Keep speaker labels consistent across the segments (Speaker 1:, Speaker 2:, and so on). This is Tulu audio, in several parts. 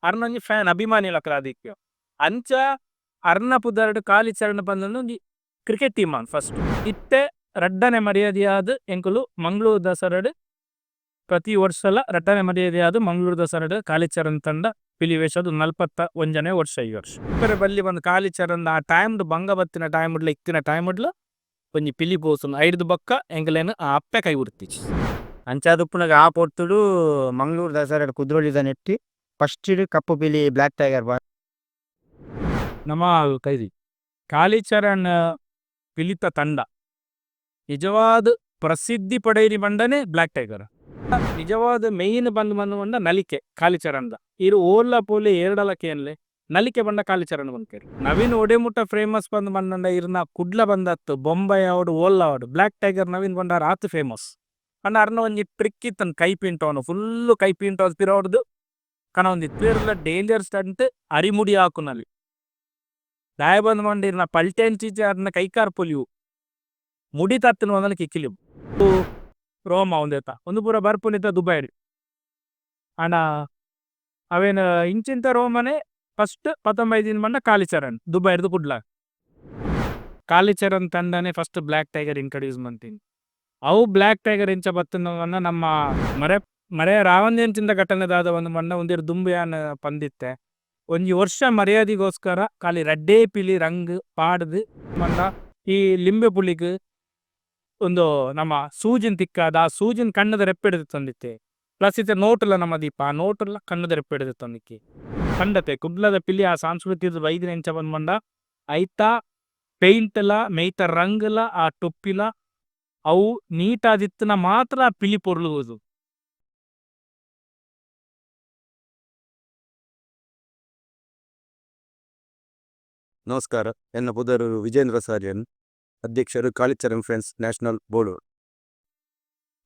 Speaker 1: ಅರ್ನ ಒಂಜಿ ಫ್ಯಾನ್ ಅಭಿಮಾನಿಲಕುಲು ಅಂಚ ಅರ್ನ ಪುದರ್ಡ್ ಕಾಲಿಚರಣ ಪಂದ್ ಒಂಜಿ ಕ್ರಿಕೆಟ್ ಟೀಮ್ ಆಂಡ್ ಫಸ್ಟ್. ಇತ್ತೆ ರಡ್ಡನೆ ಮರ್ಯಾದಿಯಾದ್ ಎಂಕುಲು ಮಂಗಳೂರು ದಸರಾಡ್ ಪ್ರತಿ ವರ್ಷಲ ರಡ್ಡನೆ ಮರ್ಯಾದಿಯಾದ್ ಮಂಗಳೂರು ದಸರಾಡ್ ಕಾಲಿಚರಣ ತಂಡ ಪಿಲಿವೇಶದ 41ನೇ ವರ್ಷ ಈ ವರ್ಷ. ಬಲ್ಲಿ ಬಂದು ಕಾಲಿಚರಣ ಆ ಟೈಮ್ ಬಂಗ ಬತ್ತಿನ ಟೈಮ್ ಡ್ಲ ಇತ್ತಿನ ಟೈಮ್ ಡ್ಲ ಒಂಜಿ ಪಿಲಿ ಪೋಸುನು ಐಡ್ದ್ ಬೊಕ್ಕ ಎಂಕಲೆನ್ ಆ ಅಪ್ಪೆ ಕೈ ಬುಡ್ತಿಜಿ.
Speaker 2: ಅಂಚಾದ್ ಉಪ್ಪುನಗ ಆ ಪೊರ್ತುಡು ಮಂಗಳೂರು ದಸರಾಡ್ ಕುದ್ರೋಳಿದ ನೆಟ್ಟಿ ಫಸ್ಟ್ ಕಪ್ಪು ಪಿಲಿ ಬ್ಲ್ಯಾಕ್ ಟೈಗರ್.
Speaker 1: ನಮ್ಮ ಕೈದಿ ಕಾಲಿಚರಣ್ ಪಿಲಿತ ತಂಡ ನಿಜವಾದ ಪ್ರಸಿದ್ಧಿ ಪಡೆಯಿನಿ ಬಂಡನೆ ಬ್ಲ್ಯಾಕ್ ಟೈಗರ್. ನಿಜವಾದ ಮೇನ್ ಬಂದು ಬಂದು ಬಂದ ನಲಿಕೆ ಕಾಲಿಚರಣ್ದ. ಇರು ಓಲ್ಲ ಪೋಲಿ ಏರ್ಡಲ ಕೇನ್ಲೆ ನಲಿಕೆ ಬಂಡ ಕಾಲಿಚರಣ ಬಂದ್ಕೇರಿ. ನವೀನ್ ಒಡೆಮುಟ್ಟ ಫೇಮಸ್ ಬಂದು ಬಂದಂಡ ಇರ್ನ ಕುಡ್ಲ ಬಂದತ್ತು ಬೊಂಬೈ ಆವಡು ಓಲ್ಲ ಆವಡು ಬ್ಲ್ಯಾಕ್ ಟೈಗರ್ ನವೀನ್ ಬಂಡಾರ ಆತು ಫೇಮಸ್. ಅಂಡ ಅರ್ನ ಒಂಜಿ ಟ್ರಿಕ್ ಇತ್ತನ್ ಕೈ ಪಿಂಟವನು ಫುಲ್ಲು ಕೈ ಪಿಂಟವ್ ಪಿರವಡ್ದು ಕನ ಒಂಜಿ ತೀರ್ಲ ಡೇಂಜರ್ ಸ್ಟಂಟ್ ಅರಿಮುಡಿ ಹಾಕುನಲ್ಲಿ. ದಾಯ ಬಂದು ಬಂದಿರ್ನ ಪಲ್ಟೆಂಚಿ ಅರ್ನ ಕೈಕಾರ್ ಪೊಲಿಯು ಮುಡಿ ತತ್ತಿನ ಒಂದನ ಕಿಕ್ಕಿಲಿ ರೋಮ ಒಂದೇತ ಒಂದು ಪೂರ ಬರ್ಪುನಿತ ದುಬೈಡ್. ಆಂಡ ಅವೇನ ಇಂಚಿಂತ ರೋಮನೆ ಫಸ್ಟ್ 19 ದಿನ ಬಂಡ ಕಾಲಿಚರಣ್ ದುಬೈರ್ದು ಕುಡ್ಲ. ಕಾಲಿಚರಣ್ ತಂಡನೆ ಫಸ್ಟ್ ಬ್ಲ್ಯಾಕ್ ಟೈಗರ್ ಇಂಟ್ರೊಡ್ಯೂಸ್ ಮಂತಿನಿ. ಅವು ಬ್ಲ್ಯಾಕ್ ಟೈಗರ್ ಇಂಚ ಬತ್ತಿನ ನಮ್ಮ ಮರೆ ಮರೆ ರಾವಂಜೆಂಚಿಂದ ಘಟನೆ ದಾದ ಒಂದು ಮಣ್ಣ ಒಂದಿರು ದುಂಬುಯಾನ ಪಂದಿತ್ತೆ. ಒಂಜಿ ವರ್ಷ ಮರ್ಯಾದಿಗೋಸ್ಕರ ಖಾಲಿ ರಡ್ಡೇ ಪಿಲಿ ರಂಗ್ ಪಾಡ್ದು ಮಣ್ಣ ಈ ಲಿಂಬೆ ಪುಳಿಗ್ ಒಂದು ನಮ್ಮ ಸೂಜಿನ್ ತಿಕ್ಕಾದ ಆ ಸೂಜಿನ್ ಕಣ್ಣದ ರೆಪ್ಪೆಡ್ದು ತಂದಿತ್ತೆ. ಪ್ಲಸ್ ಇತ್ತೆ ನೋಟುಲ ನಮ್ಮ ದೀಪ ಆ ನೋಟುಲ ಕಣ್ಣದ ರೆಪ್ಪೆಡ್ದು ತಂದಿಕ್ಕೆ. ಕಂಡತೆ ಕುಡ್ಲದ ಪಿಲಿ ಆ ಸಾಂಸ್ಕೃತಿಕ ಬೈದಿನ ಎಂಚ ಬಂದ್ ಮಂಡ ಐತ ಪೇಂಟ್ಲ ಮೇಯ್ತ ರಂಗುಲ ಆ ಟೊಪ್ಪಿಲ ಅವು ನೀಟಾದಿತ್ತನ ಮಾತ್ರ ಆ ಪಿಲಿ ಪೊರ್ಲುವುದು.
Speaker 3: ನಮಸ್ಕಾರ, ಎನ್ನ ಪುದರು ವಿಜೇಂದ್ರ ಸಾರ್ಯನ್, ಅಧ್ಯಕ್ಷರು ಕಾಳಿಚರಣ್ ಫ್ರೆಂಡ್ಸ್ ನ್ಯಾಷನಲ್ ಬೋಳೂರು.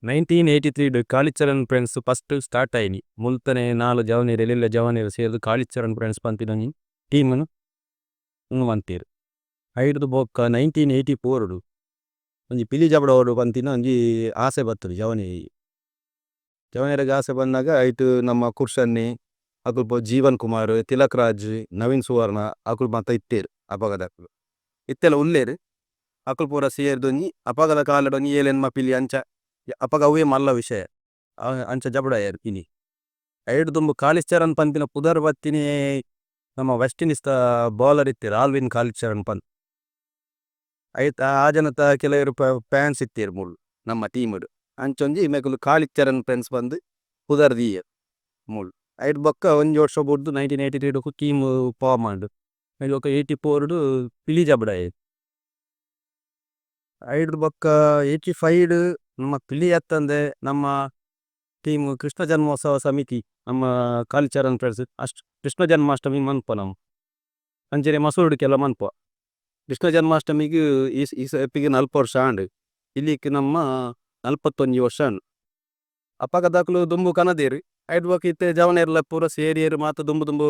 Speaker 4: 1983 ಡ್ ಕಾಳಿಚರಣ್ ಫ್ರೆಂಡ್ಸ್ ಫಸ್ಟ್ ಸ್ಟಾರ್ಟ್ ಆಯಿನಿ. ಮುಲ್ತನೆ ನಾಲ್ ಜವನೆರ್ ಎಲ್ಲೆಲ್ಲ ಜವನೆರ್ ಸೇರ್ದ್ ಕಾಳಿಚರಣ್ ಫ್ರೆಂಡ್ಸ್ ಪನ್ಪಿನೊಂಜಿ ಟೀಮ್ ನು ಉಂದು ಮಂತೆರ್. ಐಡ್ದ್ ಬೊಕ್ಕ 1984 ಡ್
Speaker 3: ಒಂಜಿ ಪಿಲಿ ಜಪುಡಾವೊಡು ಪನ್ತಿನ ಒಂಜಿ ಆಸೆ ಬತ್ತುಂಡು ಜವನೆರೆಗ್. ಜವನೆರೆಗ್ ಆಸೆ ಬನ್ನಗ ಐಟ್ ನಮ್ಮ ಕುರ್ಶನ್ನೆ ಅಕುಲು ಪೂರ ಜೀವನ್ ಕುಮಾರ್, ತಿಲಕ್ ರಾಜ್, ನವೀನ್ ಸುವರ್ಣ ಅಕುಲು ಮಾತ ಇತ್ತೆರ್ ಅಪಗದಕುಲು ಇತ್ತೆಲ ಉಲ್ಲೆರ್. ಅಕುಲು ಪೂರ ಸೇರ್ದ್ ಒಂಜಿ ಅಪಗದ ಕಾಲಡ್ ಒಂಜಿ ಏಳ್ ಎನ್ಮ ಪಿಲಿ ಅಂಚ ಅಪಗ ಅವ್ವೆ ಮಲ್ಲ ವಿಷಯ ಅಂಚ ಜಪುಡಾಯೆರ್ ಪಿಲಿ. ಐಡ್ದ್ ದುಂಬು ಕಾಳಿಚರಣ್ ಪನ್ಪಿನ ಪುದರ್ ಬತ್ತಿನೇ ನಮ್ಮ ವೆಸ್ಟ್ ಇಂಡೀಸ್ ದ ಬೌಲರ್ ಇತ್ತೆರ್ ಆಲ್ವಿನ್ ಕಾಳಿಚರಣ್ ಪಂದ್. ಐತ ಆ ಜನತ ಕೆಲವೆರ್ ಫ್ಯಾನ್ಸ್ ಇತ್ತೆರ್ ಮೂಲು ನಮ್ಮ ಟೀಮ್ ಡ್ ಅಂಚ ಒಂಜಿ ಮೆಕುಲು ಕಾಳಿಚರಣ್ ಫ್ರೆಂಡ್ಸ್ ಪಂದ್ ಪುದರ್ ದೀಯೆರ್ ಮೂಲು. ಐಡ್ದ್ ಬೊಕ್ಕ ಒಂಜಿ ವರ್ಷ ಬುಡ್ದು
Speaker 4: 1983 ಡ್ ಟೀಮ್ ಫೋರ್ಮ್ ಆಂಡ್. ಐಡ್ದ್ ಬೊಕ್ಕ 84 ಡ್ ಪಿಲಿ ಜಪುಡಾಯೆರ್.
Speaker 3: ಐಡ್ದ್ ಬೊಕ್ಕ 85 ಡ್ ನಮ್ಮ ಪಿಲಿ ಅತ್ತಂದೆ ನಮ್ಮ ಟೀಮ್ ಕೃಷ್ಣ ಜನ್ಮೋತ್ಸವ ಸಮಿತಿ ನಮ್ಮ ಕಾಳಿಚರಣ್ ಫ್ರೆಂಡ್ಸ್ ಅಷ್ಟ್ ಕೃಷ್ಣ ಜನ್ಮಾಷ್ಟಮಿ ಮನ್ಪುವ ನಮ ಅಂಚನೆ ಮಸೂರಡ್ ಕೆಲವು ಮನ್ಪುವ. ಕೃಷ್ಣ ಜನ್ಮಾಷ್ಟಮಿಗ್ ಈ ಸರ್ತಿಗ್ ನಲ್ಪ ವರ್ಷ ಆಂಡ್ ಪಿಲಿಕ್ ನಮ್ಮ 41 ವರ್ಷ ಆಂಡ್. ಅಪಗದಕುಲು ದುಂಬು ಕನದೆರ್ ಐಡ್ದ್ ಬೊಕ್ಕ ಇತ್ತೆ ಜವನೆರ್ಲ ಪೂರ ಸೇರಿಯೆರ್ ಮಾತ ದುಂಬು ದುಂಬು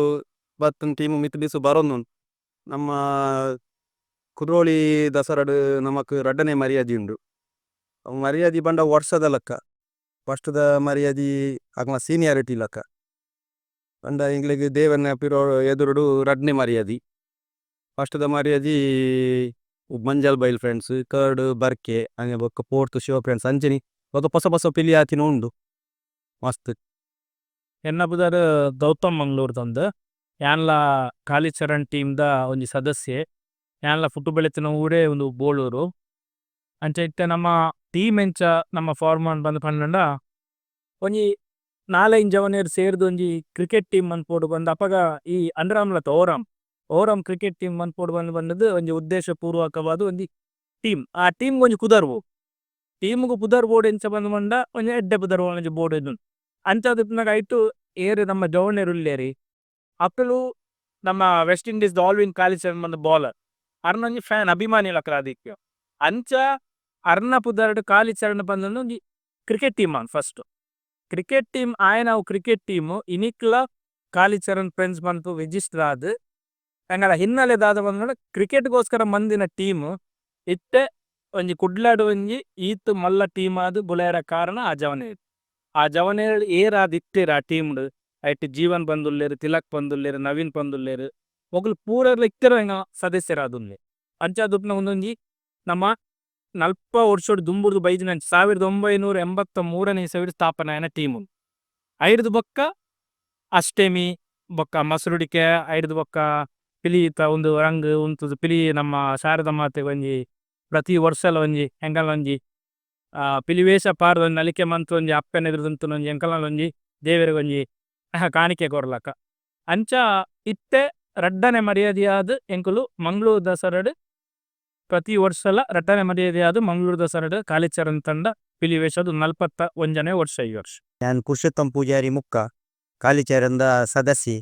Speaker 3: ಬತ್ತ್ಂಡ್ ಟೀಮ್ ಮಿತ್ತ್ ಮಿತ್ತ್ ಬರೊಂದುಂಡು. ನಮ್ಮ ಕುದ್ರೋಳಿ ದಸರಾಡ್ ನಮಕ್ ರಡ್ಡನೆ ಮರ್ಯಾದಿ ಉಂಡು ಅವು ಮರ್ಯಾದಿ ಪಂಡ ವರ್ಷದ ಲೆಕ್ಕ ಫಸ್ಟ್ ದ ಮರ್ಯಾದಿ ಅಕಲ್ನ ಸೀನಿಯಾರಿಟಿ ಲೆಕ್ಕ ಪಂಡ ಎಂಕ್ಲೆಗ್ ದೇವೆರ್ನ ಪಿರವುಡು ಎದುರುಡು ರಡ್ಡನೆ ಮರ್ಯಾದಿ. ಫಸ್ಟ್ ದ ಮರ್ಯಾದಿ ಮಂಜಲ್ ಬೈಲ್ ಫ್ರೆಂಡ್ಸ್ ಥರ್ಡ್ ಬರ್ಕೆ ಅಂಚ ಬೊಕ ಫೋರ್ತ್ ಶಿವ ಫ್ರೆಂಡ್ಸ್ ಅಂಚನೆ ಬೊಕ ಪೊಸ ಪೊಸ ಪಿಲಿ ಆತಿನ ಉಂಡು ಮಸ್ತ್.
Speaker 1: ಎನ್ನ ಪುದರ್ ಗೌತಮ್ ಮಂಗಳೂರು ತಂದು ಯಾನ್ಲ ಕಾಳಿಚರಣ್ ಟೀಮ್ ದ ಒಂಜಿ ಸದಸ್ಯೆ. ಯಾನ್ಲ ಪುಟ್ಟು ಬೆಳೆತಿನ ಊರೇ ಒಂದು ಬೋಳೂರು. ಅಂಚ ಇತ್ತೆ ನಮ್ಮ ಟೀಮ್ ಎಂಚ ನಮ್ಮ ಫಾರ್ಮ್ ಬಂದು ಪಂಡ ಒಂಜಿ ನಾಲೈನ್ ಜವನೆರ್ ಸೇರ್ದ್ ಒಂಜಿ ಕ್ರಿಕೆಟ್ ಟೀಮ್ ಮನ್ಪೊಡು ಬಂದು ಅಪಗ ಈ ಅಂಡರಾಮ್ಲತ ಓರಂ ಓರಂ ಕ್ರಿಕೆಟ್ ಟೀಮ್ ಮನ್ಪೊಡು ಬಂದು ಬಂದದ್ದು ಒಂಜಿ ಉದ್ದೇಶ ಪೂರ್ವಕವಾದ ಒಂಜಿ ಟೀಮ್. ಆ ಟೀಮ್ ಒಂಜಿ ಪುದರ್ ಬೋಡು ಟೀಮ್ಗ್ ಪುದರ್ ಬೋರ್ಡ್ ಎಂಚ ಬಂದು ಬಂಡ ಒಂಜಿ ಎಡ್ಡೆ ಪುದರ್ ಒಂಜಿ ಬೋರ್ಡ್ ಇದುಂಡು. ಅಂಚಾದ್ ಐಟು ಏರು ನಮ್ಮ ಜವನೆರ್ ಉಲ್ಲೇರಿ ಅಕುಲು ನಮ್ಮ ವೆಸ್ಟ್ ಇಂಡೀಸ್ ದ ಆಲ್ವಿನ್ ಕಾಲಿಚರಣ್ ಬಂದು ಬೌಲರ್ ಅರ್ನ ಒಂಜಿ ಫ್ಯಾನ್ ಅಭಿಮಾನಿಲಕುಲು ಅಂಚ ಅರ್ನ ಪುದರ್ಡ್ ಕಾಲಿಚರಣ್ ಪಂದ್ ಒಂಜಿ ಕ್ರಿಕೆಟ್ ಟೀಮ್ ಆಂಡ್ ಫಸ್ಟ್. ಕ್ರಿಕೆಟ್ ಟೀಮ್ ಆಯನ ಅವು ಕ್ರಿಕೆಟ್ ಟೀಮ್ ಇನಿಕ್ಲ ಕಾಲಿಚರಣ್ ಫ್ರೆಂಡ್ಸ್ ಪನ್ಪು ರಿಜಿಸ್ಟರ್ ಆದ್ ಅಂಗಲ ಹಿನ್ನೆಲೆ ದಾದ ಬಂದ ಕ್ರಿಕೆಟ್ ಗೋಸ್ಕರ ಮಂದಿನ ಟೀಮ್ ಇತ್ತೆ ಒಂಜಿ ಕುಡ್ಲಡ್ ಒಂಜಿ ಈತ್ ಮಲ್ಲ ಟೀಮ್ ಆದ್ ಬುಲೆಯರ ಕಾರಣ ಆ ಜವನೆರ್. ಆ ಜವನೆರ್ ಏರಾದ್ ಇತ್ತೆರ್ ಆ ಟೀಮ್ಡ್. ಐಟ್ ಜೀವನ್ ಪಂದುಲ್ಲೆರ್, ತಿಲಕ್ ಪಂದುಲ್ಲೆರ್, ನವೀನ್ ಪಂದುಲ್ಲೆರ್. ಮೊಕುಲು ಪೂರೆರ್ಲ ಇತ್ತೆರ್ ಸದಸ್ಯರಾದುಲ್ಲೆರ್. ಅಂಚಾದ್ ಉಂದೊಂಜಿ ನಮ್ಮ ನಲ್ಪ ವರ್ಷೊಡು ದುಂಬುರ್ದು ಬೈದಿನಂಚ 1983ನೇ ಇಸವಿಡ್ ಸ್ಥಾಪನೆ ಆಯಿನ ಟೀಮ್. ಐಡ್ದ್ ಬೊಕ್ಕ ಅಷ್ಟೆಮಿ ಬೊಕ್ಕ ಮಸ್ರುಡಿಕೆ, ಐಡ್ದ್ ಬೊಕ್ಕ ಪಿಲಿತ ಉಂದು ರಂಗ್ ಉಂತುದು ಪಿಲಿ ನಮ್ಮ ಶಾರದ ಮಾತೆಗ್ ಒಂಜಿ ಪ್ರತಿ ವರ್ಷಲ ಒಂಜಿ ಎಂಕಲ್ನ ಒಂಜಿ ಪಿಲಿ ವೇಷ ಪಾಡ್ದ್ ಒಂಜಿ ನಲಿಕೆ ಮಂತ್ ಒಂಜಿ ಅಪ್ಪೆನ ಎದುರು ಉಂತುನ ಒಂಜಿ ಎಂಕಲ್ನ ಒಂಜಿ ದೇವೆರೆಗ್ ಒಂಜಿ ಕಾಣಿಕೆ ಕೊರ್ಲಕ. ಅಂಚ ಇತ್ತೆ ರಡ್ಡನೆ ಮರ್ಯಾದಿಯಾದ್ ಎಂಕುಲು ಮಂಗಳೂರು ದಸರಾಡ್ ಪ್ರತಿ ವರ್ಷಲ ರಡ್ಡನೆ ಮರ್ಯಾದಿಯಾದ್ ಮಂಗಳೂರು ದಸರಾಡ್ ಕಾಳಿಚರಣ್ ತಂಡ ಪಿಲಿ ವೇಷದ 41ನೇ ವರ್ಷ ಈ ವರ್ಷ.
Speaker 2: ಯಾನ್ ಪುರುಷೋತ್ತಮ್ ಪೂಜಾರಿ ಮುಕ್ಕ ಕಾಳಿಚರಣ್ ದ ಸದಸ್ಯೆ.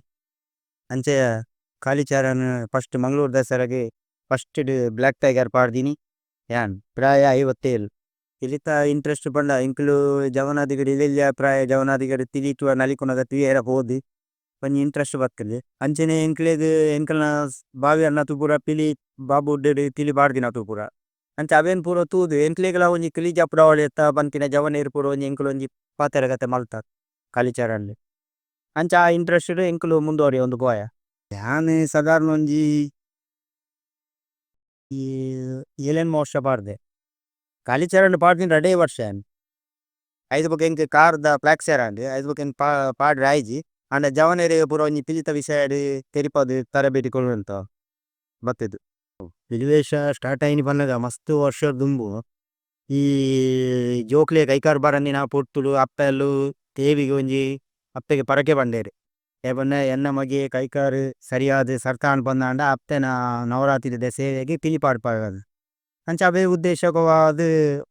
Speaker 2: ಅಂಚ ಕಾಳಿಚರಣ್ ಫಸ್ಟ್ ಮಂಗಳೂರು ದಸರಾಗ್ ಫಸ್ಟ್ ಡ್ ಬ್ಲ್ಯಾಕ್ ಟೈಗರ್ ಪಾಡ್ದಿನಿ ಯಾನ್. ಪ್ರಾಯ 57. ಪಿಲಿತ ಇಂಟರೆಸ್ಟ್ ಪಂಡ ಎಂಕುಲು ಜವನಾದಿಗಡ್ ಎಲ್ಲ್ಯ ಎಲ್ಲ್ಯ ಪ್ರಾಯ ಜವನಾದಿಗಡ್ ಪಿಲಿಟ್ ನಲಿಪುನಗ ತೂಯೆರೆ ಪೋದು ಒಂಜಿ ಇಂಟರೆಸ್ಟ್ ಬತ್ತುಂಡು. ಅಂಚನೆ ಎಂಕ್ಲೆಗ್ ಎಂಕಲ್ನ ಬಾವೆರ್ನಕುಲು ಪೂರ ಪಿಲಿ ಬಾಬುಡ್ಡೆಡ್ ಪಿಲಿ ಪಾಡ್ದಿನಕುಲು ಪೂರ ಅಂಚ ಅವೆನ್ ಪೂರ ತೂದು ಎಂಕ್ಲೆಗ್ಲ ಒಂಜಿ ಪಿಲಿ ಜಪುಡಾವೊಲಿತ್ತ ಪನ್ಪಿನ ಜವನೆರ್ ಪೂರ ಒಂಜಿ ಎಂಕುಲು ಒಂಜಿ ಪಾತೆರಕತೆ ಮಲ್ತ ಕಾಳಿಚರಣ್ ಅಂಚ ಆ ಇಂಟರೆಸ್ಟ್ ಡ್ ಎಂಕುಲು ಮುಂದುವರಿಯೊಂದು ಪೋಯ. ಯಾನ್ ಸಾದಾರಣ ಒಂಜಿ ಈ ಏಳೆನ್ಮ ವರ್ಷ ಪಾಡ್ದೆ ಕಾಳಿಚರಣ್ ಪಾಡ್ದಿನಿ ರಡ್ಡೆ ವರ್ಷ ಯಾನ್. ಐದ್ ಬೊಕ ಎಂಕ್ ಕಾರ್ ದ ಫ್ರಾಕ್ಚರ್ ಆಂಡ್ ಐದ್ ಬೊಕ ಎಂಕ್ ಪಾಡ್ರೆ ಆಯಿಜಿ ಆಂಡ ಜವನೆರ್ ಪೂರ ಒಂಜಿ ಪಿಲಿತ ವಿಷಯಡ್ ತೆರಿಪಾದ್ ತರಬೇತಿ ಕೊರೊಂದಿತ್ತ ಬತ್ತುದು. ಪಿಲಿವೇಷ ಸ್ಟಾರ್ಟ್ ಆಯಿನಿ ಪನ್ನಗ ಮಸ್ತ್ ವರ್ಷ ದುಂಬು ಈ ಜೋಕ್ಲೆಗ್ ಕೈಕಾರ್ ಬರಂದಿನ ಪೊರ್ತುಡು ಅಪ್ಪೆಲ್ಲು ದೇವಿಗ್ ಒಂಜಿ ಅಪ್ಪೆಗ್ ಪರಕೆ ಪಂಡೆರ್ ದಾಯೆ ಪಂಡ ಎನ್ನ ಮಗೆ ಕೈಕಾರ್ ಸರಿಯಾದ್ ಸರ್ತ ಆಂಡ್ ಪಂದಾಂಡ ಅಪ್ಪೆನ ನವರಾತ್ರಿದ ಸೇವೆಗ್ ಪಿಲಿ ಪಾಡ್ಪವೆ ಪಂದ್ ಅಂಚ ಅವ್ವೆ ಉದ್ದೇಶಕವಾದ್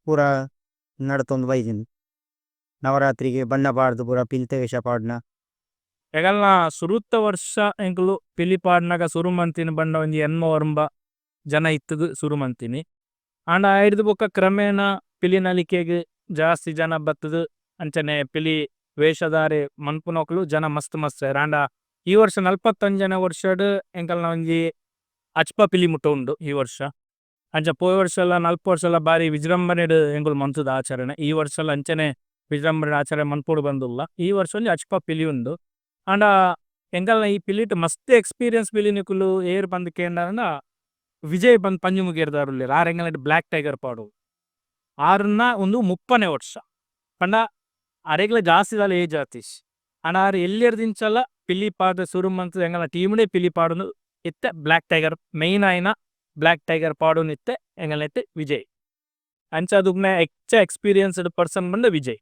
Speaker 2: ಪೂರ ನಡತೊಂದು ಬೈದುಂಡು ನವರಾತ್ರಿಗ್ ಬಣ್ಣ ಪಾಡ್ದ್ ಪೂರ ಪಿಲಿತ ವೇಷ ಪಾಡುನ.
Speaker 1: ಎಂಕಲ್ನ ಸುರುತ ವರ್ಷ ಎಂಕುಲು ಪಿಲಿ ಪಾಡ್ನಗ ಸುರು ಮಂತಿನಿ ಪಂಡ ಒಂಜಿ ಎನ್ಮ ಒರ್ಂಬ ಜನ ಇತ್ತುದು ಸುರು ಮಂತಿನಿ. ಆಂಡ ಐಡ್ದ್ ಬೊಕ್ಕ ಕ್ರಮೇಣ ಪಿಲಿ ನಲಿಕೆಗ್ ಜಾಸ್ತಿ ಜನ ಬತ್ತುದು ಅಂಚನೆ ಪಿಲಿ ವೇಷಧಾರಿ ಮನ್ಪುನಕುಲು ಜನ ಮಸ್ತ್ ಮಸ್ತ್ ಆಂಡ ಈ ವರ್ಷ 41ನೇ ವರ್ಷಡ್ ಎಂಕಲ್ನ ಒಂಜಿ ಅಚ್ಪ ಪಿಲಿ ಮುಟ್ಟ ಉಂಡು ಈ ವರ್ಷ. ಅಂಚ ಪೋಯಿ ವರ್ಷಲ ನಲ್ಪ ವರ್ಷಲ ಬಾರಿ ವಿಜೃಂಭಣೆಡ್ ಎಂಕುಲು ಮಂತುದು ಆಚರಣೆ ಈ ವರ್ಷಲ ಅಂಚನೆ ವಿಜೃಂಭಣೆ ಆಚರಣೆ ಮನ್ಪೊಡು ಪಂದುಲ್ಲ. ಈ ವರ್ಷ ಒಂಜಿ ಅಚ್ಪ ಪಿಲಿ ಉಂಡು. ಆಂಡ ಎಂಕಲ್ನ ಈ ಪಿಲಿಟ್ ಮಸ್ತ್ ಎಕ್ಸ್ಪೀರಿಯನ್ಸ್ ಪಿಲಿ ನಿಕುಲು ಏರ್ ಪಂದ್ ಕೇಂಡಾಂಡ ವಿಜಯ್ ಪಂದ್ ಪಂಜಿಮುಗೇರ್ದಾರ್ ಉಲ್ಲೆರ್ ಆರ್ ಎಂಕಲ್ನ ಬ್ಲ್ಯಾಕ್ ಟೈಗರ್ ಪಾಡು ಆರ್ನ ಉಂದು 30ನೇ ವರ್ಷ ಪಂಡ ಅರೆಗ್ಲ ಜಾಸ್ತಿ ದಾಲ ಏಜ್ ಆತಿಜಿ. ಆಂಡ ಆರ್ ಎಲ್ಲೆರ್ದಿಂಚಲ ಪಿಲಿ ಪಾಡ್ರೆ ಸುರು ಮಂತುದು ಎಂಕಲ್ನ ಟೀಮ್ ಡೇ ಪಿಲಿ ಪಾಡುನು ಇತ್ತೆ black tiger main ಆಯಿನ ಬ್ಲ್ಯಾಕ್ ಟೈಗರ್ ಪಾಡುನು ಇತ್ತೆ ಎಂಕಲ್ನ ವಿಜಯ್. ಅಂಚ ದುಗ್ನ ಎಚ್ಚ ಎಕ್ಸ್ಪೀರಿಯನ್ಸ್ಡ್ ಪರ್ಸನ್ ಪಂಡ ವಿಜಯ್.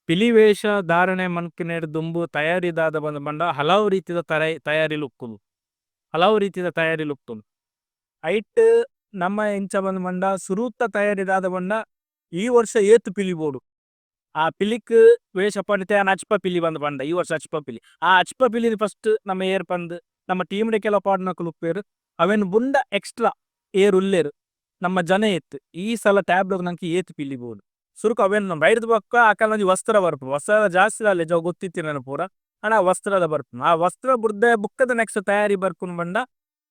Speaker 1: ಪಿಲಿ ವೇಷ ಧಾರಣೆ ಮನ್ಪುನೆಡ್ ದುಂಬು ತಯಾರಿ ದಾದ ಪಂದ್ ಪಂಡ ಹಲವು ರೀತಿದ ತಯಾರಿಲು ಉಪ್ಪುಂಡು. ಹಲವು ರೀತಿದ ತಯಾರಿಲು ಉಪ್ಪುಂಡು. ಐಟ್ ನಮ್ಮ ಎಂಚ ಪಂದ್ ಪಂಡ ಸುರುತ ತಯಾರಿ ದಾದ ಪಂಡ ಈ ವರ್ಷ ಏತ್ ಪಿಲಿ ಬೋಡು. ಆ ಪಿಲಿಕ್ ವೇಷ ಪಂಡಿತೆ ಆನ್ ಅಚ್ಪ ಪಿಲಿ ಪಂದ್ ಪಂಡ ಈ ವರ್ಷ ಅಚ್ಪ ಪಿಲಿ. ಆ ಅಚ್ಪ ಪಿಲಿ ಫಸ್ಟ್ ನಮ್ಮ ಏರ್ ಪಂದ್ ನಮ್ಮ ಟೀಮ್ ಡ್ ಕೆಲವು ಪಾಡುನಕುಲು ಉಪ್ಪೆರ್ ಅವೆನ್ ಬುಂಡ ಎಕ್ಸ್ಟ್ರಾ ಏರ್ ಉಲ್ಲೆರ್ ನಮ್ಮ ಜನ ಏತ್ ಈ ಸಲ ಟ್ಯಾಬ್ಲೋ ಗ್ ನಂಕ್ ಏತ್ ಪಿಲಿ ಬೋಡು. ಸುರುಕು ಅವೆನ್ ಐಡ್ದ್ ಬೊಕ್ಕ ಅಕಲ್ನ ಒಂಜಿ ವಸ್ತ್ರ ಬರ್ಪುಂಡು ವಸ್ತ್ರ ಜಾಸ್ತಿ ದಾಲ ಇಜ್ಜಿ ಅವು ಗೊತ್ತಿತ್ತಿನ ಪೂರ ಆಂಡ ಆ ವಸ್ತ್ರದ ಬರ್ಪುಂಡು ಆ ವಸ್ತ್ರ ಬುಡ್ದೆ ಬೊಕ್ಕದ ನೆಕ್ಸ್ಟ್ ತಯಾರಿ ಬರ್ಪುಂಡು ಪಂಡ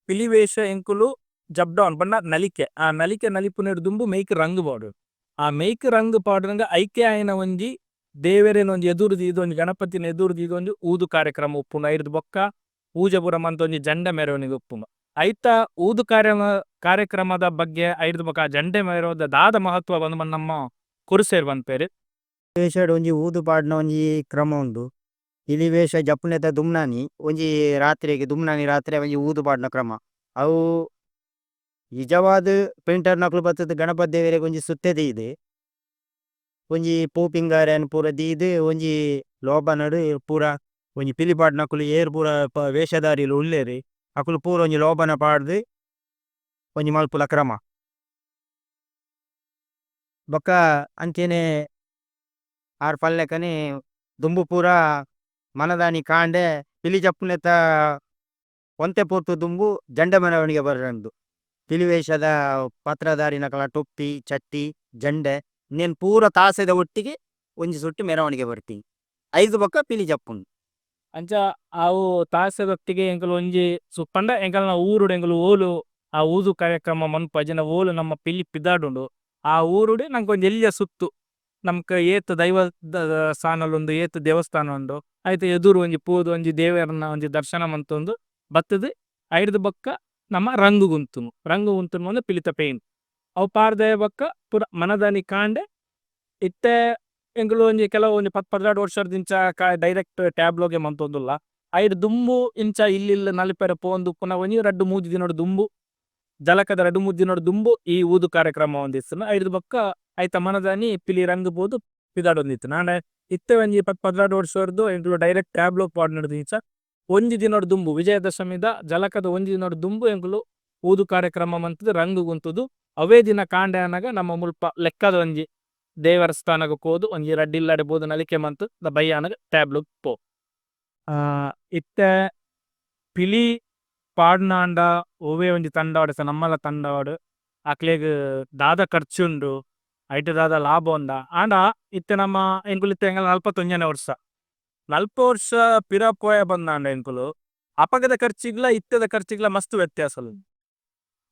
Speaker 1: ಪಿಲಿ ವೇಷ ಎಂಕುಲು ಜಪ್ ಡೌನ್ ಪಂಡ ನಲಿಕೆ ಆ ನಲಿಕೆ ನಲಿಪುನೆಡ್ ದುಂಬು ಮೈಕ್ ರಂಗ್ ಪಾಡೊಡು ಆ ಮೈಕ್ ರಂಗ್ ಪಾಡುನಗ ಐಕೆ ಆಯಿನ ಒಂಜಿ ದೇವೆರೆನ ಒಂಜಿ ಎದುರು ದೀದ್ ಒಂಜಿ ಗಣಪತಿನ ಎದುರು ದೀದ್ ಒಂಜಿ ಊದು ಕಾರ್ಯಕ್ರಮ ಉಪ್ಪುಂಡು. ಐಡ್ದ್ ಬೊಕ್ಕ ಪೂಜೆ ಪೂರ ಮಂತ್ ಒಂಜಿ ಜಂಡ ಮೆರವಣಿಗೆ ಉಪ್ಪುಂಡು. ಐತ ಊದು ಕಾರ್ಯಕ್ರಮದ ಬಗ್ಗೆ ಐಡ್ದ್ ಬೊಕ್ಕ ಆ ಜಂಡೆ ಮೆರವಣಿಗೆದ ದಾದ ಮಹತ್ವ ಪಂದ್ ನಮ್ಮ ಕುರುಸೆರ್ ಪನ್ಪೆರ್.
Speaker 2: ವೇಷಡ್ ಒಂಜಿ ಊದು ಪಾಡುನ ಒಂಜಿ ಕ್ರಮ ಉಂಡು. ಪಿಲಿ ವೇಷ ಜಪ್ಪುನೆತ ದುಮ್ನಾನಿ ಒಂಜಿ ರಾತ್ರೆಗ್ ದುಮ್ನಾನಿ ರಾತ್ರೆ ಒಂಜಿ ಊದು ಪಾಡುನ ಕ್ರಮ ಅವು ನಿಜವಾದ್ ಪೈಂಟರ್ ನಕುಲು ಬತ್ತುದು ಗಣಪತಿ ದೇವೆರೆಗ್ ಒಂಜಿ ಸುತ್ತೆ ದೀದ್ ಒಂಜಿ ಪೂ ಪಿಂಗಾರನ್ ಪೂರ ದೀದ್ ಒಂಜಿ ಲೋಬನಡ್ ಪೂರ ಒಂಜಿ ಪಿಲಿ ಪಾಡ್ನಕುಲು ಏರ್ ಪೂರ ವೇಷಧಾರಿಲು ಉಲ್ಲೆರ್ ಅಕುಲು ಪೂರ ಒಂಜಿ ಲೋಬನ ಪಾಡ್ದು ಒಂಜಿ ಮನ್ಪುನ ಕ್ರಮ. ಬೊಕ್ಕ ಅಂಚೆನೆ ಆರ್ ಪನ್ಲೆಕನೆ ದುಂಬು ಪೂರ ಮನದಾನಿ ಕಾಂಡೆ ಪಿಲಿ ಜಪ್ಪುನೆತ ಒಂತೆ ಪೊರ್ತು ದುಂಬು ಜಂಡ ಮೆರವಣಿಗೆ ಬರೊಂಡು ಪಿಲಿ ವೇಷದ ಪಾತ್ರಧಾರಿನಕಲ್ನ ಟೊಪ್ಪಿ ಚಟ್ಟಿ ಜಂಡೆ ಉಂದೆನ್ ಪೂರ ತಾಸೆದ ಒಟ್ಟಿಗೆ ಒಂಜಿ ಸುಟ್ಟು ಮೆರವಣಿಗೆ ಬರ್ಪಿ ಐದ್ ಬೊಕ್ಕ ಪಿಲಿ ಜಪ್ಪುಂಡು.
Speaker 1: ಅಂಚ ಅವು ತಾಸೆದೊಟ್ಟಿಗೆ ಎಂಕುಲು ಒಂಜಿ ಪಂಡ ಎಂಕಲ್ನ ಊರುಡು ಎಂಕುಲು ಓಲು ಆ ಊದು ಕಾರ್ಯಕ್ರಮ ಮನ್ಪುವ ಇಜ್ಜಿಂಡ ಓಲು ನಮ್ಮ ಪಿಲಿ ಪಿದಾಡುಂಡು ಆ ಊರುಡು ನಂಕ್ ಒಂಜಿ ಎಲ್ಯ ಸುತ್ತು. ನಮ್ಕ್ ಏತ್ ದೈವ ಸ್ಥಾನಲು ಉಂಡು, ಏತ್ ದೇವಸ್ಥಾನ ಉಂಡು, ಐತ ಎದುರು ಒಂಜಿ ಪೋದು ಒಂಜಿ ದೇವೆರ್ನ ಒಂಜಿ ದರ್ಶನ ಮಂತೊಂದು ಬತ್ತುದು ಐಡ್ದ್ ಬೊಕ್ಕ ನಮ ರಂಗ್ ಗ್ ಉಂತುನು. ರಂಗ್ ಉಂತುನು ಪಂಡ ಪಿಲಿತ paint. ಅವು ಪಾಡ್ದೆ ಬೊಕ್ಕ ಪೂರ ಮನದಾನಿ ಕಾಂಡೆ ಇತ್ತೆ ಎಂಕುಲು ಒಂಜಿ ಕೆಲವು ಒಂಜಿ ಪತ್ತ್ 12 ವರ್ಷರ್ದಿಂಚ ಡೈರೆಕ್ಟ್ ಟ್ಯಾಬ್ಲೋ ಗೆ ಮಂತೊಂದುಲ್ಲ. ಐಡ್ ದುಂಬು ಇಂಚ ಇಲ್ಲ್ ಇಲ್ಲ್ ನಲಿಪೆರೆ ಪೋವೊಂದುಪ್ಪುನ ಒಂಜಿ ರಡ್ಡ್ ಮೂಜಿ ದಿನಡ್ ದುಂಬು, ಜಲಕದ ರಡ್ಡ್ ಮೂಜಿ ದಿನಡ್ ದುಂಬು ಈ ಊದು ಕಾರ್ಯಕ್ರಮ ಆವೊಂದಿತ್ತುಂಡು. ಐಡ್ದ್ ಬೊಕ್ಕ ಐತ ಮನದಾನಿ ಪಿಲಿ ರಂಗ್ ಪೋದು ಪಿದಾಡೊಂದಿತ್ತುಂಡು. ಆಂಡ ಇತ್ತೆ ಒಂಜಿ 10 12 ವರ್ಷರ್ದ್ ಎಂಕುಲು ಡೈರೆಕ್ಟ್ ಟ್ಯಾಬ್ಲೋ ಪಾಡ್ನಡ್ದಿಂಚ ಒಂಜಿ ದಿನಡ್ ದುಂಬು, ವಿಜಯದಶಮಿದ ಜಲಕದ ಒಂಜಿ ದಿನಡ್ ದುಂಬು ಎಂಕುಲು ಊದು ಕಾರ್ಯಕ್ರಮ ಮಂತುದು ರಂಗ್ ಉಂತುದು ಅವೇ ದಿನ ಕಾಂಡೆ ಆನಗ ನಮ್ಮ ಮುಲ್ಪ ಲೆಕ್ಕದ ಒಂಜಿ ದೇವಸ್ಥಾನಗ್ ಪೋದು ಒಂಜಿ ರಡ್ಡ್ ಇಲ್ಲಡೆ ಪೋದು ನಲಿಕೆ ಮಂತ್ ದ ಬಯ್ಯಾನಗ ಟ್ಯಾಬ್ಲೋ ಗ್ ಪೋ. ಇತ್ತೆ ಪಿಲಿ ಪಾಡ್ನಾಂಡ ಒವ್ವೆ ಒಂಜಿ ತಂಡ ಆವಡ್ ನಮ್ಮಲ ತಂಡ ಆವಡ್ ಅಕ್ಲೆಗ್ ದಾದ ಖರ್ಚು ಉಂಡು ಐಟ್ ದಾದ ಲಾಭ ಉಂಡ ಆಂಡ ಇತ್ತೆ ನಮ್ಮ ಎಂಕುಲು ಇತ್ತೆ ಎಂಕಲ್ನ ನಲ್ಪತ್ತೊಂಜನೆ ವರ್ಷ. ನಲ್ಪ ವರ್ಷ ಪಿರ ಪೋಯ ಪಂದಾಂಡ ಎಂಕುಲು ಅಪಗದ ಖರ್ಚಿಗ್ಲ ಇತ್ತೆದ ಖರ್ಚಿಗ್ಲ ಮಸ್ತ್ ವ್ಯತ್ಯಾಸ ಉಂಡು.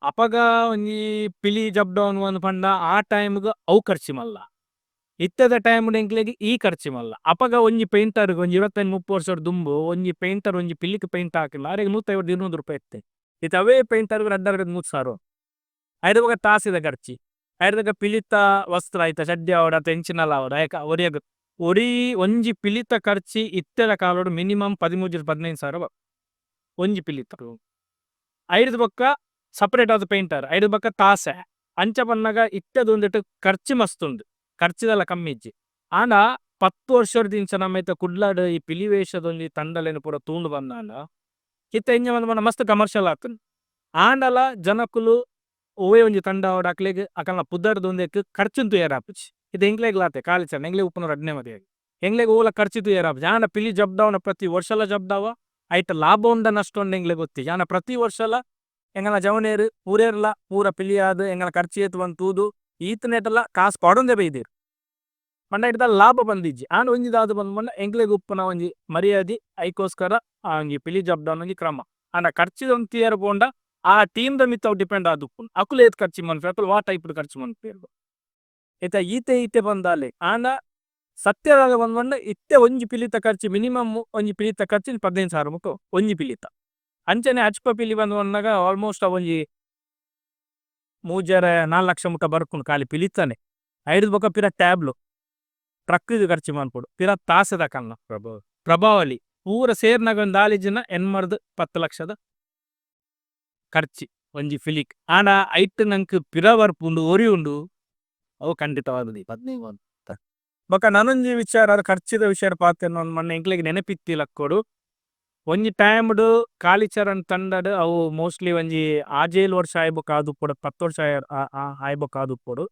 Speaker 1: ಅಪಗ ಒಂಜಿ ಪಿಲಿ ಜಪ್ಡೌನ್ ಪಂಡ ಆ ಟೈಮ್ ಗ್ ಅವು ಖರ್ಚು ಮಲ್ಲ. ಇತ್ತೆದ ಟೈಮ್ ಡ್ ಎಂಕ್ಲೆಗ್ ಈ ಖರ್ಚು ಮಲ್ಲ. ಅಪಗ ಒಂಜಿ ಪೈಂಟರ್ ಗ್ ಒಂಜಿ 25 30 ವರ್ಷ ದುಂಬು ಒಂಜಿ ಪೈಂಟರ್ ಒಂಜಿ ಪಿಲಿಕ್ ಪೈಂಟ್ ಆಕಿಂಡ ಅರೆಗ್ 150 200 ರೂಪಾಯಿ ಇತ್ತೆ. ಇತ್ತೆ ಅವೇ ಪೈಂಟರ್ ಗ್ ರಡ್ಡರೆ 3000. ಐಡ್ ಬೊಕ ತಾಸಿದ ಖರ್ಚಿ. ಐಡ್ ಬೊಕ ಪಿಲಿತ ವಸ್ತ್ರ ಐತ ಚಡ್ಡಿ ಆವಡ್ ಅತ್ತ್ ಎಂಚಿನಲ ಆವಡ್ ಐಕ ಒರಿಯಗ್ ಒರಿ ಒಂಜಿ ಪಿಲಿತ ಖರ್ಚಿ ಇತ್ತೆದ ಕಾಲಡ್ ಮಿನಿಮಮ್ 13 15 ಸಾವಿರ ಒಂಜಿ ಪಿಲಿತ. ಐಡ್ದ್ ಬೊಕ್ಕ ಸೆಪರೇಟ್ ಆದ್ ಪೈಂಟರ್, ಐಡ್ದ್ ಬೊಕ್ಕ ತಾಸೆ. ಅಂಚ ಪನ್ನಗ ಇತ್ತೆದ ಉಂದೆಟ್ ಖರ್ಚಿ ಮಸ್ತ್ ಉಂಡು. ಖರ್ಚಿದಲ ಕಮ್ಮಿ ಇಜ್ಜಿ. ಆಂಡ 10 ವರ್ಷರ್ದಿಂಚ ನಮ ಇತ್ತೆ ಕುಡ್ಲಡ್ ಈ ಪಿಲಿ ವೇಷದ ಒಂಜಿ ತಂಡಲೆನ್ ಪೂರ ತೂಂಡ್ ಬಂದಾಂಡ ಇತ್ತೆ ಎಂಚ ಪಂಡ ಮಸ್ತ್ ಕಮರ್ಷಿಯಲ್ ಆತುಂಡು. ಆಂಡಲ ಜನಕುಲು ಒವ್ವೆ ಒಂಜಿ ತಂಡ ಆವಡ್ ಅಕ್ಲೆಗ್ ಅಕಲ್ನ ಪುದರ್ದ ಉಂದೆಕ್ ಖರ್ಚುನ್ ತೂಯೆರೆ ಆಪುಜಿ. ಇತ್ತೆ ಎಂಕ್ಲೆಗ್ಲ ಆತೆ ಕಾಲಿ ಎಂಕ್ಲೆಗ್ ಉಪ್ಪುನ ರಡ್ಡನೆ ಮದುವೆ. ಎಂಕ್ಲೆಗ್ ಒವ್ಲ ಖರ್ಚು ತೂಯೆರೆ ಆಪುಜಿ. ಆಂಡ ಪಿಲಿ ಜಪ್ಡಾವುನ ಪ್ರತಿ ವರ್ಷಲ ಜಪ್ಡಾವ ಐಟ್ ಲಾಭ ಉಂಡ ನಷ್ಟ ಉಂಡ ಎಂಕ್ಲೆಗ್ ಗೊತ್ತಿಜ್ಜಿ. ಆಂಡ ಪ್ರತಿ ವರ್ಷಲ ಎಂಕಲ್ನ ಜವನೆರ್ ಪೂರೆರ್ಲ ಪೂರ ಪಿಲಿಯಾದ್ ಎಂಕಲ್ನ ಖರ್ಚು ಏತ್ ಪಂದ್ ತೂದು ಈತನೇಟಲ ಕಾಸ್ ಪಾಡೊಂದೆ ಬೈದೆರ್. ಪಂಡ ಐಟ್ ದಾಲ ಲಾಭ ಪಂದಿಜ್ಜಿ. ಆಂಡ ಒಂಜಿ ದಾದ ಪಂದ್ ಪಂಡ ಎಂಕ್ಲೆಗ್ ಉಪ್ಪುನ ಒಂಜಿ ಮರ್ಯಾದಿ ಐಕೋಸ್ಕರ ಆ ಒಂಜಿ ಪಿಲಿ ಜಪ್ಡಾವುನ ಒಂಜಿ ಕ್ರಮ. ಆಂಡ ಖರ್ಚಿದ ಒಂಜಿ ತೂಯೆರೆ ಪೋಂಡ ಆ ಟೀಮ್ ದ ಮಿತ್ತ್ ಅವು ಡಿಪೆಂಡ್ ಆದುಪ್ಪುಂಡು. ಅಕುಲು ಏತ್ ಖರ್ಚು ಮನ್ಪುವೆರ್ ಅಕುಲು ವಾ ಟೈಪ್ ಡ್ ಖರ್ಚು ಮನ್ಪುವೆರ್. ಇತ್ತೆ ಈತೆ ಈತೆ ಪಂದಾಲೆ ಆಂಡ ಸತ್ಯ ದಾದ ಪಂದ್ ಪಂಡ ಇತ್ತೆ ಒಂಜಿ ಪಿಲಿತ ಖರ್ಚು ಮಿನಿಮಮ್ ಒಂಜಿ ಪಿಲಿತ ಖರ್ಚು 15,000 ಮುಟ್ಟ ಒಂಜಿ ಪಿಲಿತ. ಅಂಚನೆ ಅಚ್ಪ ಪಿಲಿ ಪಂದ್ ಪನ್ನಗ ಆಲ್ಮೋಸ್ಟ್ ಒಂಜಿ ಮೂಜರೆ 4 ಲಕ್ಷ ಮುಟ್ಟ ಬರ್ಪುಂಡು ಖಾಲಿ ಪಿಲಿತನೆ. ಐಡ್ದ್ ಬೊಕ್ಕ ಪಿರ ಟ್ಯಾಬ್ಲೋ ಟ್ರಕ್ ಗ್ ಖರ್ಚು ಮನ್ಪೊಡು ಪಿರ ತಾಸೆದ ಕನ್ನ ಪ್ರಭಾವಳಿ ಪೂರ ಸೇರ್ನಗ ಒಂಜಿ ದಾಲಿಜಿನ ಎನ್ಮರ್ದ್ 10 ಲಕ್ಷದ ಖರ್ಚಿ ಒಂಜಿ ಪಿಲಿಕ್. ಆಂಡ ಐಟ್ ನಂಕ್ ಪಿರ ಬರ್ಪುಂಡು ಒರಿಯುಂಡು ಅವು ಖಂಡಿತವಾದ್ ಬೊಕ ನನೊಂಜಿ ವಿಚಾರ ಖರ್ಚಿದ ವಿಷಯ ಪಾತೆರ್ನ ಮನ್ನ ಎಂಕ್ಲೆಗ್ ನೆನಪಿತ್ತಿ ಲಕ್ಕೊಡು. ಒಂಜಿ ಟೈಮ್ ಡ್ ಕಾಲಿಚರಣ್ ತಂಡಡ್ ಅವು ಮೋಸ್ಟ್ಲಿ ಒಂಜಿ ಆಜೇಳು ವರ್ಷ ಆಯ್ಬೊಕ ಆದುಪ್ಪೊಡು 10 ವರ್ಷ ಆಯ್ಬೊಕ ಆದುಪ್ಪೊಡು.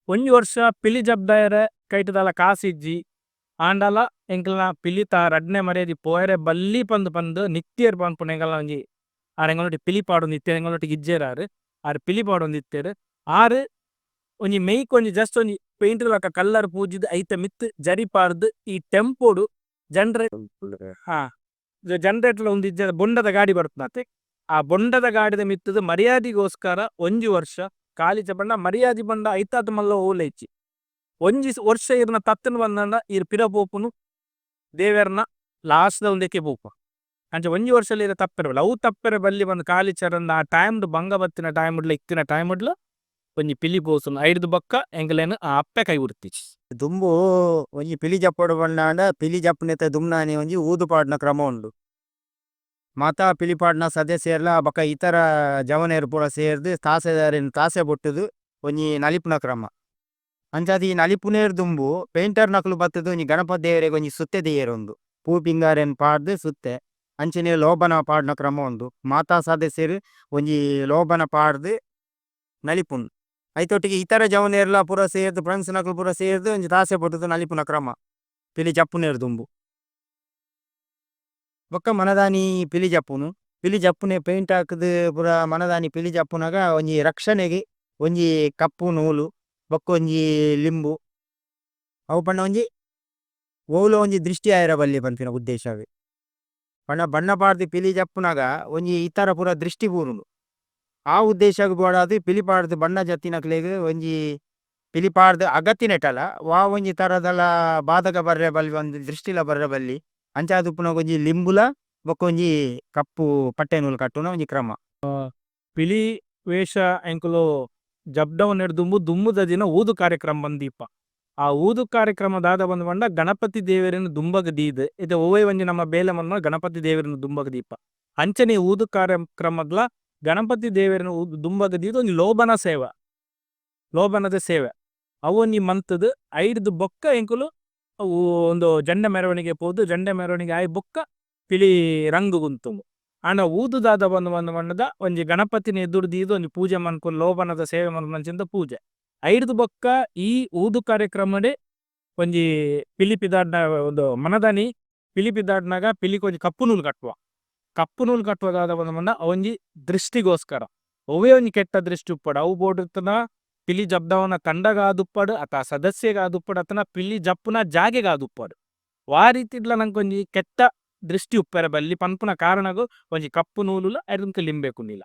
Speaker 1: ಒಂಜಿ ವರ್ಷ ಪಿಲಿ ಜಪ್ದಾಯೆರೆ ಕೈಟ್ ದಾಲ ಕಾಸ್ ಇಜ್ಜಿ. ಆಂಡಲ ಎಂಕಲ್ನ ಪಿಲಿತ ರಡ್ಡನೆ ಮರ್ಯಾದಿ ಪೋಯೆರೆ ಬಲ್ಲಿ ಪಂದ್ ಪಂದ್ ನಿತ್ಯೆರ್ ಪನ್ಪುನ ಎಂಕಲ್ನ ಒಂಜಿ ಆರ್ ಎಂಕಲ್ನೊಟ್ಟಿಗೆ ಪಿಲಿ ಪಾಡೊಂದಿತ್ತೆರ್ ಎಂಕಲ್ನೊಟ್ಟಿಗೆ ಇಜ್ಜೆರ್ ಆರ್. ಆರ್ ಪಿಲಿ ಪಾಡೊಂದಿತ್ತೆರ್. ಆರ್ ಒಂಜಿ ಮೈಕ್ ಒಂಜಿ ಜಸ್ಟ್ ಒಂಜಿ ಪೈಂಟ್ ಲಕ ಕಲರ್ ಪೂಜಿದ್ ಐತ ಮಿತ್ತ್ ಜರಿ ಪಾಡ್ದ್ ಈ ಟೆಂಪೋಡು ಜನರೇಟರ್ ಹಾ ಜನರೇಟರ್ ಉಂದು ಇಜ್ಜ ಬೊಂಡದ ಗಾಡಿ ಬರ್ಪುನತೆ. ಆ ಬೊಂಡದ ಗಾಡಿದ ಮಿತ್ತುದು ಮರ್ಯಾದಿಗೋಸ್ಕರ ಒಂಜಿ ವರ್ಷ ಕಾಲಿಚ ಪಂಡ ಮರ್ಯಾದಿ ಪಂಡ ಐತಾತ್ ಮಲ್ಲ ಓಲೆ ಇಜ್ಜಿ. ಒಂಜಿ ವರ್ಷ ಇರ್ನ ತತ್ತುನು ಬಂದಾಂಡ ಇರ್ ಪಿರ ಪೋಪುನು ದೇವೆರ್ನ ಲಾಸ್ಟ್ ದ ಉಂದೆಕೆ ಪೋಪ. ಅಂಚ ಒಂಜಿ ವರ್ಷ ಇರ ತಪ್ಪೆರೆ ಬಲ್ಲಿ ಅವು ತಪ್ಪೆರೆ ಬಲ್ಲಿ ಪಂದ್ ಕಾಲಿಚರಂದ ಆ ಟೈಮ್ ಡ್ ಬಂಗ ಬತ್ತಿನ ಟೈಮ್ ಡ್ಲ ಇತ್ತಿನ ಟೈಮ್ ಡ್ಲ ಒಂಜಿ ಪಿಲಿ ಪೋಸುನು ಐಡ್ದ್ ಬೊಕ್ಕ ಎಂಕಲೆನ್ ಆ ಅಪ್ಪೆ ಕೈ ಬುಡ್ತಿಜಿ.
Speaker 2: ದುಂಬು ಒಂಜಿ ಪಿಲಿ ಜಪ್ಪೊಡು ಪಂಡಾಂಡ ಪಿಲಿ ಜಪ್ಪುನೆತ ದುಮ್ನಾನಿ ಒಂಜಿ ಊದು ಪಾಡ್ನ ಕ್ರಮ ಉಂಡು. ಮಾತಾ ಪಿಲಿ ಪಾಡ್ನ ಸದಸ್ಯೆರ್ಲ ಬೊಕ ಇತರ ಜವನೆರ್ ಪೂರ ಸೇರ್ದ್ ತಾಸೆದಾರೆನ್ ತಾಸೆ ಬೊಟ್ಟುದು ಒಂಜಿ ನಲಿಪುನ ಕ್ರಮ. ಅಂಚಾದ್ ಈ ನಲಿಪುನೇರ್ ದುಂಬು ಪೈಂಟರ್ ನಕುಲು ಬತ್ತುದು ಒಂಜಿ ಗಣಪತಿ ದೇವೆರೆಗ್ ಒಂಜಿ ಸುತ್ತೆ ದೀಯೆರೆ ಉಂಡು. ಪೂ ಪಿಂಗಾರೆನ್ ಪಾಡ್ದ್ ಸುತ್ತೆ ಅಂಚನೆ ಲೋಬನ ಪಾಡ್ನ ಕ್ರಮ ಉಂಡು. ಮಾತಾ ಸದಸ್ಯೆರ್ ಒಂಜಿ ಲೋಬನ ಪಾಡ್ದ್ ನಲಿಪುನು. ಐತೊಟ್ಟಿಗೆ ಇತರ ಜವನೆರ್ಲ ಪೂರ ಸೇರ್ದ್ ಫ್ರೆಂಡ್ಸ್ ನಕುಲು ಪೂರ ಸೇರ್ದ್ ಒಂಜಿ ತಾಸೆ ಬೊಟ್ಟುದು ನಲಿಪುನ ಕ್ರಮ ಪಿಲಿ ಜಪ್ಪುನೇರ್ ದುಂಬು. ಬೊಕ್ಕ ಮನದಾನಿ ಪಿಲಿ ಜಪ್ಪುನು. ಪಿಲಿ ಜಪ್ಪುನೆ ಪೈಂಟ್ ಹಾಕುದು ಪೂರ ಮನದಾನಿ ಪಿಲಿ ಜಪ್ಪುನಗ ಒಂಜಿ ರಕ್ಷಣೆಗ್ ಒಂಜಿ ಕಪ್ಪು ನೂಲು ಬೊಕ್ಕ ಒಂಜಿ ಲಿಂಬು ಅವು ಪಂಡ ಒಂಜಿ ಓಲ ಒಂಜಿ ದೃಷ್ಟಿ ಆಯೆರೆ ಬಲ್ಲಿ ಪನ್ಪಿನ ಉದ್ದೇಶವೇ. ಪಂಡ ಬಣ್ಣ ಪಾಡ್ದ್ ಪಿಲಿ ಜಪ್ಪುನಗ ಒಂಜಿ ಇತರ ಪೂರ ದೃಷ್ಟಿ ಬೂರುಂಡು. ಆ ಉದ್ದೇಶಗ್ ಬೋಡಾದ್ ಪಿಲಿ ಪಾಡ್ದ್ ಬಣ್ಣ ಜತ್ತಿನಕ್ಲೆಗ್ ಒಂಜಿ ಪಿಲಿ ಪಾಡ್ದ್ ಅಗತಿನೆಟಲ ವಾ ಒಂಜಿ ತರದಲ ಬಾಧಕ ಬರ್ರೆ ಬಲ್ಲಿ ಒಂಜಿ ದೃಷ್ಟಿಲ ಬರ್ರೆ ಬಲ್ಲಿ ಅಂಚಾದ್ ಉಪ್ಪುನ ಒಂಜಿ ಲಿಂಬುಲ ಬೊಕ್ಕ ಒಂಜಿ ಕಪ್ಪು ಪಟ್ಟೆ ನೂಲು ಕಟ್ಟುನ ಒಂಜಿ ಕ್ರಮ.
Speaker 1: ಪಿಲಿ ವೇಷ ಎಂಕುಲು ಜಪ್ಡೌನ್ ದುಂಬು ದುಂಬುದ ದಿನ ಊದು ಕಾರ್ಯಕ್ರಮ ಬಂದೀಪ. ಆ ಊದು ಕಾರ್ಯಕ್ರಮ ದಾದ ಬಂದು ಪಂಡ ಗಣಪತಿ ದೇವೆರೆನ್ ದುಂಬಗ್ ದೀದ್ ಇತ್ತೆ ಒವ್ವೇ ಒಂಜಿ ನಮ್ಮ ಬೇಲೆ ಮನ್ಪುನ ಗಣಪತಿ ದೇವೆರೆನ್ ದುಂಬಗ್ ದೀಪ. ಅಂಚನೆ ಊದು ಕಾರ್ಯಕ್ರಮಗ್ಲ ಗಣಪತಿ ದೇವೆರೆನ್ ದುಂಬಗ್ ದೀದ್ ಒಂಜಿ ಲೋಬನ ಸೇವೆ, ಲೋಬನದ ಸೇವೆ ಅವು ಒಂಜಿ ಮಂತುದು ಐಡ್ದ್ ಬೊಕ್ಕ ಎಂಕುಲು ಉಂದು ಜಂಡ ಮೆರವಣಿಗೆ ಪೋದು ಜಂಡ ಮೆರವಣಿಗೆ ಆಯಿ ಬೊಕ್ಕ ಪಿಲಿ ರಂಗ್ ಗುಂತುಂಡು. ಆಂಡ ಊದು ದಾದ ಬಂದು ಬಂದು ಪಂಡದ ಒಂಜಿ ಗಣಪತಿನ ಎದುರು ದೀದ್ ಒಂಜಿ ಪೂಜೆ ಮನ್ಪುನ ಲೋಬನದ ಸೇವೆ ಮನ್ಪುನಂಚಿಂದ ಪೂಜೆ. ಐಡ್ದ್ ಬೊಕ್ಕ ಈ ಊದು ಕಾರ್ಯಕ್ರಮಡೆ ಒಂಜಿ ಪಿಲಿ ಪಿದಾಡ್ನ ಒಂದು ಮನದಾನಿ ಪಿಲಿ ಪಿದಾಡ್ನಾಗ ಪಿಲಿಕ್ ಒಂಜಿ ಕಪ್ಪು ನೂಲು ಕಟ್ಟುವ. ಕಪ್ಪು ನೂಲು ಕಟ್ಟುವ ದಾದ ಬಂದು ಪಂಡ ಒಂಜಿ ದೃಷ್ಟಿಗೋಸ್ಕರ. ಒವ್ವೇ ಒಂಜಿ ಕೆಟ್ಟ ದೃಷ್ಟಿ ಉಪ್ಪಡ್ ಅವು ಬೋಡಿತ್ತುಂಡ ಪಿಲಿ ಜಪ್ದಾವನ ತಂಡಗಾದುಪ್ಪಡ್ ಅತ ಸದಸ್ಯಗಾದುಪ್ಪಡ್ ಅತನ ಪಿಲಿ ಜಪ್ಪುನ ಜಾಗೆಗಾದುಪ್ಪಡ್. ವಾ ರೀತಿಡ್ಲ ನಂಕೊಂಜಿ ಕೆಟ್ಟ ದೃಷ್ಟಿ ಉಪ್ಪೆರೆ ಬಲ್ಲಿ ಪನ್ಪುನ ಕಾರಣಗ್ ಒಂಜಿ ಕಪ್ಪು ನೂಲುಲ ಐಡ್ದ್ ಲಿಂಬೆ ಕುಂಡಿಲ.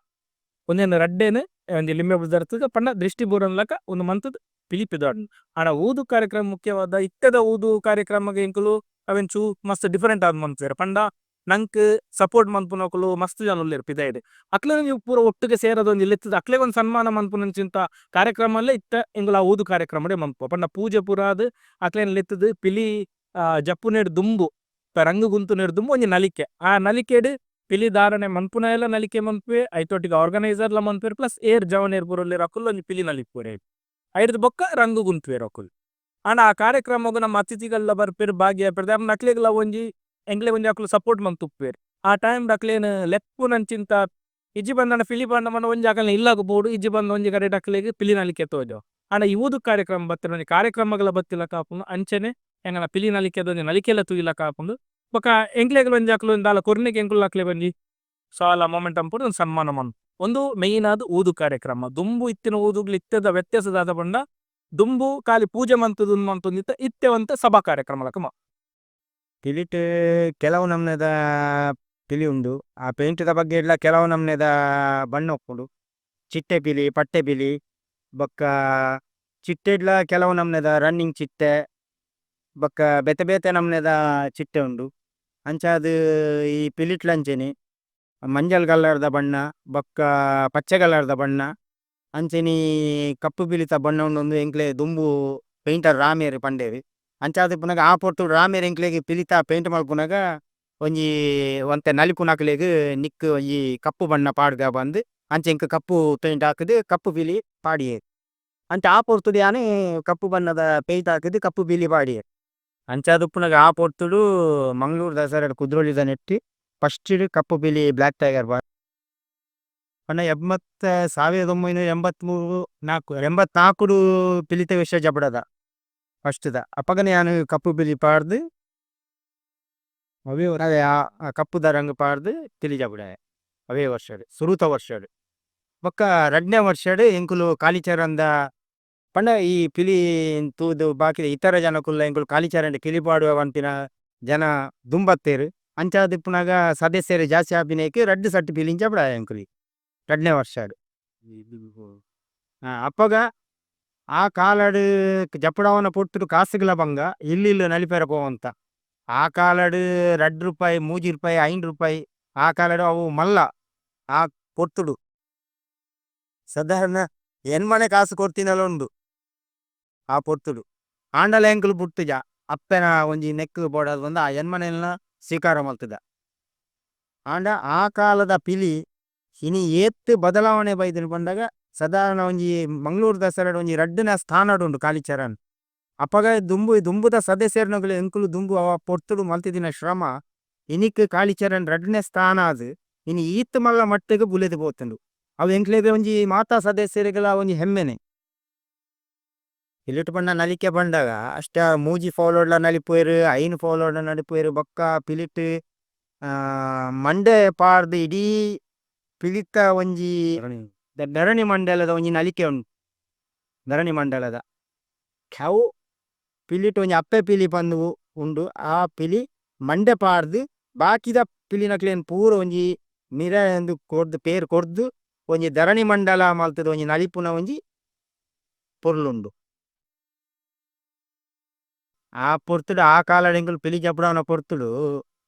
Speaker 1: ಉಂದೆನ್ ರಡ್ಡೆನ್ ಒಂಜಿ ಲಿಂಬೆ ಪುದರ್ತದ ಪಂಡ ದೃಷ್ಟಿ ಬೂರನ್ಲಕ ಉಂದು ಮಂತುದು ಪಿಲಿ ಪಿದಾಡ್ನ. ಆಂಡ ಊದು ಕಾರ್ಯಕ್ರಮ ಮುಖ್ಯವಾದ ಇತ್ತೆದ ಊದು ಕಾರ್ಯಕ್ರಮಗ್ ಎಂಕುಲು ಅವೆನ್ ಚೂ ಮಸ್ತ್ ಡಿಫರೆಂಟ್ ಆದ್ ಮನ್ಪುವೆರ್ ಪಂಡ ನಂಕ್ ಸಪೋರ್ಟ್ ಮನ್ಪುನಕುಲು ಮಸ್ತ್ ಜನ ಉಲ್ಲೆರ್ ಪಿದಯ್ಡ್. ಅಕ್ಲೆನ ಒಂಜಿ ಪೂರ ಒಟ್ಟುಗೆ ಸೇರದ್ ಒಂಜಿ ಲೆತ್ತುದು ಅಕ್ಲೆಗ್ ಒಂಜಿ ಸನ್ಮಾನ ಮನ್ಪುನಂಚಿಂತ ಕಾರ್ಯಕ್ರಮಲೇ ಇತ್ತೆ ಎಂಕುಲು ಆ ಊದು ಕಾರ್ಯಕ್ರಮಡೆ ಮನ್ಪುವ. ಪಂಡ ಪೂಜೆ ಪೂರ ಆದ್ ಅಕ್ಲೆನ್ ಲೆತ್ತುದು ಪಿಲಿ ಜಪ್ಪುನೆಡ್ ದುಂಬು ರಂಗ್ ಗುಂತುನೆಡ್ ದುಂಬು ಒಂಜಿ ನಲಿಕೆ. ಆ ನಲಿಕೆಡ್ ಪಿಲಿ ಧಾರಣೆ ಮನ್ಪುನಯೆಲ ನಲಿಕೆ ಮನ್ಪುವೆ ಐತೊಟ್ಟಿಗೆ ಆರ್ಗನೈಸರ್ ಲ ಮನ್ಪುವೆರ್ ಪ್ಲಸ್ ಏರ್ ಜವನೆರ್ ಪೂರ ಉಲ್ಲೆರ್ ಅಕುಲು ಒಂಜಿ ಪಿಲಿ ನಲಿಪುವೆರ್. ಐಡ್ದ್ ಬೊಕ್ಕ ರಂಗ್ ಗುಂತುವೆರ್ ಅಕುಲು. ಆಂಡ ಆ ಕಾರ್ಯಕ್ರಮಗ್ ನಮ್ಮ ಅತಿಥಿಗಳ್ಲ ಬರ್ಪೆರ್ ಭಾಗಿಯಾಪೆರ್ ದಾಯೆ ಅಕ್ಲೆಗ್ಲ ಒಂಜಿ ಎಂಕ್ಲೆಗ್ ಒಂಜಿ ಅಕುಲು ಸಪೋರ್ಟ್ ಮಂತುಪ್ಪುವೆರ್. ಆ ಟೈಮ್ ಡ್ ಅಕ್ಲೆನ್ ಲೆಪ್ಪುನಂಚಿಂತ ಇಜ್ಜಿ ಪಂಡ ಪಿಲಿ ಪಂಡ ಪಂಡ ಒಂಜಿ ಅಕಲ್ನ ಇಲ್ಲಗ್ ಪೋಡು ಇಜ್ಜಿ ಪಂಡ ಒಂಜಿ ಕಡೆಟ್ ಅಕ್ಲೆಗ್ ಪಿಲಿ ನಲಿಕೆ ತೋಜಾವ್. ಆಂಡ ಈ ಊದು ಕಾರ್ಯಕ್ರಮ ಬತ್ತಿನ ಒಂಜಿ ಕಾರ್ಯಕ್ರಮಗಳ ಬತ್ತಿಲಕ ಆಪುಂಡು ಅಂಚನೆ ಎಂಕಲ್ನ ಪಿಲಿ ನಲಿಕೆದ ಒಂಜಿ ನಲಿಕೆಲ ತೂಯಿಲಕ ಆಪುಂಡು. ಬೊಕ್ಕ ಎಂಕ್ಲೆಗ್ ಒಂಜಿ ಅಕುಲು ದಾಲ ಕೊರ್ನೆಗ್ ಎಂಕುಲು ಅಕ್ಲೆಗ್ ಒಂಜಿ ಸಾಲ ಮೊಮೆಂಟಮ್ ಪೂರ ಒಂಜಿ ಸನ್ಮಾನ ಮನ್ಪು. ಉಂದು ಮೈನ್ ಆದ್ ಊದು ಕಾರ್ಯಕ್ರಮ. ದುಂಬು ಇತ್ತಿನ ಊದುಗ್ಲ ಇತ್ತೆದ ವ್ಯತ್ಯಾಸ ದಾದ ಪಂಡ ದುಂಬು ಖಾಲಿ ಪೂಜೆ ಮಂತುದು ಉಂದು ಮಂತೊಂದಿತ್ತ ಇತ್ತೆ ಒಂತೆ ಸಭಾ ಕಾರ್ಯಕ್ರಮ ಲಕ
Speaker 2: ಪಿಲಿಟ್ ಕೆಲವು ನಮೂನೆದ ಪಿಲಿ ಉಂಡು. ಆ ಪೇಂಟ್ ದ ಬಗ್ಗೆ ಇಡ್ಲ ಕೆಲವು ನಮೂನೆದ ಬಣ್ಣ ಉಪ್ಪುಂಡು. ಚಿಟ್ಟೆ ಪಿಲಿ, ಪಟ್ಟೆ ಪಿಲಿ, ಬೊಕ್ಕ ಚಿಟ್ಟೆಡ್ಲ ಕೆಲವು ನಮೂನೆದ ರನ್ನಿಂಗ್ ಚಿಟ್ಟೆ, ಬೊಕ್ಕ ಬೇತೆ ಬೇತೆ ನಮೂನೆದ ಚಿಟ್ಟೆ ಉಂಡು. ಅಂಚಾದ್ ಈ ಪಿಲಿಟ್ಲಂಚೆನೆ ಮಂಜಲ್ ಕಲರ್ ದ ಬಣ್ಣ ಬೊಕ್ಕ ಪಚ್ಚೆ ಕಲರ್ ದ ಬಣ್ಣ ಅಂಚೆನೆ ಕಪ್ಪು ಪಿಲಿತ ಬಣ್ಣ ಉಂಡು ಎಂಕ್ಲೆ ದುಂಬು ಪೈಂಟರ್ ರಾಮೇರ್ ಪಂಡೆರ್. ಅಂಚಾದ್ ಉಪ್ಪುನಗ ಆ ಪೊರ್ತುಡು ರಾಮೇರ್ ಎಂಕ್ಲೆಗ್ ಪಿಲಿತ ಪೈಂಟ್ ಮಲ್ಪುನಗ ಒಂಜಿ ಒಂತೆ ನಲಿಪುನಕ್ಲೆಗ್ ನಿಕ್ಕ್ ಒಂಜಿ ಕಪ್ಪು ಬಣ್ಣ ಪಾಡ್ಗ ಪಂದ್ ಅಂಚ ಎಂಕ್ ಕಪ್ಪು ಪೈಂಟ್ ಹಾಕುದು ಕಪ್ಪು ಪಿಲಿ ಪಾಡಿಯೆರ್. ಅಂಚ ಆ ಪೊರ್ತುಡು ಯಾನ್ ಕಪ್ಪು ಬಣ್ಣದ ಪೈಂಟ್ ಹಾಕುದು ಕಪ್ಪು ಪಿಲಿ ಪಾಡಿಯೆ. ಅಂಚಾದ್ ಉಪ್ಪುನಗ ಆ ಪೊರ್ತುಡು ಮಂಗಳೂರು ದಸರಾ ಕುದ್ರೋಳಿದ ನೆಟ್ಟ್ ಫಸ್ಟ್ ಕಪ್ಪು ಪಿಲಿ ಬ್ಲ್ಯಾಕ್ ಟೈಗರ್ ಪಂಡ 1983 ನಾಲ್ಕು 84 ಪಿಲಿತ ವಿಷ ಜಪುಡದ ಫಸ್ಟ್ ದ ಅಪಗನೆ ಯಾನ್ ಕಪ್ಪು ಪಿಲಿ ಪಾಡ್ದ್ ಅವೇ ಆ ಕಪ್ಪುದ ರಂಗ್ ಪಾಡ್ದ್ ಪಿಲಿ ಜಪುಡಾಯೆ ಅವೇ ವರ್ಷಡ್ ಸುರುತ ವರ್ಷಡ್. ಬೊಕ್ಕ ರಡ್ಡನೆ ವರ್ಷಡ್ ಎಂಕುಲು ಕಾಲಿಚರಂದ ಪಂಡ ಈ ಪಿಲಿ ತೂದು ಬಾಕಿ ಇತರ ಜನಕುಲ್ಲ ಎಂಕುಲು ಕಾಲಿಚರಂಡ ಪಿಲಿ ಪಾಡುವ ಪನ್ಪಿನ ಜನ ದುಂಬತ್ತೆರ್. ಅಂಚಾದ್ ಉಪ್ಪುನಗ ಸದಸ್ಯೆರ್ ಜಾಸ್ತಿ ಆಪಿನೇಕ್ ರಡ್ಡ್ ಸಟ್ ಪಿಲಿ ಜಪುಡಾಯ ಎಂಕುಲು ರಡ್ಡನೆ ವರ್ಷಡ್. ಅಪಗ ಆ ಕಾಲಡ್ ಜಪುಡಾವನ ಪೊರ್ತುಡು ಕಾಸುಗಳ ಬಂಗ ಇಲ್ಲ್ ಇಲ್ಲ್ ನಲಿಪೆರೆ ಪೋವಂತ. ಆ ಕಾಲಡ್ 2 ರೂಪಾಯಿ 3 ರೂಪಾಯಿ 5 ರೂಪಾಯಿ ಆ ಕಾಲಡ್ ಅವು ಮಲ್ಲ ಆ ಪೊರ್ತುಡು. ಸಾಧಾರಣ ಎನ್ಮನೆ ಕಾಸು ಕೊರ್ತಿನಲ ಉಂಡು ಆ ಪೊರ್ತುಡು. ಆಂಡಲ ಎಂಕುಲು ಬುಡ್ತುಜ ಅಪ್ಪೆನ ಒಂಜಿ ನೆಕ್ಕ್ ಬೋಡಾದ್ ಪಂದ್ ಆ ಎನ್ಮನೆಲ್ನ ಸ್ವೀಕಾರ ಮಲ್ತುದ. ಆಂಡ ಆ ಕಾಲದ ಪಿಲಿ ಇನಿ ಏತ್ ಬದಲಾವಣೆ ಬೈದುಂಡು ಪಂಡಗ ಸಾಧಾರಣ ಒಂಜಿ ಮಂಗಳೂರು ದಸರಾಡ್ ಒಂಜಿ ರಡ್ಡನೆ ಸ್ಥಾನಡ್ ಉಂಡು ಕಾಲಿಚರಣ್. ಅಪಗ ದುಂಬು ದುಂಬುದ ಸದಸ್ಯೆರ್ನಕುಲು ಎಂಕುಲು ದುಂಬು ಅವ ಪೊರ್ತುಡು ಮಲ್ತಿದಿನ ಶ್ರಮ ಇನಿಕ್ ಕಾಲಿಚರಣ್ ರಡ್ಡನೆ ಸ್ಥಾನ ಆದ್ ಇನಿ ಈತ್ ಮಲ್ಲ ಮಟ್ಟಗ್ ಬುಲೆದ್ ಪೋತುಂಡು. ಅವು ಎಂಕ್ಲೆಗ್ ಒಂಜಿ ಮಾತಾ ಸದಸ್ಯೆರೆಗ್ಲ ಒಂಜಿ ಹೆಮ್ಮೆನೆ. ಪಿಲಿಟ್ ಪಂಡ ನಲಿಕೆ ಪಂಡಗ ಅಷ್ಟ ಮೂಜಿ ಫೋಲೋಡ್ಲ ನಲಿಪುವೆರ್ 5 ಫೋಲೋಡ್ಲ ನಲಿಪುವೆರ್ ಬೊಕ್ಕ ಪಿಲಿಟ್ ಮಂಡೆ ಪಾಡ್ದ್ ಇಡೀ ಪಿಲಿತ ಒಂಜಿ ಧರಣಿ ಮಂಡಲದ ಒಂಜಿ ನಲಿಕೆ ಉಂಡು. ಧರಣಿ ಮಂಡಲದ ಅವು ಪಿಲಿಟ್ ಒಂಜಿ ಅಪ್ಪೆ ಪಿಲಿ ಪಂದ್ ಉಂಡು. ಆ ಪಿಲಿ ಮಂಡೆ ಪಾಡ್ದ್ ಬಾಕಿದ ಪಿಲಿನಕ್ಲೆನ್ ಪೂರ ಒಂಜಿ ಮಿರೆ ಇಂದ್ ಕೊರ್ದು ಪೇರ್ ಕೊರ್ದು ಒಂಜಿ ಧರಣಿ ಮಂಡಲ ಮಲ್ತುದು ಒಂಜಿ ನಲಿಪುನ ಒಂಜಿ ಪೊರ್ಲುಂಡು. ಆ ಪೊರ್ತುಡು ಆ ಕಾಲಡ್ ಎಂಕುಲು ಪಿಲಿ ಜಪುಡಾವುನ ಪೊರ್ತುಡು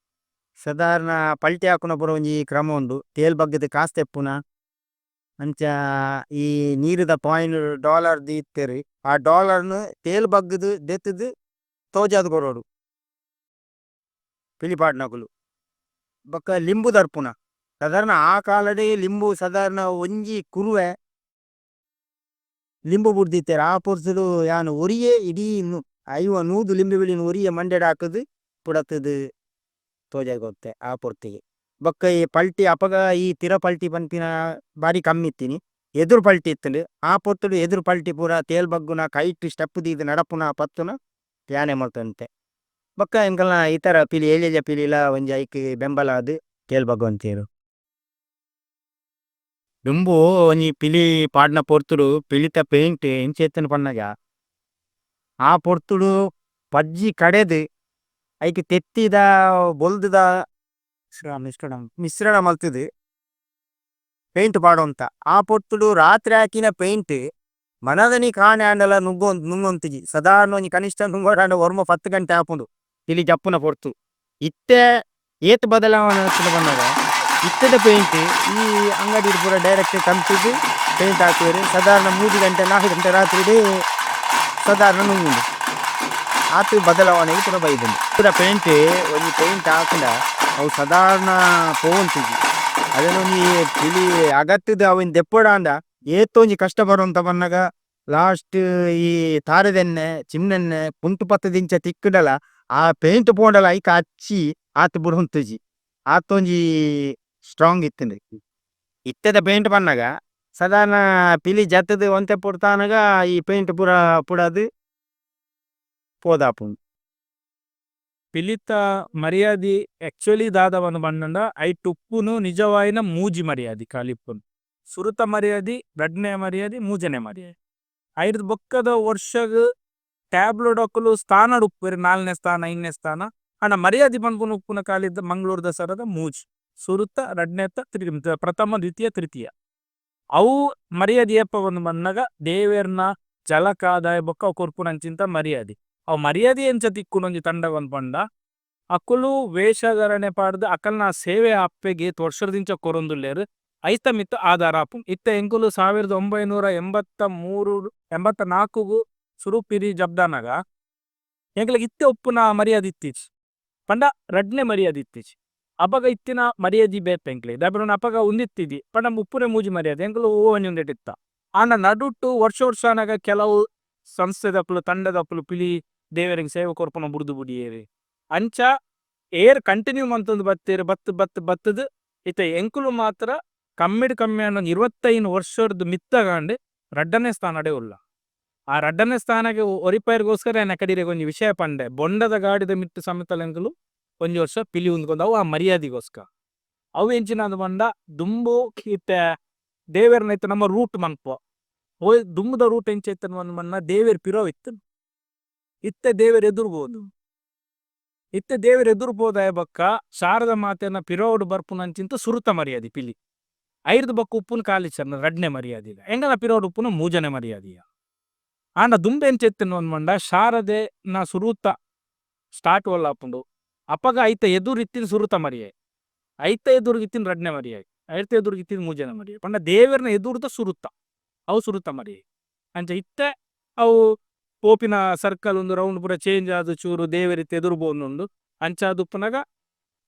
Speaker 2: ಸಾಧಾರಣ ಪಲ್ಟಿ ಆಕುನ ಪೂರ ಒಂಜಿ ಕ್ರಮ ಉಂಡು ತೇಲ್ ಬಗ್ಗದ್ ಕಾಸ್ ದೆಪ್ಪುನ ಅಂಚ ಈ ನೀರುದ ಕಾಯಿನ್ ಡಾಲರ್ ದೀತೆರ್ ಆ ಡಾಲರ್ ನು ತೇಲ್ ಬಗ್ಗದ್ ದೆತ್ತುದು ತೋಜಾದ್ ಕೊರೊಡು ಪಿಲಿ ಪಾಡ್ನಕುಲು ಬೊಕ ಲಿಂಬು ದರ್ಪುನ ಸಾಧಾರಣ ಆ ಕಾಲಡೇ ಲಿಂಬು ಸಾಧಾರಣ ಒಂಜಿ ಕುರುವೆ ಲಿಂಬು ಬುಡ್ದಿತ್ತೆರ್ ಆ ಪೊರ್ತುಡು ಯಾನ್ ಒರಿಯೆ ಇಡೀ 50 100 ಲಿಂಬೆ ಬೆಳಿನ್ ಒರಿಯೆ ಮಂಡೆಡ್ ಹಾಕುದು ಪುಡತುದು ತೋಜಾದ್ ಕೊರ್ತೆ ಆ ಪೊರ್ತುಗೆ. ಬೊಕ್ಕ ಈ ಪಲ್ಟಿ ಅಪಗ ಈ ಪಿರ ಪಲ್ಟಿ ಪನ್ಪಿನ ಬಾರಿ ಕಮ್ಮಿ ಇತ್ತಿನಿ ಎದುರು ಪಲ್ಟಿ ಇತ್ತುಂಡು ಆ ಪೊರ್ತುಡು ಎದುರು ಪಲ್ಟಿ ಪೂರ ತೇಲ್ ಬಗ್ಗುನ ಕೈಟ್ ಸ್ಟೆಪ್ ದೀದ್ ನಡಪುನ ಪತ್ತುನ ಯಾನೆ ಮಲ್ತೊಂತೆ. ಬೊಕ್ಕ ಎಂಕಲ್ನ ಇತರ ಪಿಲಿ ಎಲ್ಯ ಎಲ್ಯ ಪಿಲಿಲ ಒಂಜಿ ಐಕ್ ಬೆಂಬಲ ಆದ್ ತೇಲ್ ಬಗ್ಗೊಂತೆರ್. ದುಂಬು ಒಂಜಿ ಪಿಲಿ ಪಾಡ್ನ ಪೊರ್ತುಡು ಪಿಲಿತ ಪೈಂಟ್ ಎಂಚ ಇತ್ತುಂಡು ಪನ್ನಗ ಆ ಪೊರ್ತುಡು ಪಜ್ಜಿ ಕಡೆದ್ ಐಕ್ ತೆತ್ತಿದ ಬೊಲ್ದುದ ಮಿಶ್ರಣ ಮಲ್ತುದು ಪೈಂಟ್ ಪಾಡೊಂತ ಆ ಪೊರ್ತುಡು ರಾತ್ರೆ ಆಕಿನ ಪೈಂಟ್ ಮನದನಿ ಕಾಂಡೆ ಆಂಡಲ ನುಗ್ಗೊಂತಿಜಿ ಸಾಧಾರಣ ಒಂಜಿ ಕನಿಷ್ಠ ನುಂಗೋಡಾಂಡ ಒರ್ಂಬ 10 ಗಂಟೆ ಆಪುಂಡು ಪಿಲಿ ಜಪ್ಪುನ ಪೊರ್ತು. ಇತ್ತೆ ಏತ್ ಬದಲಾವಣೆ ಆತುಂಡು ಪನ್ನಗ ಇತ್ತೆದ ಪೈಂಟ್ ಈ ಅಂಗಡಿಡ್ ಪೂರ ಡೈರೆಕ್ಟ್ ಕಂಪಿಗ್ ಪೈಂಟ್ ಹಾಕುವೆರ್ ಸಾಧಾರಣ 3 ಗಂಟೆ 4 ಗಂಟೆ ರಾತ್ರಿಡ್ ಸಾಧಾರಣ ನುಂಗುಂಡು ಆತ್ ಬದಲಾವಣೆ ಪೂರ ಬೈದುಂಡು. ಪೂರ ಪೈಂಟ್ ಒಂಜಿ ಪೈಂಟ್ ಹಾಕುಂಡ ಅವು ಸಾಧಾರಣ ಪೋವೊಂತಿಜಿ ಅವೆನ್ ಒಂಜಿ ಪಿಲಿ ಅಗತುದು ಅವೆನ್ ದೆಪ್ಪೊಡಾಂಡ ಏತೊಂಜಿ ಕಷ್ಟ ಬರೊಂತ ಪನ್ನಗ ಲಾಸ್ಟ್ ಈ ತಾರೆದೆಣ್ಣೆ ಚಿಮ್ನೆಣ್ಣೆ ಕುಂಟು ಪತ್ತುದಿಂಚ ತಿಕ್ಕುಂಡಲ ಆ ಪೈಂಟ್ ಪೋಂಡಲ ಐಕ್ ಅಚ್ಚಿ ಆತ್ ಬುಡೊಂತುಜಿ ಆತೊಂಜಿ ಸ್ಟ್ರಾಂಗ್ ಇತ್ತುಂಡು. ಇತ್ತೆದ ಪೈಂಟ್ ಪನ್ನಗ ಸಾಧಾರಣ ಪಿಲಿ ಜತ್ತುದು ಒಂತೆ ಪೊರ್ತಾನಗ ಈ ಪೈಂಟ್ ಪೂರ ಪುಡಾದ್ ಪೋದಾಪುಂಡು.
Speaker 1: ಪಿಲಿತ ಮರ್ಯಾದಿ ಆಕ್ಚುಅಲಿ ದಾದವನು ಪಂಡಂಡ ಐಟ್ ಉಪ್ಪುನು ನಿಜವಾಯಿನ ಮೂಜಿ ಮರ್ಯಾದಿ ಖಾಲಿ ಉಪ್ಪುನು. ಸುರುತ ಮರ್ಯಾದಿ, ರಡ್ಡನೆ ಮರ್ಯಾದಿ, ಮೂಜನೆ ಮರ್ಯಾದಿ. ಐರ್ದ್ ಬೊಕ್ಕದ ವರ್ಷಗ್ ಟ್ಯಾಬ್ಲೋ ದಕುಲು ಸ್ಥಾನಡ್ ಉಪ್ಪುವೆರ್ ನಾಲ್ನೆ ಸ್ಥಾನ ಐನ್ನೆ ಸ್ಥಾನ ಆಂಡ ಮರ್ಯಾದಿ ಪನ್ಪುನ ಉಪ್ಪುನ ಖಾಲಿ ಮಂಗಳೂರು ದಸರಾದ ಮೂಜಿ. ಸುರುತ ರಡ್ಡನೆತ ಪ್ರಥಮ ದ್ವಿತೀಯ ತೃತೀಯ. ಅವು ಮರ್ಯಾದಿ ಏಪ ಪಂದ್ ಪನ್ನಗ ದೇವೆರ್ನ ಜಲಕ ಆದಾಯ ಬೊಕ್ಕ ಅವು ಕೊರ್ಪುನಂಚಿಂತ ಮರ್ಯಾದಿ. ಅವು ಮರ್ಯಾದಿ ಎಂಚ ತಿಕ್ಕುನು ಒಂಜಿ ತಂಡಗ್ ಪಂದ್ ಪಂಡ ಅಕುಲು ವೇಷಧರಣೆ ಪಾಡ್ದ್ ಅಕಲ್ನ ಸೇವೆ ಅಪ್ಪೆಗ್ ಏತ್ ವರ್ಷರ್ದಿಂಚ ಕೊರೊಂದುಲ್ಲೆರ್ ಐತ ಮಿತ್ತ್ ಆಧಾರ ಆಪುಂಡು. ಇತ್ತೆ ಎಂಕುಲು 1983 84 ಗು ಸುರು ಪಿಲಿ ಜಪ್ದಾನಗ ಎಂಕ್ಲೆಗ್ ಇತ್ತೆ ಉಪ್ಪುನ ಮರ್ಯಾದಿ ಇತ್ತಿಜಿ ಪಂಡ ರಡ್ಡನೆ ಮರ್ಯಾದಿ ಇತ್ತಿಜಿ. ಅಪಗ ಇತ್ತಿನ ಮರ್ಯಾದಿ ಬೇತೆ ಎಂಕ್ಲೆಗ್ ದಾಯೆ ಪಂಡ ಅಪಗ ಉಂದು ಇತ್ತಿಜಿ ಪಂಡ ಉಪ್ಪುನೆ ಮೂಜಿ ಮರ್ಯಾದಿ ಎಂಕುಲು ಒವು ಒಂಜಿ ಉಂದೆಟ್ ಇತ್ತ. ಆಂಡ ನಡುಟು ವರ್ಷ ವರ್ಷ ಆನಗ ಕೆಲವು ಸಂಸ್ಥೆದಕುಲು ತಂಡದಕುಲು ಪಿಲಿ ದೇವೆರೆಗ್ ಸೇವೆ ಕೊರ್ಪುನ ಬುಡ್ದು ಬುಡಿಯೆರ್. ಅಂಚ ಏರ್ ಕಂಟಿನ್ಯೂ ಮಂತೊಂದು ಬತ್ತೆರ್ ಬತ್ತ್ ಬತ್ತ್ ಬತ್ತ್ ದ್ ಇತ್ತೆ ಎಂಕುಲು ಮಾತ್ರ ಕಮ್ಮಿಡ್ ಕಮ್ಮಿ ಆಂಡ ಒಂಜಿ 25 ವರ್ಷರ್ದ್ ಮಿತ್ತಗಾಂಡ್ ರಡ್ಡನೆ ಸ್ಥಾನಡೇ ಉಲ್ಲ. ಆ ರಡ್ಡನೆ ಸ್ಥಾನಗ್ ಒರಿಪಾಯೆರೆಗೋಸ್ಕರ ಯಾನ್ ಕಡೀರೆಗ್ ಒಂಜಿ ವಿಷಯ ಪಂಡೆ ಬೊಂಡದ ಗಾಡಿದ ಮಿತ್ತ್ ಸಮೇತಲ ಎಂಕುಲು ಒಂಜಿ ವರ್ಷ ಪಿಲಿ ಉಂತ್ಕೊಂದು ಅವು ಆ ಮರ್ಯಾದಿಗೋಸ್ಕರ. ಅವು ಎಂಚಿನ ಪಂಡ ದುಂಬು ಇತ್ತೆ ದೇವೆರ್ನ ಇತ್ತೆ ನಮ ರೂಟ್ ಮನ್ಪುವ ಒಯ್ ದುಂಬುದ ರೂಟ್ ಎಂಚ ಇತ್ತ್ಂಡ್ ಪಂಡ ದೇವೆರ್ ಪಿರವು ಇತ್ತ್ಂಡ್ ಇತ್ತೆ ದೇವೆರ್ ಎದುರು ಪೋದು. ಇತ್ತೆ ದೇವೆರ್ ಎದುರು ಪೋದಾಯ ಬೊಕ್ಕ ಶಾರದ ಮಾತೆನ ಪಿರವುಡು ಬರ್ಪುನಂಚಿಂತ ಸುರುತ ಮರ್ಯಾದಿ ಪಿಲಿ. ಐರ್ದ್ ಬೊಕ್ಕ ಉಪ್ಪುನು ಕಾಲಿಚರಣ ರಡ್ಡನೆ ಮರ್ಯಾದಿ ಎಂಕಲ್ನ ಪಿರವುಡು ಉಪ್ಪುನು ಮೂಜನೆ ಮರ್ಯಾದಿ. ಆಂಡ ದುಂಬು ಎಂಚ ಇತ್ತ್ಂಡ್ ಪಂಡ ಶಾರದೆ ನ ಸುರುತ ಸ್ಟಾರ್ಟ್ ಓಲ್ ಆಪುಂಡು ಅಪಗ ಐತ ಎದುರು ಇತ್ತಿನ ಸುರುತ ಮರ್ಯಾದಿ ಐತ ಎದುರುಗ್ ಇತ್ತಿನ ರಡ್ಡನೆ ಮರ್ಯಾದಿ ಐತ ಎದುರುಗ್ ಇತ್ತಿನ ಮೂಜನೆ ಮರ್ಯಾದಿ ಪಂಡ ದೇವೆರ್ನ ಎದುರುದ ಸುರುತ ಅವು ಸುರುತ ಮರ್ಯಾದಿ. ಅಂಚ ಇತ್ತೆ ಅವು ಪೋಪಿನ ಸರ್ಕಲ್ ಉಂದು ರೌಂಡ್ ಪೂರ ಚೇಂಜ್ ಆದ್ ಚೂರು ದೇವೆರ್ ಇತ್ತೆ ಎದುರು ಪೋವೊಂದುಂಡು ಅಂಚಾದ್ ಉಪ್ಪುನಗ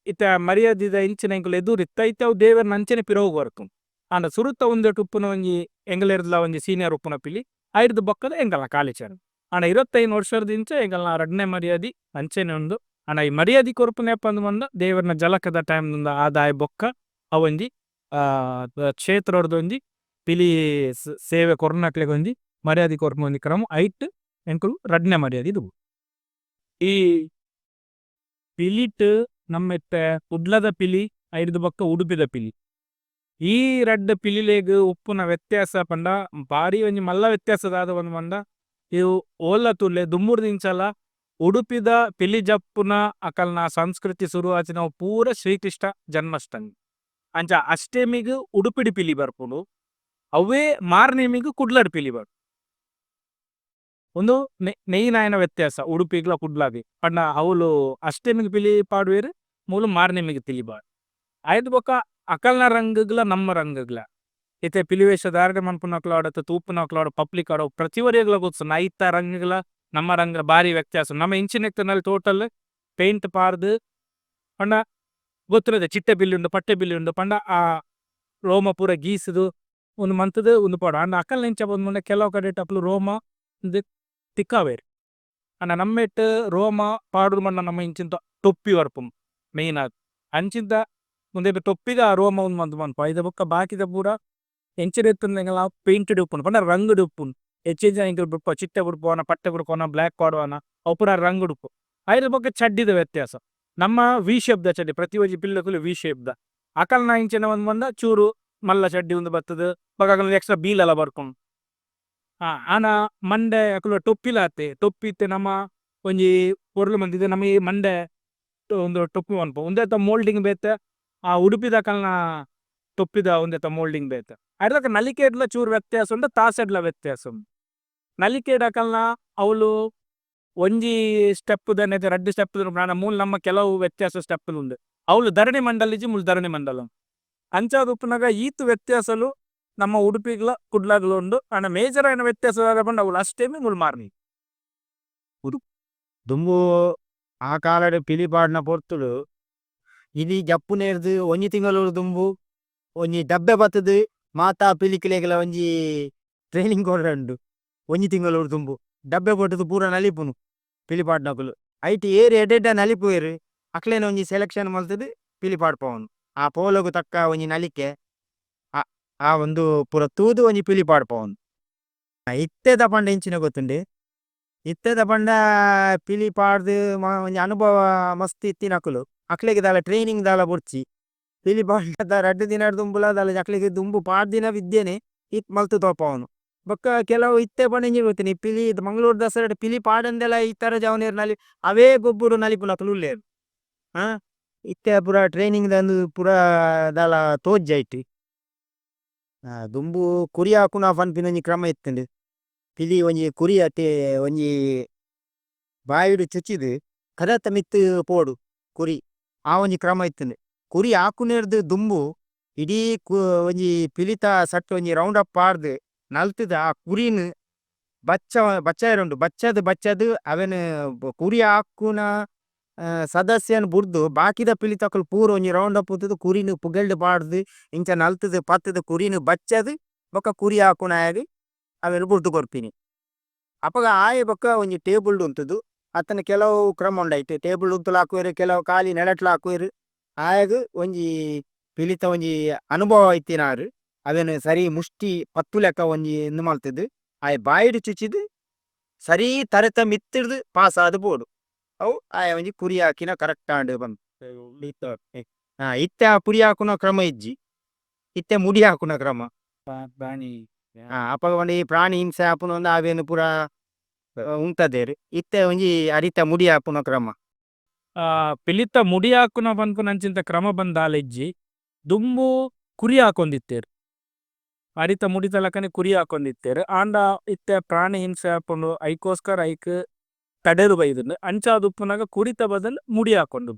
Speaker 1: ಇತ್ತೆ ಮರ್ಯಾದಿದ ಇಂಚಿನ ಎಂಕುಲು ಎದುರು ಇತ್ತ ಇತ್ತೆ ಅವು ದೇವೆರ್ನ ಅಂಚನೆ ಪಿರವು ಬರ್ಪುಂಡು. ಆಂಡ ಸುರುತ ಉಂದೆಟ್ ಉಪ್ಪುನ ಒಂಜಿ ಎಂಕಲೆರ್ದ್ಲ ಒಂಜಿ ಸೀನಿಯರ್ ಉಪ್ಪುನ ಪಿಲಿ ಐರ್ದ್ ಬೊಕ್ಕದ ಎಂಕಲ್ನ ಕಾಲಿಚರಣ. ಆಂಡ 25 ವರ್ಷರ್ದಿಂಚ ಎಂಕಲ್ನ ರಡ್ಡನೆ ಮರ್ಯಾದಿ ಅಂಚನೆ ಉಂಡು. ಆಂಡ ಈ ಮರ್ಯಾದಿ ಕೊರ್ಪುನ ಏಪ ಅಂದ್ ಪಂಡ ದೇವೆರ್ನ ಜಲಕದ ಟೈಮ್ ಆದಾಯ ಬೊಕ್ಕ ಅವೊಂಜಿ ಕ್ಷೇತ್ರೊರ್ದು ಒಂಜಿ ಪಿಲಿ ಸೇವೆ ಕೊರ್ನಕ್ಲೆಗ್ ಒಂಜಿ ಮರ್ಯಾದಿ ಕೊರ್ಪುನ ಒಂಜಿ ಕ್ರಮ ಐಟ್ ಎಂಕುಲು ರಡ್ಡನೆ ಮರ್ಯಾದಿ ದುಂಬು. ಈ ಪಿಲಿಟ್ ನಮ್ಮ ಇತ್ತೆ ಕುಡ್ಲದ ಪಿಲಿ ಐರ್ದ್ ಬೊಕ್ಕ ಉಡುಪಿದ ಪಿಲಿ. ಈ ರಡ್ಡ್ ಪಿಲಿಲೆಗ್ ಉಪ್ಪುನ ವ್ಯತ್ಯಾಸ ಪಂಡ ಬಾರಿ ಒಂಜಿ ಮಲ್ಲ ವ್ಯತ್ಯಾಸ ದಾದ ಪಂದ್ ಪಂಡ ಇವು ಓಲ ತೂಲೆ ದುಂಬುರ್ದಿಂಚಲ ಉಡುಪಿದ ಪಿಲಿ ಜಪ್ಪುನ ಅಕಲ್ನ ಸಂಸ್ಕೃತಿ ಸುರು ಆತಿನವು ಪೂರ ಶ್ರೀಕೃಷ್ಣ ಜನ್ಮಾಷ್ಟಮಿ. ಅಂಚ ಅಷ್ಟೆಮಿಗ್ ಉಡುಪಿಡ್ ಪಿಲಿ ಬರ್ಪುಂಡು ಅವ್ವೇ ಮಾರ್ನೆಮಿಗ್ ಕುಡ್ಲಡ್ ಪಿಲಿ ಬರ್ಪುಂಡು. ಉಂದು ಮೇಯ್ನ್ ಆಯಿನ ವ್ಯತ್ಯಾಸ ಉಡುಪಿಗ್ಲ ಕುಡ್ಲಗ್. ಪಂಡ ಅವ್ಲು ಅಷ್ಟೆಮಿಗ್ ಪಿಲಿ ಪಾಡುವೆರ್ ಮೂಲು ಮಾರ್ನೆಮಿಗ್ ಪಿಲಿ ಪಾಡುವೆರ್. ಐದ್ ಬೊಕ ಅಕಲ್ನ ರಂಗ್ ಗ್ಲ ನಮ್ಮ ರಂಗ್ ಗ್ಲ. ಇತ್ತೆ ಪಿಲಿ ವೇಷ ಧಾರಣೆ ಮನ್ಪುನಕುಲು ಆವಡ್ ಅತ್ತ್ ತೂಪುನಕುಲು ಆವಡ್ ಪಬ್ಲಿಕ್ ಆವಡ್ ಪ್ರತಿ ಒರಿಯಗ್ಲ ಗೊತ್ತು ಐತ ರಂಗ್ ಗ್ಲ ನಮ್ಮ ರಂಗ್ ಲ ಬಾರಿ ವ್ಯತ್ಯಾಸ. ನಮ ಇಂಚಿನ ಟೋಟಲ್ ಪೈಂಟ್ ಪಾರ್ದ್ ಪಂಡ ಗೊತ್ತಿರುತ್ತೆ ಚಿಟ್ಟೆ ಪಿಲಿ ಉಂಡು ಪಟ್ಟೆ ಪಿಲಿ ಉಂಡು ಪಂಡ ಆ ರೋಮ ಪೂರ ಗೀಸುದು ಉಂದು ಮಂತುದು ಉಂದು ಪಾಡುವ. ಆಂಡ ಅಕಲ್ನ ಎಂಚ ಪಂಡ ಕೆಲವು ಕಡೆಟ್ ಅಕುಲು ರೋಮ ಉಂದು ತಿಕ್ಕಾವೆರ್. ಆಂಡ ನಮ್ಮೆಟ್ ರೋಮ ಪಾಡುದು ಪಂಡ ನಮ್ಮ ಇಂಚಿಂತ ಟೊಪ್ಪಿ ಬರ್ಪುಂಡು ಮೈನ್ ಆದ್. ಅಂಚಿಂತ ಉಂದೆಟ್ ಟೊಪ್ಪಿದ ರೋಮ ಉಂದು ಮಂತ್ ಮನ್ಪುವ ಐತ ಬೊಕ್ಕ ಬಾಕಿದ ಪೂರ ಎಂಚಿನ ಇತ್ತುಂಡಲ ಪೈಂಟೆಡ್ ಉಪ್ಪುಂಡು ಪಂಡ ರಂಗ್ ಡ್ ಉಪ್ಪುಂಡು. ಎಚ್ಚಿದ ಎಂಕುಲು ಬುಡ್ಪ ಚಿಟ್ಟೆ ಬುಡ್ಪುವನ ಪಟ್ಟೆ ಬುಡ್ಪುವನ ಬ್ಲ್ಯಾಕ್ ಪಾಡುವನ ಅವು ಪೂರ ರಂಗ್ ಡ್ ಉಪ್ಪು. ಐರ್ದ್ ಬೊಕ್ಕ ಚಡ್ಡಿದ ವ್ಯತ್ಯಾಸ. ನಮ್ಮ ವಿ ಶೇಪ್ ದ ಚಡ್ಡಿ ಪ್ರತಿ ಒಂಜಿ ಪಿಲಿದಕುಲು ವಿ ಶೇಪ್ ದ. ಅಕಲ್ನ ಇಂಚಿನ ಒಂದ್ ಪಂಡ ಚೂರು ಮಲ್ಲ ಚಡ್ಡಿ ಉಂದು ಬತ್ತುದು ಬೊಕ ಅಕಲ್ನ ಎಕ್ಸ್ಟ್ರಾ ಬೀಲಲ ಬರ್ಪುಂಡು. ಆಂಡ ಮಂಡೆ ಅಕಲ್ನ ಟೊಪ್ಪಿಲ ಅತೆ ಟೊಪ್ಪಿ ಇತ್ತೆ ನಮ ಒಂಜಿ ಪೊರ್ಲು ಮಂತಿದೆ ನಮ್ಮ ಈ ಮಂಡೆ ಉಂದು ಟೊಪ್ಪಿ ಮನ್ಪುವ ಉಂದೆತ ಮೋಲ್ಡಿಂಗ್ ಬೇತೆ ಆ ಉಡುಪಿದಕಲ್ನ ಟೊಪ್ಪಿದ ಉಂದೆತ ಮೋಲ್ಡಿಂಗ್ ಬೇತೆ. ಐರ್ದ್ ಬೊಕ ನಲಿಕೆಡ್ಲ ಚೂರು ವ್ಯತ್ಯಾಸ ಉಂಡು ತಾಸೆಡ್ಲ ವ್ಯತ್ಯಾಸ ಉಂಡು. ನಲಿಕೆಡ್ ಅಕಲ್ನ ಅವ್ಲು ಒಂಜಿ ಸ್ಟೆಪ್ ದ ನೆತ್ತ ರಡ್ಡ್ ಸ್ಟೆಪ್ ದ ಮೂಲು ನಮ್ಮ ಕೆಲವು ವ್ಯತ್ಯಾಸ ಸ್ಟೆಪ್ ಲು ಉಂಡು. ಅವ್ಲು ಧರಣಿ ಮಂಡಲ ಇಜ್ಜಿ ಮೂಲು ಧರಣಿ ಮಂಡಲ ಉಂಡು. ಅಂಚಾದ್ ಉಪ್ಪುನಗ ಈತ್ ವ್ಯತ್ಯಾಸಲು ನಮ್ಮ ಉಡುಪಿಗ್ಲ ಕುಡ್ಲಗ್ಲ ಉಂಡು ಆಂಡ ಮೇಜರ್ ಆಯಿನ ವ್ಯತ್ಯಾಸ ದಾದ ಪಂಡ ಅವ್ಲು ಅಷ್ಟೆಮಿ ಮೂಲು ಮಾರ್ನೆಮಿ.
Speaker 2: ದುಂಬು ಆ ಕಾಲಡ್ ಪಿಲಿ ಪಾಡ್ನ ಪೊರ್ತುಡು ಇನಿ ಜಪ್ಪುನೇರ್ದ್ ಒಂಜಿ ತಿಂಗೊಲುರ್ದು ದುಂಬು ಒಂಜಿ ಡಬ್ಬೆ ಬತ್ತುದು ಮಾತ ಪಿಲಿಕ್ಲೆಗ್ಲ ಒಂಜಿ ಟ್ರೈನಿಂಗ್ ಕೊರೊಂಡು ಒಂಜಿ ತಿಂಗೊಲುರ್ದು ದುಂಬು ಡಬ್ಬೆ ಬೊಟ್ಟುದು ಪೂರ ನಲಿಪುನು ಪಿಲಿ ಪಾಡ್ನಕುಲು ಐಟ್ ಏರ್ ಎಡ್ಡೆ ಎಡ್ಡೆ ನಲಿಪುವೆರ್ ಅಕ್ಲೆನ ಒಂಜಿ ಸೆಲೆಕ್ಷನ್ ಮಲ್ತುದು ಪಿಲಿ ಪಾಡ್ಪವೊನು ಆ ಪೋಲಗು ತಕ್ಕ ಒಂಜಿ ನಲಿಕೆ ಆ ಆ ಉಂದು ಪೂರ ತೂದು ಒಂಜಿ ಪಿಲಿ ಪಾಡ್ಪವೊನು. ಇತ್ತೆದ ಪಂಡ ಎಂಚಿನ ಗೊತ್ತುಂಡೆ ಇತ್ತೆದ ಪಂಡ ಪಿಲಿ ಪಾಡ್ದು ಒಂಜಿ ಅನುಭವ ಮಸ್ತ್ ಇತ್ತಿನಕುಲು ಅಕ್ಲೆಗ್ ದಾಲ ಟ್ರೈನಿಂಗ್ ದಾಲ ಬೊರ್ಚಿ ಪಿಲಿ ಪಾಡ್ದ ರಡ್ಡ್ ದಿನ ದುಂಬುಲ ದಾಲ ಅಕ್ಲೆಗ್ ದುಂಬು ಪಾಡ್ದಿನ ವಿದ್ಯೆನೆ ಇತ್ ಮಲ್ತ್ ತೋಪವೊನು. ಬೊಕ್ಕ ಕೆಲವು ಇತ್ತೆ ಪಂಡ ಎಂಚಿನ ಗೊತ್ತುಂಡೆ ಪಿಲಿ ಮಂಗಳೂರು ದಸರಾಡ್ ಪಿಲಿ ಪಾಡಂದೆಲ ಇತರ ಜವನೆರ್ ನಲಿ ಅವೇ ಗೊಬ್ಬುಡು ನಲಿಪುನಕುಲು ಉಲ್ಲೆರ್ ಇತ್ತೆ ಪೂರ ಟ್ರೈನಿಂಗ್ ದ ಉಂದು ಪೂರ ದಾಲ ತೋಜುಜಿ ಐಟ್. ದುಂಬು ಕುರಿ ಆಕುನ ಪನ್ಪಿನ ಒಂಜಿ ಕ್ರಮ ಇತ್ತುಂಡು ಪಿಲಿ ಒಂಜಿ ಕುರಿ ಅತೆ ಒಂಜಿ ಬಾಯಿಡ್ ಚುಚಿದ್ ಕದತ ಮಿತ್ತ್ ಪೋಡು ಕುರಿ ಆ ಒಂಜಿ ಕ್ರಮ ಇತ್ತುಂಡು. ಕುರಿ ಆಕುನೆರ್ದ್ ದುಂಬು ಇಡೀ ಒಂಜಿ ಪಿಲಿತ ಸಟ್ ಒಂಜಿ ರೌಂಡ್ ಅಪ್ ಪಾಡ್ದ್ ನಲ್ತುದು ಆ ಕುರಿನ್ ಬಚ್ಚ ಬಚ್ಚಾಯೆರೆ ಉಂಡು ಬಚ್ಚದ್ ಬಚ್ಚದ್ ಅವೆನ್ ಕುರಿ ಆಕುನ ಸದಸ್ಯನ್ ಬುಡ್ದು ಬಾಕಿದ ಪಿಲಿತಕುಲು ಪೂರ ಒಂಜಿ ರೌಂಡ್ ಅಪ್ ಇತ್ತುದು ಕುರಿನ್ ಪುಗೆಲ್ಡ್ ಪಾಡ್ದು ಇಂಚ ನಲ್ತುದು ಪತ್ತುದು ಕುರಿನ್ ಬಚ್ಚದ್ ಬೊಕ ಕುರಿ ಆಕುನಾಯಗ್ ಅವೆನ್ ಬುಡ್ದು ಕೊರ್ಪಿನಿ. ಅಪಗ ಆಯೆ ಬೊಕ ಒಂಜಿ ಟೇಬಲ್ ಡ್ ಉಂತುದು ಅತ್ತುಂಡ ಕೆಲವು ಕ್ರಮ ಉಂಡು ಐಟ್ ಟೇಬಲ್ ಉಂತುಲ ಆಕುವೆರ್ ಕೆಲವು ಖಾಲಿ ನೆಲಟ್ಲ ಆಕುವೆರ್ ಆಯಗ್ ಒಂಜಿ ಪಿಲಿತ ಒಂಜಿ ಅನುಭವ ಇತ್ತಿನಾರ್ ಅವೆನ್ ಸರಿ ಮುಷ್ಟಿ ಪತ್ತುಲೆಕ ಒಂಜಿ ಉಂದು ಮಲ್ತುದು ಆಯೆ ಬಾಯಿಡ್ ಚುಚಿದ್ ಸರಿ ತರೆತ ಮಿತ್ತುರ್ದು ಪಾಸ್ ಆದ್ ಪೋಡು ಅವು ಆಯೆ ಒಂಜಿ ಕುರಿ ಆಕಿನ ಕರೆಕ್ಟ್ ಆಂಡ್ ಪಂದ್. ಇತ್ತೆ ಆ ಕುರಿ ಆಕುನ ಕ್ರಮ ಇಜ್ಜಿ ಇತ್ತೆ ಮುಡಿ ಆಕುನ ಕ್ರಮ. ಅಪಗ ಪಂಡ ಈ ಪ್ರಾಣಿ ಹಿಂಸೆ ಆಪುನ ಉಂದು ಅವೆನ್ ಪೂರ ಉಂತದೆರ್ ಇತ್ತೆ ಒಂಜಿ ಅರಿತ ಮುಡಿ ಆಪುನ ಕ್ರಮ.
Speaker 1: ಪಿಲಿತ ಮುಡಿ ಆಕುನ ಪನ್ಪುನಂಚಿಂತ ಕ್ರಮ ಪಂದ್ ದಾಲ ಇಜ್ಜಿ ದುಂಬು ಕುರಿ ಆಕೊಂದಿತ್ತೆರ್. ಅರಿತ ಮುಡಿತ ಲೆಕ್ಕನೆ ಕುರಿ ಆಕೊಂದಿತ್ತೆರ್ ಆಂಡ ಇತ್ತೆ ಪ್ರಾಣಿ ಹಿಂಸೆ ಆಪುಂಡು ಐಕೋಸ್ಕರ ಐಕ್ ತಡೆರ್ ಬೈದುಂಡು ಅಂಚಾದ್ ಉಪ್ಪುನಗ ಕುರಿತ ಬದಲು ಮುಡಿ ಆಕೊಂದು.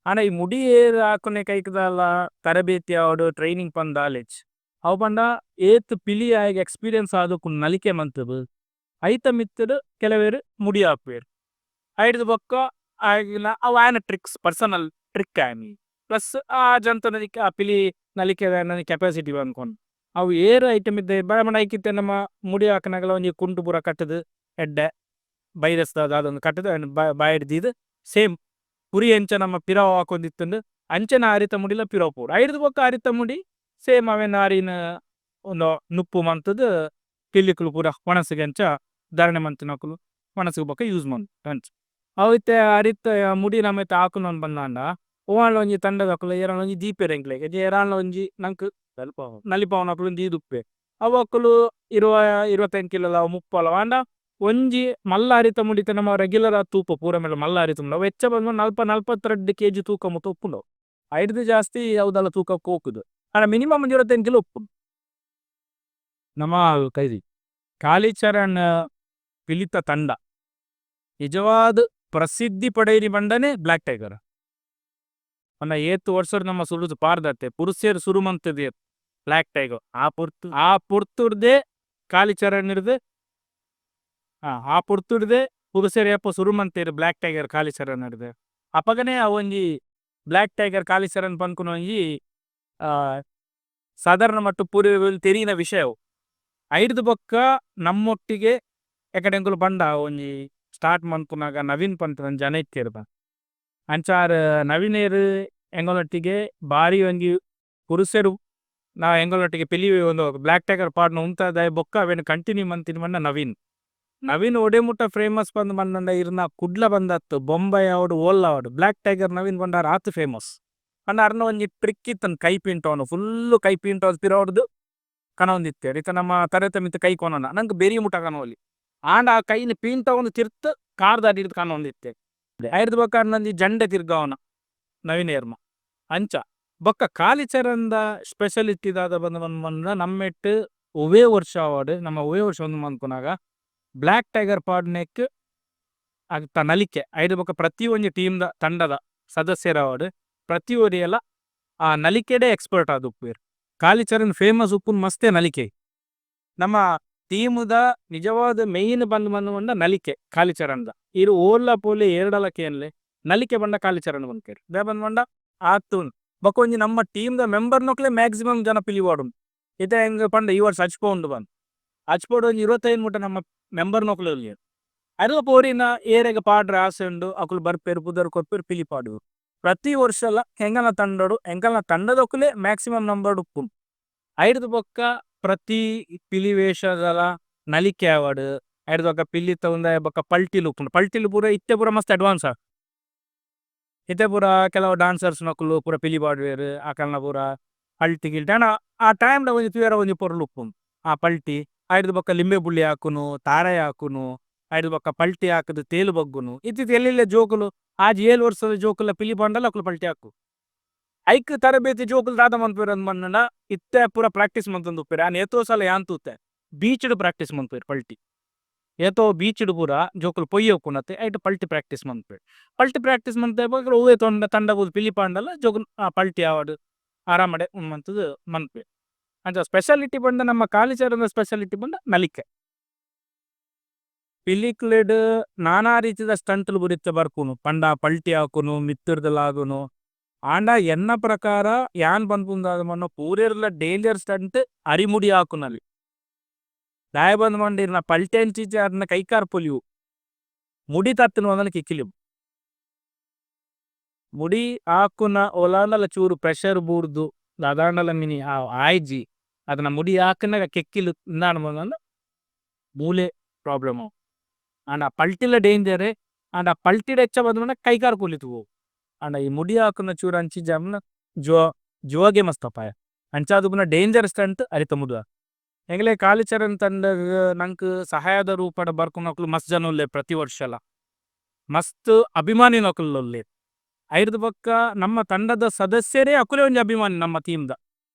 Speaker 1: ಆಂಡ ಈ ಮುಡಿ ಏರ್ ಆಕುನೆ ಕೈಕ್ ದಾಲ ತರಬೇತಿ ಆವಡ್ ಟ್ರೈನಿಂಗ್ ಪಂದ್ ದಾಲ ಇಜ್ಜಿ. ಅವು ಪಂಡ ಏತ್ ಪಿಲಿ ಆಯೆ ಎಕ್ಸ್ಪೀರಿಯನ್ಸ್ ಆದ್ ನಲಿಕೆ ಮಂತುದು ಐತ ಮಿತ್ತುಡು ಕೆಲವೆರ್ ಮುಡಿ ಆಪುವೆರ್. ಐಡ್ದ್ ಬೊಕ್ಕ ಆಯೆಗ್ಲ ಅವು ಆಯೆನ tricks personal trick ಆಯೆ ಪ್ಲಸ್ ಆ ಜಂತುನ ಆ ಪಿಲಿ ನಲಿಕೆ ಕೆಪಾಸಿಟಿ ಪನ್ಪುಂಡು. ಅವು ಏರ್ ಐತ ಮಿತ್ತ್ ಪಂಡ ಐಕ್ ಇತ್ತೆ ನಮ ಮುಡಿ ಆಕುನಗಲ ಒಂಜಿ ಕುಂಟು ಪೂರ ಕಟ್ಟುದು ಎಡ್ಡೆ ವೈರಸ್ ದ ದಾದ ಒಂಜಿ ಕಟ್ಟುದು ಐನ್ ಬಾಯಿಡ್ ದೀದ್ ಸೇಮ್ ಕುರಿ ಎಂಚ ನಮ ಪಿರವು ಆಕೊಂದಿತ್ತುಂಡು ಅಂಚನೆ ಅರಿತ ಮುಡಿಲ ಪಿರವು ಪೋಡು. ಐಡ್ದ್ ಬೊಕ್ಕ ಅರಿತ ಮುಡಿ ಸೇಮ್ ಅವೆನ್ ಅರಿನ್ ಉಂದು ನುಪ್ಪು ಮಂತುದು ಪಿಲಿಕುಲು ಪೂರ ವನಸುಗು ಅಂಚ ಧರಣೆ ಮಂತಿನಕುಲು ವನಸುಗು ಬೊಕ use ಮನ್ಪುವೆರ್ ಅಂಚ. ಅವು ಇತ್ತೆ ಅರಿತ ಮುಡಿ ನಮ ಇತ್ತೆ ಆಕುನ ಪಂದಾಂಡ ಒವಾಂಡಲ ಒಂಜಿ ತಂಡದಕುಲು ಏರಾಂಡಲ ಒಂಜಿ ದೀಪೆರ್ ಎಂಕ್ಲೆಗ್ ಏರಾಂಡಲ ಒಂಜಿ ನಂಕ್ ನಲಿಪಾವುನಕುಲು ದೀದ್ ಉಪ್ಪುವೆರ್. ಅವು ಅಕುಲು ಇರುವ ಇರ್ವತೈನ್ ಕಿಲೋ ಲ ಮುಪ್ಪ ಲ ಆಂಡ ಒಂಜಿ ಮಲ್ಲ ಅರಿತ ಮುಡಿ ಇತ್ತೆ ನಮ ರೆಗ್ಯುಲರ್ ಆದ್ ತೂಪ ಪೂರ ಮಲ್ಲ ಮಲ್ಲ ಅರಿತ ಮುಡಿ ಅವು ಎಚ್ಚ ಪಂಡ ನಲ್ಪ ನಲ್ಪತ್ರಡ್ಡ್ ಕೆಜಿ ತೂಕ ಮುಟ ಉಪ್ಪುಂಡು ಅವು. ಐಡ್ದ್ ಜಾಸ್ತಿ ಅವು ದಾಲ ತೂಕ ಪೋಪುಜಿ ಆಂಡ ಮಿನಿಮಮ್ ಒಂಜಿ ಇರ್ವತೈನ್ ಕಿಲೋ ಉಪ್ಪುಂಡು. ನಮ ಕೈದಿ ಕಾಳಿಚರಣ್. ಪಿಲಿತ ತಂಡ ನಿಜವಾದ್ ಪ್ರಸಿದ್ಧಿ ಪಡೆಯಿನಿ ಪಂಡನೆ ಬ್ಲ್ಯಾಕ್ ಟೈಗರ್. ಪಂಡ ಏತ್ ವರ್ಷಡ್ ನಮ್ಮ ಸುರುಟು ಪಾರ್ದತ್ತೆ ಪುರುಷೆರ್ ಸುರು ಮಂತುದೆರ್ ಬ್ಲ್ಯಾಕ್ ಟೈಗರ್.
Speaker 2: ಆ ಪೊರ್ತು
Speaker 1: ಆ ಪೊರ್ತುರ್ದೆ ಕಾಲಿಚರಣ್ ಇರ್ದ್ ಆ ಪೊರ್ತುರ್ದೆ ಪುರುಷೆರ್ ಏಪ ಸುರು ಮಂತೆರ್ ಬ್ಲ್ಯಾಕ್ ಟೈಗರ್ ಕಾಲಿಚರಣ್ ಇರ್ದ್ ಅಪಗನೆ ಅವೊಂಜಿ ಬ್ಲ್ಯಾಕ್ ಟೈಗರ್ ಕಾಲಿಚರಣ್ ಪನ್ಪುನ ಒಂಜಿ ಸಾಧಾರಣ ಮಟ್ಟ ಪೂರ್ವ ತೆರಿನ ವಿಷಯ ಅವು. ಐಡ್ದ್ ಬೊಕ್ಕ ನಮ್ಮೊಟ್ಟಿಗೆ ಎಕಡೆ ಎಂಕುಲು ಪಂಡ ಒಂಜಿ ಸ್ಟಾರ್ಟ್ ಮನ್ಪುನಗ ನವೀನ್ ಪನ್ಪುನ ಜನ ಇತ್ತೆರ್ ಅಂಚಾರ್ ನವೀನೆರ್ ಎಂಗಳೊಟ್ಟಿಗೆ ಬಾರಿ ಒಂಜಿ ಪುರುಷೆರ್ ನಾ ಎಂಗಳೊಟ್ಟಿಗೆ ಪಿಲಿ ಒಂದು ಬ್ಲ್ಯಾಕ್ ಟೈಗರ್ ಪಾಡ್ನ ಉಂತಾದಾಯ ಬೊಕ್ಕ ಅವೆನ್ ಕಂಟಿನ್ಯೂ ಮಂತಿನ ಪಂಡ ನವೀನ್. ನವೀನ್ ಒಡೆ ಮುಟ್ಟ ಫೇಮಸ್ ಪಂದ್ ಪಂಡ ಇರ್ನ ಕುಡ್ಲ ಬಂದತ್ತು ಬೊಂಬೈ ಆವಡ್ ಓಲ್ಲ ಆವಡ್ ಬ್ಲ್ಯಾಕ್ ಟೈಗರ್ ನವೀನ್ ಪಂಡ ಆತ್ ಫೇಮಸ್. ಪಂಡ ಅರ್ನ ಒಂಜಿ ಟ್ರಿಕ್ ಇತ್ತನ್ ಕೈ ಪಿಂಟವನು ಫುಲ್ಲು ಕೈ ಪಿಂಟವ್ ಪಿರವಡ್ದು ಕನವೊಂದಿತ್ತೆರ್ ಇತ್ತ ನಮ್ಮ ತರೆತ ಮಿತ್ತ್ ಕೈ ಕೊನೊಂಡ ನಂಕ್ ಬೆರಿ ಮುಟ್ಟ ಕನವೊಲಿ ಆಂಡ ಆ ಕೈನ್ ಪೀಂಟವೊಂದು ತಿರ್ತ್ ಕಾರ್ದ ಅಡಿರ್ದ್ ಕನವೊಂದಿತ್ತೆರ್. ಐಡ್ದ್ ಬೊಕ್ಕ ಅರ್ನ ಒಂಜಿ ಜಂಡೆ ತಿರ್ಗಾವನ ನವೀನ್ ಏರ್ನ ಅಂಚ ಬೊಕ್ಕ ಕಾಲಿಚರಂದ ಸ್ಪೆಷಾಲಿಟಿ ದಾದ ಪಂದ್ ಪಂಡ ನಮ್ಮೆಟ್ ಒವ್ವೇ ವರ್ಷ ಆವಡ್ ನಮ್ಮ ಒವ್ವೇ ವರ್ಷ ಉಂದು ಮನ್ಪುನಗ ಬ್ಲ್ಯಾಕ್ ಟೈಗರ್ ಪಾಡ್ನೆಕ್ ಅಗ್ತ ನಲಿಕೆ ಐಡ್ದ್ ಬೊಕ್ಕ ಪ್ರತಿ ಒಂಜಿ ಟೀಮ್ ದ ತಂಡದ ಸದಸ್ಯರಾವಡ್ ಪ್ರತಿ ಒರಿಯಲ ಆ ನಲಿಕೆಡೆ ಎಕ್ಸ್ಪರ್ಟ್ ಆದ್ ಉಪ್ಪುವೆರ್. ಕಾಲಿಚರಣ್ ಫೇಮಸ್ ಉಪ್ಪುನ್ ಮಸ್ತೇ ನಲಿಕೆ. ನಮ್ಮ ಟೀಮ್ ದ ನಿಜವಾದ ಮೈನ್ ಪಂದ್ ಪಂಡ ನಲಿಕೆ ಕಾಲಿಚರಣ್ ದ ಇರ್ ಓಲ್ಲ ಪೋಲೆ ಏರ್ಡಲ ಕೇನ್ಲೆ ನಲಿಕೆ ಪಂಡ ಕಾಲಿಚರಣ್ ಪನ್ಪೆರ್ ದಾಯೆ ಪಂದ್ ಪಂಡ ಆತ್ ಉಂಡು. ಬೊಕ್ಕ ಒಂಜಿ ನಮ್ಮ ಟೀಮ್ ದ ಮೆಂಬರ್ ನಕುಲೆ ಮ್ಯಾಕ್ಸಿಮಮ್ ಜನ ಪಿಲಿ ಪಾಡುನು. ಇತ್ತೆ ಎಂಕ್ ಪಂಡ ಈ ವರ್ಷ ಅಜ್ಪ ಉಂಡು ಪಂದ್ ಅಜ್ಪಡ್ ಒಂಜಿ 25 ಮುಟ್ಟ ನಮ್ಮ ಮೆಂಬರ್ ನಕುಲು ಉಲ್ಲೆರ್. ಐರ್ದ ಪೋರಿನ ಏರೆಗ್ ಪಾಡ್ರೆ ಆಸೆ ಉಂಡು ಅಕುಲು ಬರ್ಪೆರ್ ಪುದರ್ ಕೊರ್ಪೆರ್ ಪಿಲಿ ಪಾಡುವೆರ್. ಪ್ರತಿ ವರ್ಷಲ ಎಂಕಲ್ನ ತಂಡೊಡು ಎಂಕಲ್ನ ತಂಡದಕುಲೆ ಮ್ಯಾಕ್ಸಿಮಮ್ ನಂಬರ್ಡ್ ಉಪ್ಪುನು. ಐಡ್ದ್ ಬೊಕ್ಕ ಪ್ರತಿ ಪಿಲಿ ವೇಷದಲ ನಲಿಕೆ ಆವಡ್ ಐಡ್ದ್ ಬೊಕ್ಕ ಪಿಲಿತ ಉಂದಾಯ ಬೊಕ್ಕ ಪಲ್ಟಿಲು ಉಪ್ಪುಂಡು ಪಲ್ಟಿಲು ಪೂರ ಇತ್ತೆ ಪೂರ ಮಸ್ತ್ ಅಡ್ವಾನ್ಸ್ ಆತ. ಇತ್ತೆ ಪೂರ ಕೆಲವು ಡಾನ್ಸರ್ಸ್ ನಕುಲು ಪೂರ ಪಿಲಿ ಪಾಡುವೆರ್ ಅಕಲ್ನ ಪೂರ ಪಲ್ಟಿ ಗಿಲ್ಟಿ ಆಂಡ ಆ ಟೈಮ್ ದ ಒಂಜಿ ತೂಯೆರೆ ಒಂಜಿ ಪೊರ್ಲು ಉಪ್ಪುಂಡು ಆ ಪಲ್ಟಿ ಐಡ್ದ್ ಬೊಕ್ಕ ಲಿಂಬೆ ಬುಳ್ಳಿ ಹಾಕುನು ತಾರಾಯಿ ಹಾಕುನು ಐಡ್ದ್ ಬೊಕ್ಕ ಪಲ್ಟಿ ಹಾಕುದು ತೇಲ್ ಬಗ್ಗುನು. ಇತ್ತಿತ್ತೆ ಎಲ್ಲೆಲ್ಯ ಜೋಕುಲು ಆಜಿ ಏಳ್ ವರ್ಷದ ಜೋಕುಲ್ಲ ಪಿಲಿ ಪಾಂಡಲ ಅಕುಲು ಪಲ್ಟಿ ಹಾಕು. ಐಕ್ ತರಬೇತಿ ಜೋಕುಲು ದಾದ ಮನ್ಪುವೆರ್ ಅಂದ್ ಪಂಡ ಇತ್ತೆ ಪೂರ ಪ್ರಾಕ್ಟೀಸ್ ಮಂತೊಂದು ಉಪ್ಪುವೆರ್ ಆಂಡ ಏತೋ ಸಲ ಯಾನ್ ತೂತೆ ಬೀಚ್ ಡ್ ಪ್ರಾಕ್ಟೀಸ್ ಮನ್ಪುವೆರ್ ಪಲ್ಟಿ. ಏತೋ ಬೀಚ್ ಡ್ ಪೂರ ಜೋಕುಲು ಪೊಯ್ಯೆ ಉಪ್ಪುನತೆ ಐಟ್ ಪಲ್ಟಿ ಪ್ರಾಕ್ಟೀಸ್ ಮನ್ಪುವೆರ್. ಪಲ್ಟಿ ಪ್ರಾಕ್ಟೀಸ್ ಮಂತೆ ಬೊಕ್ಕ ಒವ್ವೆ ತೊಂಡ ತಂಡ ಪೂರ ಪಿಲಿ ಪಾಂಡಲ ಜೋಕುಲು ಆ ಪಲ್ಟಿ ಆವಡ್ ಆರಾಮಡೆ ಉಂದು ಮಂತುದು ಮನ್ಪುವೆರ್. ಅಂಚ ಸ್ಪೆಷಾಲಿಟಿ ಪಂಡ ನಮ್ಮ ಕಾಲಿಚರದ ಸ್ಪೆಷಾಲಿಟಿ ಪಂಡ ನಲಿಕೆ. ಪಿಲಿಕ್ಲೆಡ್ ನಾನಾ ರೀತಿದ ಸ್ಟಂಟ್ ಲು ಪೂರ ಇತ್ತೆ ಬರ್ಪುಂಡು ಪಂಡ ಪಲ್ಟಿ ಹಾಕುನು ಮಿತ್ತುರ್ದ್ ಲಾಗುನು ಆಂಡ ಎನ್ನ ಪ್ರಕಾರ ಯಾನ್ ಪನ್ಪುನ ದಾದ ಪಂಡ ಪೂರೆರ್ಲ ಡೇಂಜರ್ ಸ್ಟಂಟ್ ಅರಿಮುಡಿ ಹಾಕುನಲ್ಲಿ. ದಾಯೆ ಪಂದ್ ಪಂಡ ಇರ್ನ ಪಲ್ಟಿ ಅಂಚಿಚ ಅರ್ನ ಕೈಕಾರ್ ಪೊಲಿವು ಮುಡಿ ತತ್ತುನ ಪಂಡ ಕಿಕ್ಕಿಲಿ. ಮುಡಿ ಹಾಕುನ ಓಲಾಂಡಲ ಚೂರು ಪ್ರೆಷರ್ ಬೂರ್ದು ದಾದಾಂಡಲ ಮಿನಿ ಆಯ್ಜಿ ಅದನ್ನ ಮುಡಿ ಹಾಕುನಗ ಕೆಕ್ಕಿಲು ಇಂದಾಂಡ ಪಂಡ ಮೂಲೆ ಪ್ರಾಬ್ಲಮ್ ಆವು. ಆಂಡ ಪಲ್ಟಿಲ ಡೇಂಜರ್ ಆಂಡ ಪಲ್ಟಿಡ್ ಎಚ್ಚ ಪಂಡ ಕೈಕಾರ್ ಪೊಲಿತು ಪೋವು. ಆಂಡ ಈ ಮುಡಿ ಹಾಕುನ ಚೂರು ಅಂಚಿ ಜಮ್ನ ಜುವ ಜುವಗೆ ಮಸ್ತ್ ಅಪಾಯ. ಅಂಚಾದ್ ಪುನ ಡೇಂಜರ್ ಸ್ಟಂಟ್ ಅರಿತ ಮುಡುವ. ಎಂಗ್ಲೆ ಕಾಲಿಚರಣ್ ತಂಡಗ್ ನಂಕ್ ಸಹಾಯದ ರೂಪಡ್ ಬರ್ಪುನಕುಲು ಮಸ್ತ್ ಜನ ಉಲ್ಲೆರ್ ಪ್ರತಿ ವರ್ಷಲ. ಮಸ್ತ್ ಅಭಿಮಾನಿನಕುಲು ಉಲ್ಲೆರ್. ಐಡ್ದ್ ಬೊಕ್ಕ ನಮ್ಮ ತಂಡದ ಸದಸ್ಯರೇ ಅಕುಲೇ ಒಂಜಿ ಅಭಿಮಾನಿ ನಮ್ಮ ಟೀಮ್ ದ.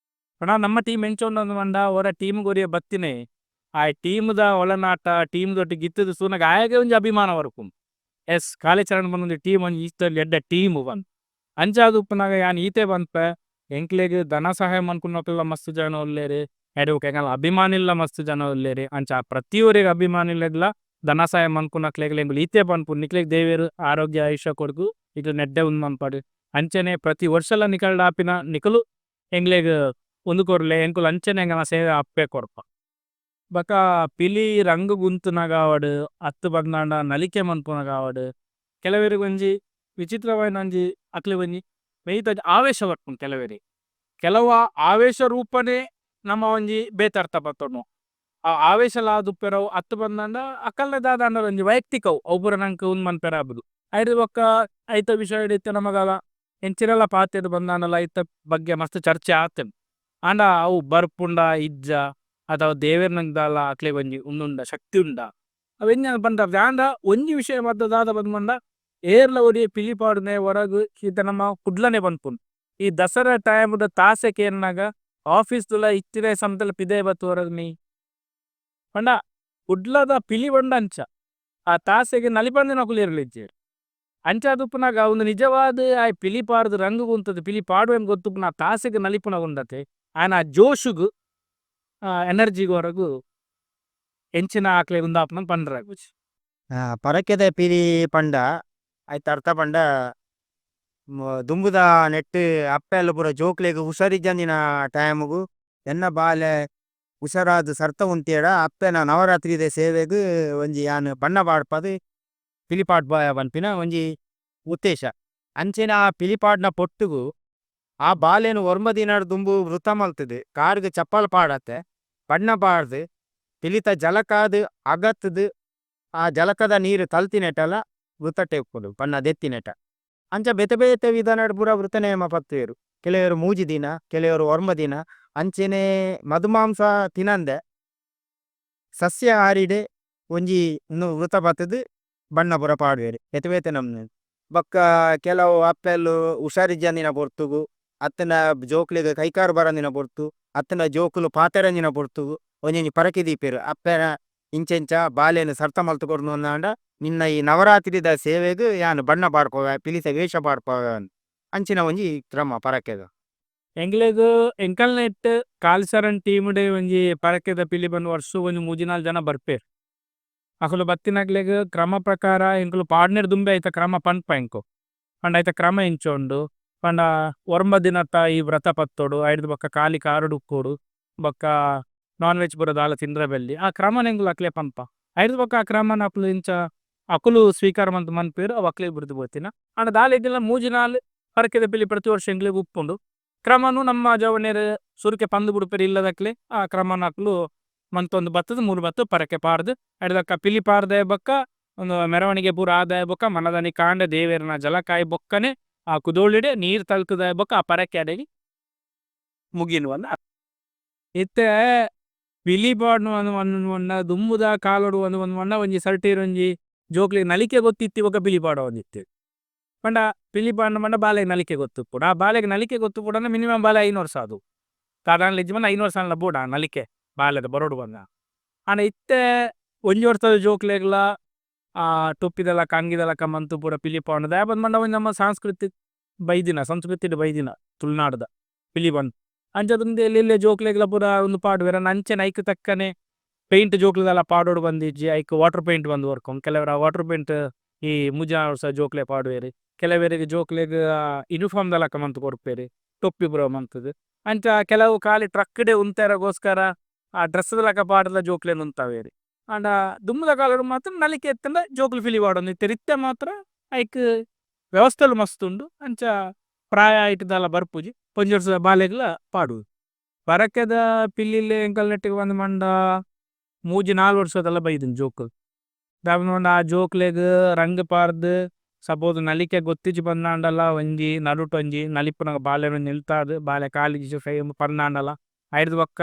Speaker 1: ಪಂಡ ನಮ್ಮ ಟೀಮ್ ಎಂಚ ಉಂಡು ಪಂಡ ಒರ ಟೀಮ್ ಗ್ ಒರಿಯೆ ಬತ್ತಿನೆ ಆ ಟೀಮ್ ದ ಒಳನಾಟ ಟೀಮ್ ದೊಟ್ಟಿಗೆ ಇತ್ತುದು ತೂನಗ ಆಯಗ್ ಒಂಜಿ ಅಭಿಮಾನ ಬರ್ಪುಂಡು. ಎಸ್ ಕಾಲಿಚರಣ್ ಪಂಡ ಒಂಜಿ ಟೀಮ್ ಒಂಜಿ ಇಷ್ಟ ಎಡ್ಡೆ ಟೀಮ್ ಪಂದ್. ಅಂಚಾದ್ ಉಪ್ಪುನಗ ಯಾನ್ ಈತೆ ಪನ್ಪೆ ಎಂಕ್ಲೆಗ್ ಧನ ಸಹಾಯ ಮನ್ಪುನಕುಲ್ಲ ಮಸ್ತ್ ಜನ ಉಲ್ಲೆರ್. ಐಡ್ ಬೊಕ್ಕ ಎಂಕಲ್ನ ಅಭಿಮಾನಿಲ್ಲ ಮಸ್ತ್ ಜನ ಉಲ್ಲೆರ್. ಅಂಚ ಪ್ರತಿಯೊರಿಗ್ ಅಭಿಮಾನಿಲೆಗ್ಲ ಧನ ಸಹಾಯ ಮನ್ಪುನಕ್ಲೆಗ್ಲ ಎಂಕುಲು ಈತೆ ಪನ್ಪುನು ನಿಕ್ಲೆಗ್ ದೇವೆರ್ ಆರೋಗ್ಯ ಆಯುಷ್ಯ ಕೊರ್ದು ನಿಕ್ಲೆಗ್ ಎಡ್ಡೆ ಉಂದು ಮನ್ಪಡ್. ಅಂಚನೆ ಪ್ರತಿ ವರ್ಷಲ ನಿಕಲ್ಡ ಆಪಿನ ನಿಕುಲು ಎಂಕ್ಲೆಗ್ ಉಂದು ಕೊರ್ಲೆ ಎಂಕುಲು ಅಂಚನೆ ಎಂಕಲ್ನ ಸೇವೆ ಅಪ್ಪೆ ಕೊರ್ಪ. ಬೊಕ್ಕ ಪಿಲಿ ರಂಗ್ ಗುಂತುನಗ ಆವಡ್ ಅತ್ತ್ ಪಂದಾಂಡ ನಲಿಕೆ ಮನ್ಪುನಗ ಆವಡ್ ಕೆಲವೆರೆಗ್ ಒಂಜಿ ವಿಚಿತ್ರವಾಯಿನ ಒಂಜಿ ಅಕ್ಲೆಗ್ ಒಂಜಿ ಮೈತ ಆವೇಶ ಬರ್ಪುಂಡು ಕೆಲವೆರೆಗ್. ಕೆಲವು ಆವೇಶ ರೂಪನೆ ನಮ್ಮ ಒಂಜಿ ಬೇತೆ ಅರ್ಥ ಪತ್ತೊನುವ. ಆ ಆವೇಶಲ ಆದುಪ್ಪೆರೆ ಅವು ಅತ್ತ್ ಪಂದಾಂಡ ಅಕಲ್ನ ದಾದಾಂಡಲ ಒಂಜಿ ವೈಯಕ್ತಿಕ ಅವು ಅವು ಪೂರ ನಂಕ್ ಉಂದು ಮನ್ಪೆರೆ ಆಪುಜಿ. ಐಡ್ದ್ ಬೊಕ್ಕ ಐತ ವಿಷಯಡ್ ಇತ್ತೆ ನಮ ದಾದ ಎಂಚಿನಲ ಪಾತೆರ್ದ್ ಬಂದಾಂಡಲ ಐತ ಬಗ್ಗೆ ಮಸ್ತ್ ಚರ್ಚೆ ಆತ್ಂಡ್. ಆಂಡ ಅವು ಬರ್ಪುಂಡ ಇಜ್ಜ ಅಥವಾ ದೇವೆರ್ನ ದಾಲ ಅಕ್ಲೆಗ್ ಒಂಜಿ ಉಂದು ಉಂಡ ಶಕ್ತಿ ಉಂಡ ಅವು ಎಂಚ ಪಂಡ ಆಂಡ ಒಂಜಿ ವಿಷಯ ಮಾತ್ರ ದಾದ ಪಂದ್ ಪಂಡ ಏರ್ಲ ಒರಿ ಪಿಲಿ ಪಾಡುನೆ ಹೊರಗ್ ಇತ್ತೆ ನಮ್ಮ ಕುಡ್ಲನೆ ಪನ್ಪುನು. ಈ ದಸರಾ ಟೈಮ್ ದ ತಾಸೆ ಕೇನ್ನಗ ಆಫೀಸ್ ದುಲ ಇತ್ತಿನ ಸಮಯದಲ ಪಿದಯಿ ಬತ್ತ್ ಹೊರಗ್ ಮಿ ಪಂಡ ಕುಡ್ಲದ ಪಿಲಿ ಪಂಡ ಅಂಚ. ಆ ತಾಸೆಗ್ ನಲಿಪಂದಿನಕುಲು ಏರ್ಲ ಇಜ್ಜೆರ್. ಅಂಚಾದ್ ಉಪ್ಪುನಗ ಉಂದು ನಿಜವಾದ್ ಆಯೆ ಪಿಲಿ ಪಾಡ್ದ್ ರಂಗ್ ಉಂತುದು ಪಿಲಿ ಪಾಡುವೆಂದ್ ಗೊತ್ತುಪ್ಪುನ ಆ ತಾಸೆಗ್ ನಲಿಪುನ ಉಂಡತೆ ಆಯನ ಆ ಜೋಶುಗು ಎನರ್ಜಿಗ್ ಹೊರಗು ಎಂಚಿನ ಆಕ್ಲೆಗ್ ಉಂದಾಪುನ ಪಂಡ್ರೆ ಆಪುಜಿ.
Speaker 2: ಪರಕೆದ ಪಿಲಿ ಪಂಡ ಐತ ಅರ್ಥ ಪಂಡ ದುಂಬುದ ನೆಟ್ಟ್ ಅಪ್ಪೆಲ್ಲು ಪೂರ ಜೋಕ್ಲೆಗ್ ಹುಷಾರಿಜ್ಜಂದಿನ ಟೈಮುಗು ಎನ್ನ ಬಾಲೆ ಹುಷಾರಾದ್ ಸರ್ತ ಉಂತಿಯೆಡ ಅಪ್ಪೆನ ನವರಾತ್ರಿದ ಸೇವೆಗ್ ಒಂಜಿ ಯಾನ್ ಬಣ್ಣ ಪಾಡ್ಪದ್ ಪಿಲಿ ಪಾಡ್ಪಾಯ ಪನ್ಪಿನ ಒಂಜಿ ಉದ್ದೇಶ. ಅಂಚೆನೆ ಆ ಪಿಲಿ ಪಾಡ್ನ ಪೊಟ್ಟುಗು ಆ ಬಾಲೆನ್ ಒರ್ಂಬ ದಿನಡ್ ದುಂಬು ವೃತ ಮಲ್ತುದು ಕಾರ್ಗ್ ಚಪ್ಪಲ್ ಪಾಡತೆ ಬಣ್ಣ ಪಾಡ್ದ್ ಪಿಲಿತ ಜಲಕಾದ್ ಅಗತುದು ಆ ಜಲಕದ ನೀರ್ ತಲ್ತಿನೆಟಲ ವೃತಟೆ ಉಪ್ಪುಂಡು ಬಣ್ಣ ದೆತ್ತಿನೆಟ. ಅಂಚ ಬೇತೆ ಬೇತೆ ವಿಧಾನಡ್ ಪೂರ ವೃತ ನೇಮ ಪತ್ತುವೆರ್ ಕೆಲವೆರ್ ಮೂಜಿ ದಿನ ಕೆಲವೆರ್ ಒರ್ಂಬ ದಿನ ಅಂಚೆನೆ ಮಧು ಮಾಂಸ ತಿನಂದೆ ಸಸ್ಯಾಹಾರಿಡೆ ಒಂಜಿ ಉಂದು ವೃತ ಪತ್ತುದು ಬಣ್ಣ ಪೂರ ಪಾಡುವೆರ್ ಬೇತೆ ಬೇತೆ ನಮೂನೆ. ಬೊಕ್ಕ ಕೆಲವು ಅಪ್ಪೆಲ್ಲು ಹುಷಾರಿಜ್ಜಂದಿನ ಪೊರ್ತುಗು ಅತ್ತುಂಡ ಜೋಕ್ಲೆಗ್ ಕೈಕಾರ್ ಬರಂದಿನ ಪೊರ್ತು ಅತ್ತುಂಡ ಜೋಕುಲು ಪಾತೆರಂದಿನ ಪೊರ್ತುಗು ಒಂಜೊಂಜಿ ಪರಕೆ ದೀಪೆರ್ ಅಪ್ಪೆನ ಇಂಚ ಇಂಚ ಬಾಲೆನ್ ಸರ್ತ ಮಲ್ತ್ ಕೊರ್ನು ಅಂಡ ನಿನ್ನ ಈ ನವರಾತ್ರಿದ ಸೇವೆಗ್ ಯಾನ್ ಬಣ್ಣ ಪಾಡ್ಪವೆ ಪಿಲಿತ ವೇಷ ಪಾಡ್ಪವೆ ಅಂಚಿನ ಒಂಜಿ ಕ್ರಮ ಪರಕೆದ.
Speaker 1: ಎಂಕ್ಲೆಗ್ ಎಂಕಲ್ನೆಟ್ ಕಾಲಿಚರಣ್ ಟೀಮ್ ಡೆ ಒಂಜಿ ಪರಕೆದ ಪಿಲಿ ಪಂದ್ ವರ್ಷ ಒಂಜಿ ಮೂಜಿ ನಾಲ್ ಜನ ಬರ್ಪೆರ್. ಅಕುಲು ಬತ್ತಿನಕ್ಲೆಗ್ ಕ್ರಮ ಪ್ರಕಾರ ಎಂಕುಲು ಪಾಡ್ನೆಡ್ ದುಂಬೆ ಐತ ಕ್ರಮ ಪನ್ಪ ಎಂಕು. ಪಂಡ ಐತ ಕ್ರಮ ಎಂಚ ಉಂಡು ಪಂಡ ಒರ್ಂಬ ದಿನತ ಈ ವ್ರತ ಪತ್ತೊಡು ಐಡ್ದ್ ಬೊಕ್ಕ ಕಾಲಿ ಕಾರುಡು ಉಪ್ಪೊಡು ಬೊಕ್ಕ ನಾನ್ ವೆಜ್ ಪೂರ ದಾಲ ತಿಂದ್ರೆ ಬಲ್ಲಿ ಆ ಕ್ರಮನ್ ಎಂಕುಲು ಅಕ್ಲೆ ಪನ್ಪ. ಐಡ್ದ್ ಬೊಕ್ಕ ಆ ಕ್ರಮನ್ ಅಕುಲು ಇಂಚ ಅಕುಲು ಸ್ವೀಕಾರ ಮಂತ್ ಮನ್ಪುವೆರ್ ಅವು ಅಕ್ಲೆಗ್ ಬುಡ್ದು ಪೋತಿನ. ಆಂಡ ದಾಲ ಇಜ್ಜಿಂಡಲ ಮೂಜಿ ನಾಲ್ ಪರಕೆದ ಪಿಲಿ ಪ್ರತಿ ವರ್ಷ ಎಂಕ್ಲೆಗ್ ಉಪ್ಪುಂಡು. ಕ್ರಮನು ನಮ್ಮ ಜವನೆರ್ ಸುರುಕೆ ಪಂದ್ ಬುಡ್ಪೆರ್ ಇಲ್ಲದಕ್ಲೆ ಆ ಕ್ರಮನ್ ಅಕುಲು ಮಂತೊಂದು ಬತ್ತುದು ಮೂಲು ಬತ್ತ್ ಪರಕೆ ಪಾಡ್ದ್ ಐಡ್ದ್ ಬೊಕ್ಕ ಪಿಲಿ ಪಾಡ್ದೆ ಬೊಕ್ಕ ಉಂದು ಮೆರವಣಿಗೆ ಪೂರ ಆದಾಯಿ ಬೊಕ್ಕ ಮನದಾನಿ ಕಾಂಡೆ ದೇವೆರ್ನ ಜಲಕ ಆಯಿ ಬೊಕ್ಕನೆ ಆ ಕುದೋಳಿಡ್ ನೀರ್ ತಲ್ತುದಾಯಿ ಬೊಕ್ಕ ಆ ಪರಕೆ ಅಡೆಗ್ ಮುಗಿಯುಂಡು ಪಂದ್ ಇತ್ತೆ ಪಿಲಿ ಪಾಡ್ನ ಪಂಡ ದುಂಬುದ ಕಾಲೊಡು ಪಂಡ ಒಂಜಿ ಸರ್ಟೀರ್ ಒಂಜಿ ಜೋಕ್ಲೆಗ್ ನಲಿಕೆ ಗೊತ್ತಿತ್ತಿ ಬೊಕ್ಕ ಪಿಲಿ ಪಾಡೊಂದಿತ್ತೆರ್. ಪಂಡ ಪಿಲಿ ಪಾಡ್ನ ಪಂಡ ಬಾಲೆಗ್ ನಲಿಕೆ ಗೊತ್ತುಪ್ಪೊಡು ಆ ಬಾಲೆಗ್ ನಲಿಕೆ ಗೊತ್ತುಪ್ಪೊಡು ಪಂಡ ಮಿನಿಮಮ್ ಬಾಲೆ ಐನ್ ವರ್ಷ ಆದು ಸಾಧಾರಣ ಇಜ್ಜಿ ಪಂಡ ಐನ್ ವರ್ಷ ಆಂಡಲ ಬೋಡು ಆ ನಲಿಕೆ ಬಾಲೆದ ಬರೊಡು ಪಂಡ. ಆಂಡ ಇತ್ತೆ ಒಂಜಿ ವರ್ಷದ ಜೋಕ್ಲೆಗ್ಲ ಆ ಟೊಪ್ಪಿದ ಲೆಕ ಅಂಗಿದ ಲೆಕ ಮಂತ್ ಪೂರ ಪಿಲಿ ಪಾಡುನ ದಾಯೆ ಪಂಡ ಅವು ನಮ್ಮ ಸಾಂಸ್ಕೃತಿಕ ಬೈದಿನ ಸಂಸ್ಕೃತಿಡ್ ಬೈದಿನ ತುಳುನಾಡ್ದ ಪಿಲಿ ಪಂದ್. ಅಂಚಾದ್ ಉಂದು ಎಲ್ಲೆ ಎಲ್ಲ್ಯ ಜೋಕ್ಲೆಗ್ಲ ಪೂರ ಉಂದು ಪಾಡುವೆರ್ ಆಂಡ ಅಂಚನೆ ಐಕ್ ತಕ್ಕನೆ ಪೈಂಟ್ ಜೋಕುಲು ದಾಲ ಪಾಡೊಡು ಪಂದ್ ಇಜ್ಜಿ ಐಕ್ ವಾಟರ್ ಪೈಂಟ್ ಪಂದ್ ಬರ್ಪುಂಡು ಕೆಲವೆರ್ ಆ ವಾಟರ್ ಪೈಂಟ್ ಈ ಮೂಜಿ ನಾಲ್ ವರ್ಸದ ಜೋಕ್ಲೆಗ್ ಪಾಡುವೆರ್ ಕೆಲವೆರೆಗ್ ಜೋಕ್ಲೆಗ್ ಯೂನಿಫಾರ್ಮ್ ದ ಲೆಕ ಮಂತ್ ಕೊರ್ಪೆರ್ ಟೊಪ್ಪಿ ಪೂರ ಮಂತುದು. ಅಂಚ ಕೆಲವು ಖಾಲಿ ಟ್ರಕ್ ಡೇ ಉಂತೆರೆಗೋಸ್ಕರ ಆ ಡ್ರೆಸ್ ದ ಲೆಕ ಪಾಡ್ದ್ಲ ಜೋಕ್ಲೆನ್ ಉಂತಾವೆರ್. ಆಂಡ ದುಂಬುದ ಕಾಲಡ್ ಮಾತ್ರ ನಲಿಕೆ ಇತ್ತ್ಂಡ ಜೋಕುಲು ಪಿಲಿ ಪಾಡೊಂದಿತ್ತೆರ್ ಇತ್ತೆ ಮಾತ್ರ ಐಕ್ ವ್ಯವಸ್ಥೆಲು ಮಸ್ತ್ ಉಂಡು ಅಂಚ ಪ್ರಾಯ ಐಟ್ ದಾಲ ಬರ್ಪುಜಿ ಒಂಜಿ ವರ್ಸದ ಬಾಲೆಗ್ಲ ಪಾಡುವೆರ್. ಪರಕೆದ ಪಿಲಿಲ್ ಎಂಕಲ್ನೊಟ್ಟುಗು ಪಂದ್ ಪಂಡ ಮೂಜಿ ನಾಲ್ ವರ್ಷದಲ ಬೈದುಂಡು ಜೋಕುಲು. ದಾಯೆ ಪಂಡ ಆ ಜೋಕ್ಲೆಗ್ ರಂಗ್ ಪಾರ್ದ್ ಸಪೋಸ್ ನಲಿಕೆ ಗೊತ್ತಿಜ್ಜಿ ಪಂದಾಂಡಲ ಒಂಜಿ ನಡುಟು ಒಂಜಿ ನಲಿಪುನಗ ಬಾಲೆನ್ ನಿಲ್ತಾದ್ ಬಾಲೆ ಕಾಲ್ ಪಂದಾಂಡಲ ಐಡ್ದ್ ಬೊಕ್ಕ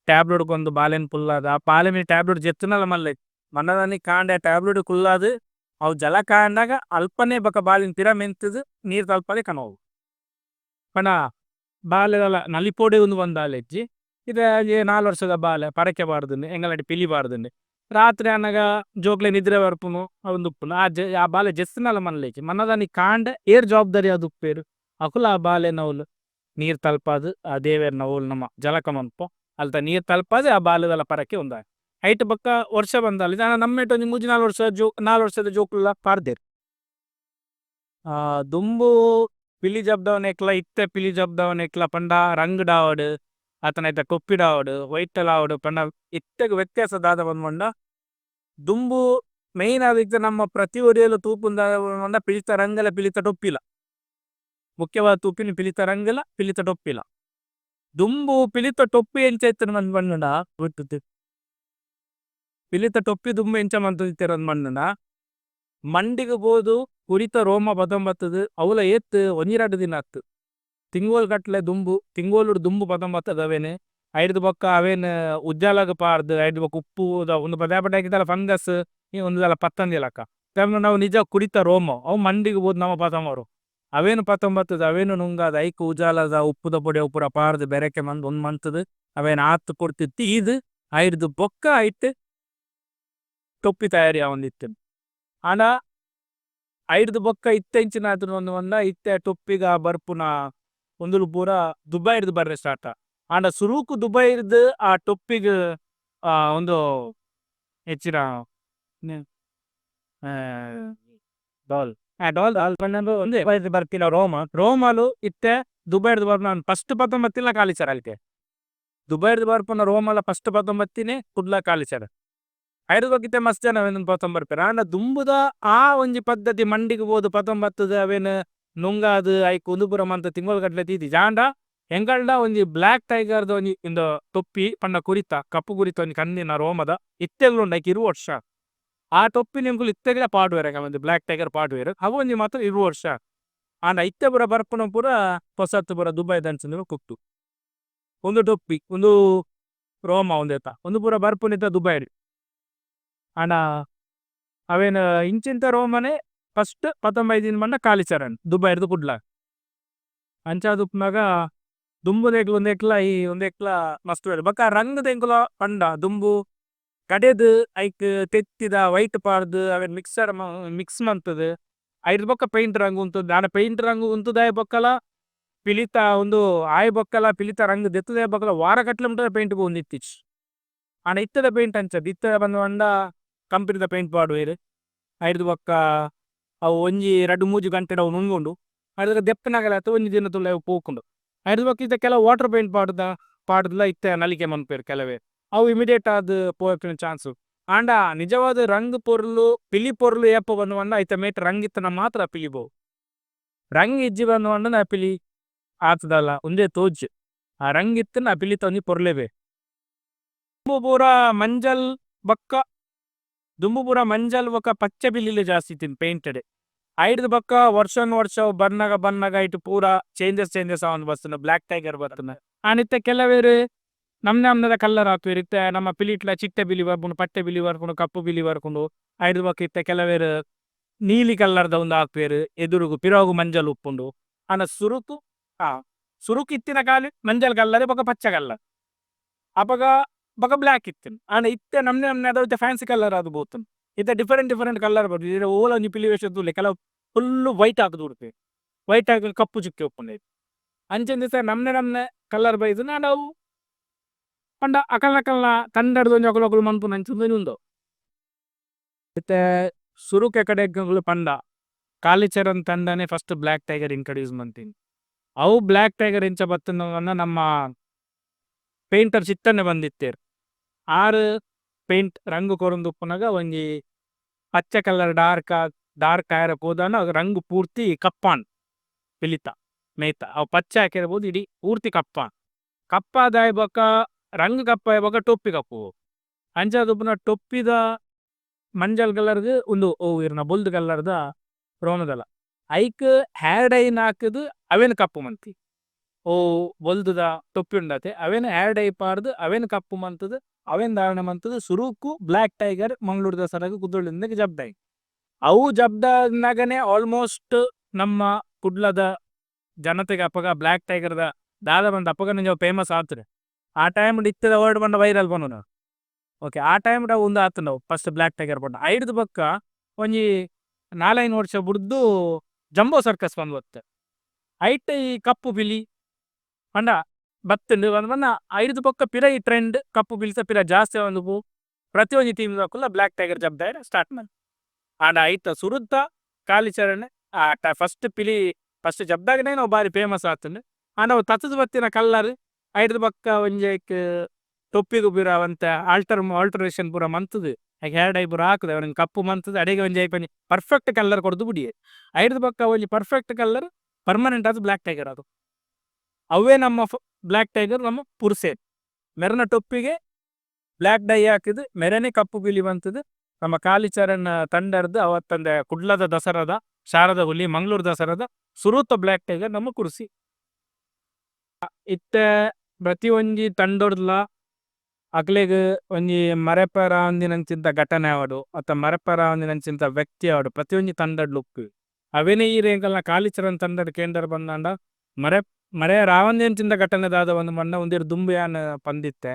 Speaker 1: ಟ್ಯಾಬ್ಲೆಟ್ ಕೊರ್ದು ಬಾಲೆನ್ ಕುಲ್ಲಾದ್ ಆ ಬಾಲೆ ಮಿತ್ತ್ ಟ್ಯಾಬ್ಲೆಟ್ ಜೆತ್ತುಂಡಲ ಮಲ್ಲೆ ಮನದಾನಿ ಕಾಂಡೆ ಟ್ಯಾಬ್ಲೆಟ್ ಕುಲ್ಲಾದ್ ಅವು ಜಲಕ ಆಂಡಗ ಅಲ್ಪನೆ ಬೊಕ ಬಾಲೆನ್ ಪಿರ ಮೆಂತುದು ನೀರ್ ತಲ್ಪದೆ ಕನವೊಡು. ಪಂಡ ಬಾಲೆ ದಾಲ ನಲಿಪೊಡೆ ಉಂದು ಪಂದ್ ದಾಲ ಇಜ್ಜಿ ಇತ್ತೆ ಒಂಜಿ ನಾಲ್ ವರ್ಷದ ಬಾಲೆ ಪರಕೆ ಪಾಡ್ದುಂಡು ಎಂಕಲ್ನಟ್ಟು ಪಿಲಿ ಪಾಡ್ದುಂಡು ರಾತ್ರೆ ಆನಗ ಜೋಕ್ಲೆಗ್ ನಿದ್ರೆ ಬರ್ಪುನು ಅವ್ವುಂದು ಉಪ್ಪುಂಡು ಆ ಬಾಲೆ ಜೆತ್ತುಂಡಲ ಮಲ್ಲೆಜ್ಜಿ ಮನದಾನಿ ಕಾಂಡೆ ಏರ್ ಜವಾಬ್ದಾರಿ ಆದ್ ಉಪ್ಪುವೆರ್ ಅಕುಲು ಆ ಬಾಲೆನ್ ಅವ್ಲು ನೀರ್ ತಲ್ಪಾದ್ ಆ ದೇವೆರ್ನ ಓಲು ನಮ ಜಲಕ ಮನ್ಪುವ ಅಲ್ತ ನೀರ್ ತಲ್ಪಾದ್ ಆ ಬಾಲೆದ ಪರಕೆ ಉಂದಾಂಡ್. ಐಟ್ ಬೊಕ್ಕ ವರ್ಷ ಬಂದಾಲ್ ದಾನ ನಮ್ಮೆಟ್ ಒಂಜಿ ಮೂಜಿ ನಾಲ್ ವರ್ಷ ಜೋ ನಾಲ್ ವರ್ಷದ ಜೋಕುಲ್ಲ ಪಾಡ್ದೆರ್. ದುಂಬು ಪಿಲಿ ಜಪ್ದಾವನೆಕ್ಲ ಇತ್ತೆ ಪಿಲಿ ಜಪ್ದಾವನೆಕ್ಲ ಪಂಡ ರಂಗ್ ಆವಡ್ ಅತ್ತಂಡ ಐತ ಟೊಪ್ಪಿಡ್ ಆವಡ್ ಒಯಿತಲ ಆವಡ್ ಪಂಡ ಇತ್ತೆಗ್ ವ್ಯತ್ಯಾಸ ದಾದ ಪಂಡ ದುಂಬು ಮೈನ್ ಆದ್ ಇತ್ತೆ ನಮ್ಮ ಪ್ರತಿ ಒರಿಯಲ ತೂಪುನ ದಾದ ಪಂಡ ಪಿಲಿತ ರಂಗ್ ಲ ಪಿಲಿತ ಟೊಪ್ಪಿಲ. ಮುಖ್ಯವಾದ್ ತೂಪಿನಿ ಪಿಲಿತ ರಂಗ್ ಲ ಪಿಲಿತ ಟೊಪ್ಪಿಲ. ದುಂಬು ಪಿಲಿತ ಟೊಪ್ಪಿ ಎಂಚ ಇತ್ತ್ಂಡ್ ಪಂಡ ಪಿಲಿತ ಟೊಪ್ಪಿ ದುಂಬು ಎಂಚ ಮಂತೊಂದಿತ್ತೆರ್ ಪಂಡ ಮಂಡಿಗ್ ಪೋದು ಕುರಿತ ರೋಮ ಪತೊಂಬತ್ತುದು ಅವ್ಲ ಏತ್ ಒಂಜಿ ರಡ್ಡ್ ದಿನ ಅತ್ತ್ ತಿಂಗೊಲು ಗಟ್ಲೆ ದುಂಬು ತಿಂಗೊಲುಡು ದುಂಬು ಪತೊಂಬತ್ತುದು ಅವೆನ್ ಐಡ್ದ್ ಬೊಕ್ಕ ಅವೆನ್ ಉಜ್ಜಾಲಗ್ ಪಾಡ್ದ್ ಐಡ್ದ್ ಬೊಕ್ಕ ಉಪ್ಪು ಉಂದು ದಾಯೆ ಪಂಡ ಫಂಗಸ್ ಉಂದು ದಾಲ ಪತ್ತಂದಿಲಕ ದಾಯೆ ಪಂಡ ಅವು ನಿಜ ಕುರಿತ ರೋಮ ಅವು ಮಂಡಿಗ್ ಪೋದು ನಮ ಪತೊಂಬರು ಅವೆನ್ ಪತೊಂಬತ್ತುದು ಅವೆನ್ ನುಂಗಾದ್ ಐಕ್ ಉಜ್ಜಾಲದ ಉಪ್ಪುದ ಪೊಡಿ ಅವು ಪೂರ ಪಾಡ್ದ್ ಬೆರಕೆ ಮಂತ್ ಉಂದು ಮಂತುದು ಅವೆನ್ ಆತ್ ಪೊರ್ತು ದೀದ್ ಐಡ್ದ್ ಬೊಕ್ಕ ಐಟ್ ಟೊಪ್ಪಿ ತಯಾರಿ ಆವೊಂದಿತ್ತುಂಡು. ಆಂಡ ಐಡ್ದ್ ಬೊಕ್ಕ ಇತ್ತೆ ಇಂಚಿನ ಆತುಂಡು ಪಂದ್ ಪಂಡ ಇತ್ತೆ ಟೊಪ್ಪಿಗ್ ಆ ಬರ್ಪುನ ಉಂದುಲು ಪೂರ ದುಬೈರ್ದ್ ಬರ್ರೆ ಸ್ಟಾರ್ಟ್ ಆಂಡ್. ಆಂಡ ಸುರುಕು ದುಬೈರ್ದ್ ಆ ಟೊಪ್ಪಿಗ್ ಆ ಉಂದು ಎಚ್ಚಿನ ಡಾಲ್ ಆ ಡಾಲ್ ಉಂದುವೇ ಬರ್ಪಿನ ರೋಮ ರೋಮಲು ಇತ್ತೆ ದುಬೈರ್ದ್ ಬರ್ಪುನ ಫಸ್ಟ್ ಪತೊಂದು ಬತ್ತಿನ ಕಾಲಿಚರ ಅಲ್ಕೆ. ದುಬೈರ್ದ್ ಬರ್ಪುನ ರೋಮಲ ಫಸ್ಟ್ ಪತೊಂದು ಬತ್ತಿನೆ ಕುಡ್ಲ ಕಾಲಿಚರ. ಐಡ್ದ್ ಬೊಕ ಇತ್ತೆ ಮಸ್ತ್ ಜನ ಅವೆನ್ ಪತೊಂದು ಬರ್ಪೆರ್ ಆಂಡ ದುಂಬುದ ಆ ಒಂಜಿ ಪದ್ಧತಿ ಮಂಡಿಗ್ ಪೋದು ಪತೊಂದು ಬತ್ತುದು ಅವೆನ್ ನುಂಗಾದ್ ಐಕ್ ಉಂದು ಪೂರ ಮಂತ್ ತಿಂಗೊಲು ಗಟ್ಲೆ ದೀತಿಜಿ. ಆಂಡ ಎಂಕಲ್ಡ ಒಂಜಿ ಬ್ಲ್ಯಾಕ್ ಟೈಗರ್ ದ ಒಂಜಿ ಇಂದು ಟೊಪ್ಪಿ ಪಂಡ ಕುರಿತ ಕಪ್ಪು ಕುರಿತ ಒಂಜಿ ಕಂದಿನ ರೋಮದ ಇತ್ತೆಗ್ಲ ಉಂಡು, ಐಕ್ 20 ವರ್ಷ. ಆ ಟೊಪ್ಪಿನ್ ಎಂಕುಲು ಇತ್ತೆಗ್ಲ ಪಾಡುವೆರ್, ಒಂಜಿ ಬ್ಲ್ಯಾಕ್ ಟೈಗರ್ ಪಾಡುವೆರ್. ಅವು ಒಂಜಿ ಮಾತ್ರ 20 ವರ್ಷ. ಆಂಡ ಇತ್ತೆ ಪೂರ ಬರ್ಪುನ ಪೂರ ಪೊಸತ್ ಪೂರ ದುಬೈದಂಚಿನ ಕುತ್ತು. ಉಂದು ಟೊಪ್ಪಿ, ಉಂದು ರೋಮ ಉಂದೆತ ಉಂದು ಪೂರ ಬರ್ಪುನಿತ ದುಬೈಡ್. ಆಂಡ ಅವೆನ್ ಇಂಚಿಂತ ರೋಮನೆ ಫಸ್ಟ್ ಪತ್ತೊಂಬೈದಿನ ಪಂಡ ಕಾಲಿಚರಣ್ ದುಬೈರ್ದ್ ಕುಡ್ಲ. ಅಂಚಾದ್ ಉಪ್ಪುನಗ ದುಂಬುದೆಕ್ಲ ಉಂದೆಕ್ಲ ಈ ಉಂದೆಕ್ಲ ಮಸ್ತ್ ಬೊಕ ರಂಗ್ ದ ಎಂಕುಲ ಪಂಡ ದುಂಬು ಕಡೆದ್ ಐಕ್ ತೆತ್ತಿದ ವೈಟ್ ಪಾಡ್ದ್ ಅವೆನ್ ಮಿಕ್ಸರ್ ಮಿಕ್ಸ್ ಮಂತುದು ಐರ್ದ್ ಬೊಕ ಪೈಂಟ್ ರಂಗ್ ಉಂತುದು. ಆಂಡ ಪೈಂಟ್ ರಂಗ್ ಉಂತುದಾಯಿ ಬೊಕ್ಕಲ ಪಿಲಿತ ಉಂದು ಆಯಿ ಬೊಕ್ಕಲ ಪಿಲಿತ ರಂಗ್ ದೆತ್ತುದಾಯಿ ಬೊಕ್ಕಲ ವಾರ ಕಟ್ಲೆ ಮುಟ್ಟ ಪೈಂಟ್ ಪೋವೊಂದಿತ್ತಿಜಿ. ಆಂಡ ಇತ್ತೆದ ಪೈಂಟ್ ಅಂಚ ಇತ್ತೆ ಪಂದ್ ಪಂಡ ಕಂಪೆನಿದ ಪೈಂಟ್ ಪಾಡುವೆರ್. ಐರ್ದ್ ಬೊಕ್ಕ ಅವು ಒಂಜಿ ರಡ್ಡ್ ಮೂಜಿ ಗಂಟೆಡ್ ಅವು ನುಂಗುಂಡು. ಐರ್ದ್ ದೆಪ್ಪುನಗಲ ಒಂಜಿ ದಿನ ತುಲಾ ಅವು ಪೋಪುಂಡು. ಐರ್ದ್ ಬೊಕ್ಕ ಇತ್ತೆ ಕೆಲವು ವಾಟರ್ ಪೈಂಟ್ ಪಾಡುದ ಪಾಡುದುಲ ಇತ್ತೆ ನಲಿಕೆ ಮನ್ಪುವೆರ್ ಕೆಲವೆರ್. ಅವು ಇಮಿಡಿಯೇಟ್ ಆದ್ ಪೋಪಿನ ಚಾನ್ಸ್. ಆಂಡ ನಿಜವಾದ್ ರಂಗ್ ಪೊರ್ಲು ಪಿಲಿ ಪೊರ್ಲು ಏಪ ಪಂದ್ ಪಂಡ ಐತ ಮೈಟ್ ರಂಗ್ ಇತ್ತ್ಂಡ ಮಾತ್ರ ಪಿಲಿ ಬೋವು. ರಂಗ್ ಇಜ್ಜಿ ಪಂದ್ ಪಂಡ ಆ ಪಿಲಿ ಆತ್ ದಾಲ ಉಂದೇ ತೋಜುಜಿ. ಆ ರಂಗ್ ಇತ್ತ್ಂಡ ಆ ಪಿಲಿತ ಒಂಜಿ ಪೊರ್ಲೆ ಬೇತೆ. ದುಂಬು ಪೂರ ಮಂಜಲ್ ಬೊಕ್ಕ ದುಂಬು ಪೂರ ಮಂಜಲ್ ಬೊಕ್ಕ ಪಚ್ಚೆ ಪಿಲಿಲು ಜಾಸ್ತಿ ಇತ್ತಿನಿ ಪೈಂಟೆಡ್. ಐಡ್ದ್ ಬೊಕ್ಕ ವರ್ಷನ್ ವರ್ಷ ಬನ್ನಗ ಬನ್ನಗ ಐಟ್ ಪೂರ ಚೇಂಜಸ್ ಚೇಂಜಸ್ ಆವೊಂದು ಬತ್ತ್ಂಡ್, ಬ್ಲ್ಯಾಕ್ ಟೈಗರ್ ಬತ್ತ್ಂಡ್. ಆಂಡ ಇತ್ತೆ ಕೆಲವೆರ್ ನಮ್ನೆ ನಮ್ನೆದ ಕಲರ್ ಹಾಕುವೆರ್. ಇತ್ತೆ ನಮ್ಮ ಪಿಲಿಟ್ಲ ಚಿಟ್ಟೆ ಪಿಲಿ ಬರ್ಪುಂಡು, ಪಟ್ಟೆ ಪಿಲಿ ಬರ್ಪುಂಡು, ಕಪ್ಪು ಪಿಲಿ ಬರ್ಪುಂಡು. ಐಡ್ದ್ ಬೊಕ್ಕ ಇತ್ತೆ ಕೆಲವೆರ್ ನೀಲಿ ಕಲರ್ ದ ಉಂದು ಹಾಕುವೆರ್, ಎದುರುಗು ಪಿರವುಗು ಮಂಜಲ್ ಉಪ್ಪುಂಡು. ಆಂಡ ಸುರುಕು ಆ ಸುರುಕು ಇತ್ತಿನ ಕಾಲಿ ಮಂಜಲ್ ಕಲರ್ ಬೊಕ ಪಚ್ಚೆ ಕಲರ್ ಅಪಗ ಬೊಕ ಬ್ಲ್ಯಾಕ್ ಇತ್ತ್ಂಡ್. ಆಂಡ ಇತ್ತೆ ನಮ್ನೆ ನಮ್ನೆ ಇತ್ತೆ ಫ್ಯಾನ್ಸಿ ಕಲರ್ ಆದ್ ಪೋತುಂಡು. ಇತ್ತೆ different different colour ಬರ್ಪುಂಡು. ಓಲ ಒಂಜಿ ಪಿಲಿ ವೇಷ ತೂಲೆ, ಕೆಲವು ಫುಲ್ ವೈಟ್ ಹಾಕುದು ಉಡ್ಪೆರ್, ವೈಟ್ ಹಾಕಿ ಕಪ್ಪು ಚುಕ್ಕೆ ಉಪ್ಪುಂಡು ಐಟ್. ಅಂಚನೆ ಇತ್ತೆ ನಮ್ನೆ ನಮ್ನೆ ಕಲರ್ ಬೈದ್ಂಡ. ಆಂಡ ಅವು ಪಂಡ ಅಕಲ್ನ ಅಕಲ್ನ ತಂಡರ್ದ್ ಒಂಜಿ ಅಕುಲು ಅಕುಲು ಮನ್ಪುನಂಚ ಒಂಜಿ ಉಂದು. ಇತ್ತೆ ಸುರುಕೆ ಕಡೆಕ್ ಪಂಡ ಕಾಲಿಚರಣ್ ತಂಡನೆ first black tiger introduce ಮಂತಿನಿ. ಅವು ಬ್ಲ್ಯಾಕ್ ಟೈಗರ್ ಎಂಚ ಬತ್ತ್ಂಡ್ ಪಂಡ ನಮ್ಮ ಪೈಂಟರ್ ಚಿತ್ತಣ್ಣೆ ಬಂದಿತ್ತೆರ್. ಆರ್ ಪೈಂಟ್ ರಂಗ್ ಕೊರೊಂದು ಉಪ್ಪುನಗ ಒಂಜಿ ಪಚ್ಚೆ colour dark dark ಆಯೆರೆ ಪೋದಾಂಡ ರಂಗ್ ಪೂರ್ತಿ ಕಪ್ಪಾಂಡ್ ಪಿಲಿತ ಮೈತ. ಅವು ಪಚ್ಚೆ ಆಕೆರೆ ಪೋದು ಇಡೀ ಪೂರ್ತಿ ಕಪ್ಪಾಂಡ್. ಕಪ್ಪಾದ್ ಆಯಿ ಬೊಕ್ಕ ರಂಗ್ ಕಪ್ಪಾಯಿ ಬೊಕ್ಕ ಟೊಪ್ಪಿ ಕಪ್ಪು. ಅಂಚಾದ್ ಉಪ್ಪುನ ಟೊಪ್ಪಿದ ಮಂಜಲ್ ಕಲರ್ ಗ್ ಉಂದು ಒವು ಇರ್ನ ಬೊಲ್ದು ಕಲರ್ ದ ರೋಮದಲ ಐಕ್ ಹೇರ್ ಡೈ ನ್ ಹಾಕುದು ಅವೆನ್ ಕಪ್ಪು ಮಂತಿ. ಒವು ಬೊಲ್ದುದ ಟೊಪ್ಪಿ ಉಂಡತೆ ಅವೆನ್ ಹೇರ್ ಡೈ ಪಾಡ್ದ್ ಅವೆನ್ ಕಪ್ಪು ಮಂತುದು ಅವೆನ್ ಧಾರಣೆ ಮಂತುದು ಸುರುಕು ಬ್ಲ್ಯಾಕ್ ಟೈಗರ್ ಮಂಗಳೂರು ದಸರಾಗ್ ಕುದ್ರೋಳಿ ಜಪ್ದಾಯಿ. ಅವು ಜಪ್ದಾನಗನೆ ಆಲ್ಮೋಸ್ಟ್ ನಮ್ಮ ಕುಡ್ಲದ ಜನತೆಗ್ ಅಪಗ ಬ್ಲ್ಯಾಕ್ ಟೈಗರ್ ದ ದಾದ ಪಂದ್ ಅಪಗನೆ ಒಂಜಿ ಫೇಮಸ್ ಆತುಂಡು. ಆ ಟೈಮ್ ಡ್ ಇತ್ತೆದ ವರ್ಡ್ ಪಂಡ ವೈರಲ್ ಪನ್ಪುನ. ಓಕೆ, ಆ ಟೈಮ್ ಡ್ ಅವು ಉಂದು ಆತುಂಡು first black tiger ಪಂಡ. ಐಡ್ದ್ ಬೊಕ್ಕ ಒಂಜಿ ನಾಲೈನ್ ವರ್ಷ ಬುಡ್ದು ಜಂಬೋ ಸರ್ಕಸ್ ಪಂದ್ ಬತ್ತ್. ಐಟ್ ಈ ಕಪ್ಪು ಪಿಲಿ ಪಂಡ ಬತ್ತುಂಡು ಪಂದ್ ಪಂಡ ಐಡ್ದ್ ಬೊಕ್ಕ ಪಿರ ಈ ಟ್ರೆಂಡ್ ಕಪ್ಪು ಪಿಲಿತ ಪಿರ ಜಾಸ್ತಿ ಆವೊಂದು ಪೋ ಪ್ರತಿಯೊಂಜಿ ಟೀಮ್ ದಕುಲ್ಲ ಬ್ಲ್ಯಾಕ್ ಟೈಗರ್ ಜಪ್ದಾಯೆರೆ ಸ್ಟಾರ್ಟ್ ಮಲ್ತೆರ್. ಆಂಡ ಐತ ಸುರುತ ಕಾಲಿಚರಣೆ ಆ ಫಸ್ಟ್ ಪಿಲಿ ಫಸ್ಟ್ ಜಪ್ದಾಗನೆ ಅವು ಬಾರಿ ಫೇಮಸ್ ಆತುಂಡು. ಆಂಡ ಅವು ತತ್ತುದು ಬತ್ತಿನ ಕಲರ್ ಐಡ್ದ್ ಬೊಕ್ಕ ಒಂಜಿ ಐಕ್ ಟೊಪ್ಪಿಗ್ ಪೂರ ಒಂತೆ ಆಲ್ಟರ್ ಆಲ್ಟರೇಷನ್ ಪೂರ ಮಂತುದು ಐಕ್ ಹೇರ್ ಡೈ ಪೂರ ಹಾಕುದು ಅವೆನ್ ಕಪ್ಪು ಮಂತುದು ಅಡೆಗೆ ಒಂಜಿ ಐಕ್ ಒಂಜಿ ಪರ್ಫೆಕ್ಟ್ ಕಲರ್ ಕೊರ್ದು ಬುಡಿಯೆರ್. ಐಡ್ದ್ ಬೊಕ್ಕ ಒಂಜಿ perfect colour permanent ಆದ್ ಬ್ಲ್ಯಾಕ್ ಟೈಗರ್ ಆದ್. ಅವ್ವೇ ನಮ್ಮ ಬ್ಲ್ಯಾಕ್ ಟೈಗರ್ ನಮ್ಮ ಪುರ್ಸೆರ್ ಮೆರ್ನ ಟೊಪ್ಪಿಗೆ ಬ್ಲ್ಯಾಕ್ ಡೈ ಹಾಕಿದ್ ಮೆರನೆ ಕಪ್ಪು ಪಿಲಿ ಮಂತುದು ನಮ್ಮ ಕಾಲಿಚರಣ್ ತಂಡರ್ದ್ ಅವತ್ತಂದೆ ಕುಡ್ಲದ ದಸರಾದ ಶಾರದ ಹುಲಿ ಮಂಗಳೂರು ದಸರಾದ ಸುರುತ ಬ್ಲ್ಯಾಕ್ ಟೈಗರ್ ನಮ್ಮ ಕುರ್ಸಿ. ಇತ್ತೆ ಪ್ರತಿಯೊಂಜಿ ತಂಡೊಡ್ಲ ಅಕ್ಲೆಗ್ ಒಂಜಿ ಮರೆಪರಾವಂದಿನಂಚಿಂತ ಘಟನೆ ಆವಡ್ ಅತ್ತ ಮರೆಪರಾವಂದಿನಂಚಿಂತ ವ್ಯಕ್ತಿ ಆವಡ್ ಪ್ರತಿಯೊಂಜಿ ತಂಡಡ್ ಉಪ್ಪು. ಅವೆನೆ ಈರ್ ಎಂಕಲ್ನ ಕಾಲಿಚರಣ್ ತಂಡಡ್ ಕೇಂಡರ್ ಪಂದಾಂಡ ಮರೆ ಮರೆಯರಾವಂದಿನಂಚಿಂತ ಘಟನೆ ದಾದ ಪಂದ್ ಪಂಡ ಉಂದೆಡ್ ದುಂಬು ಯಾನ್ ಪಂದಿತ್ತೆ.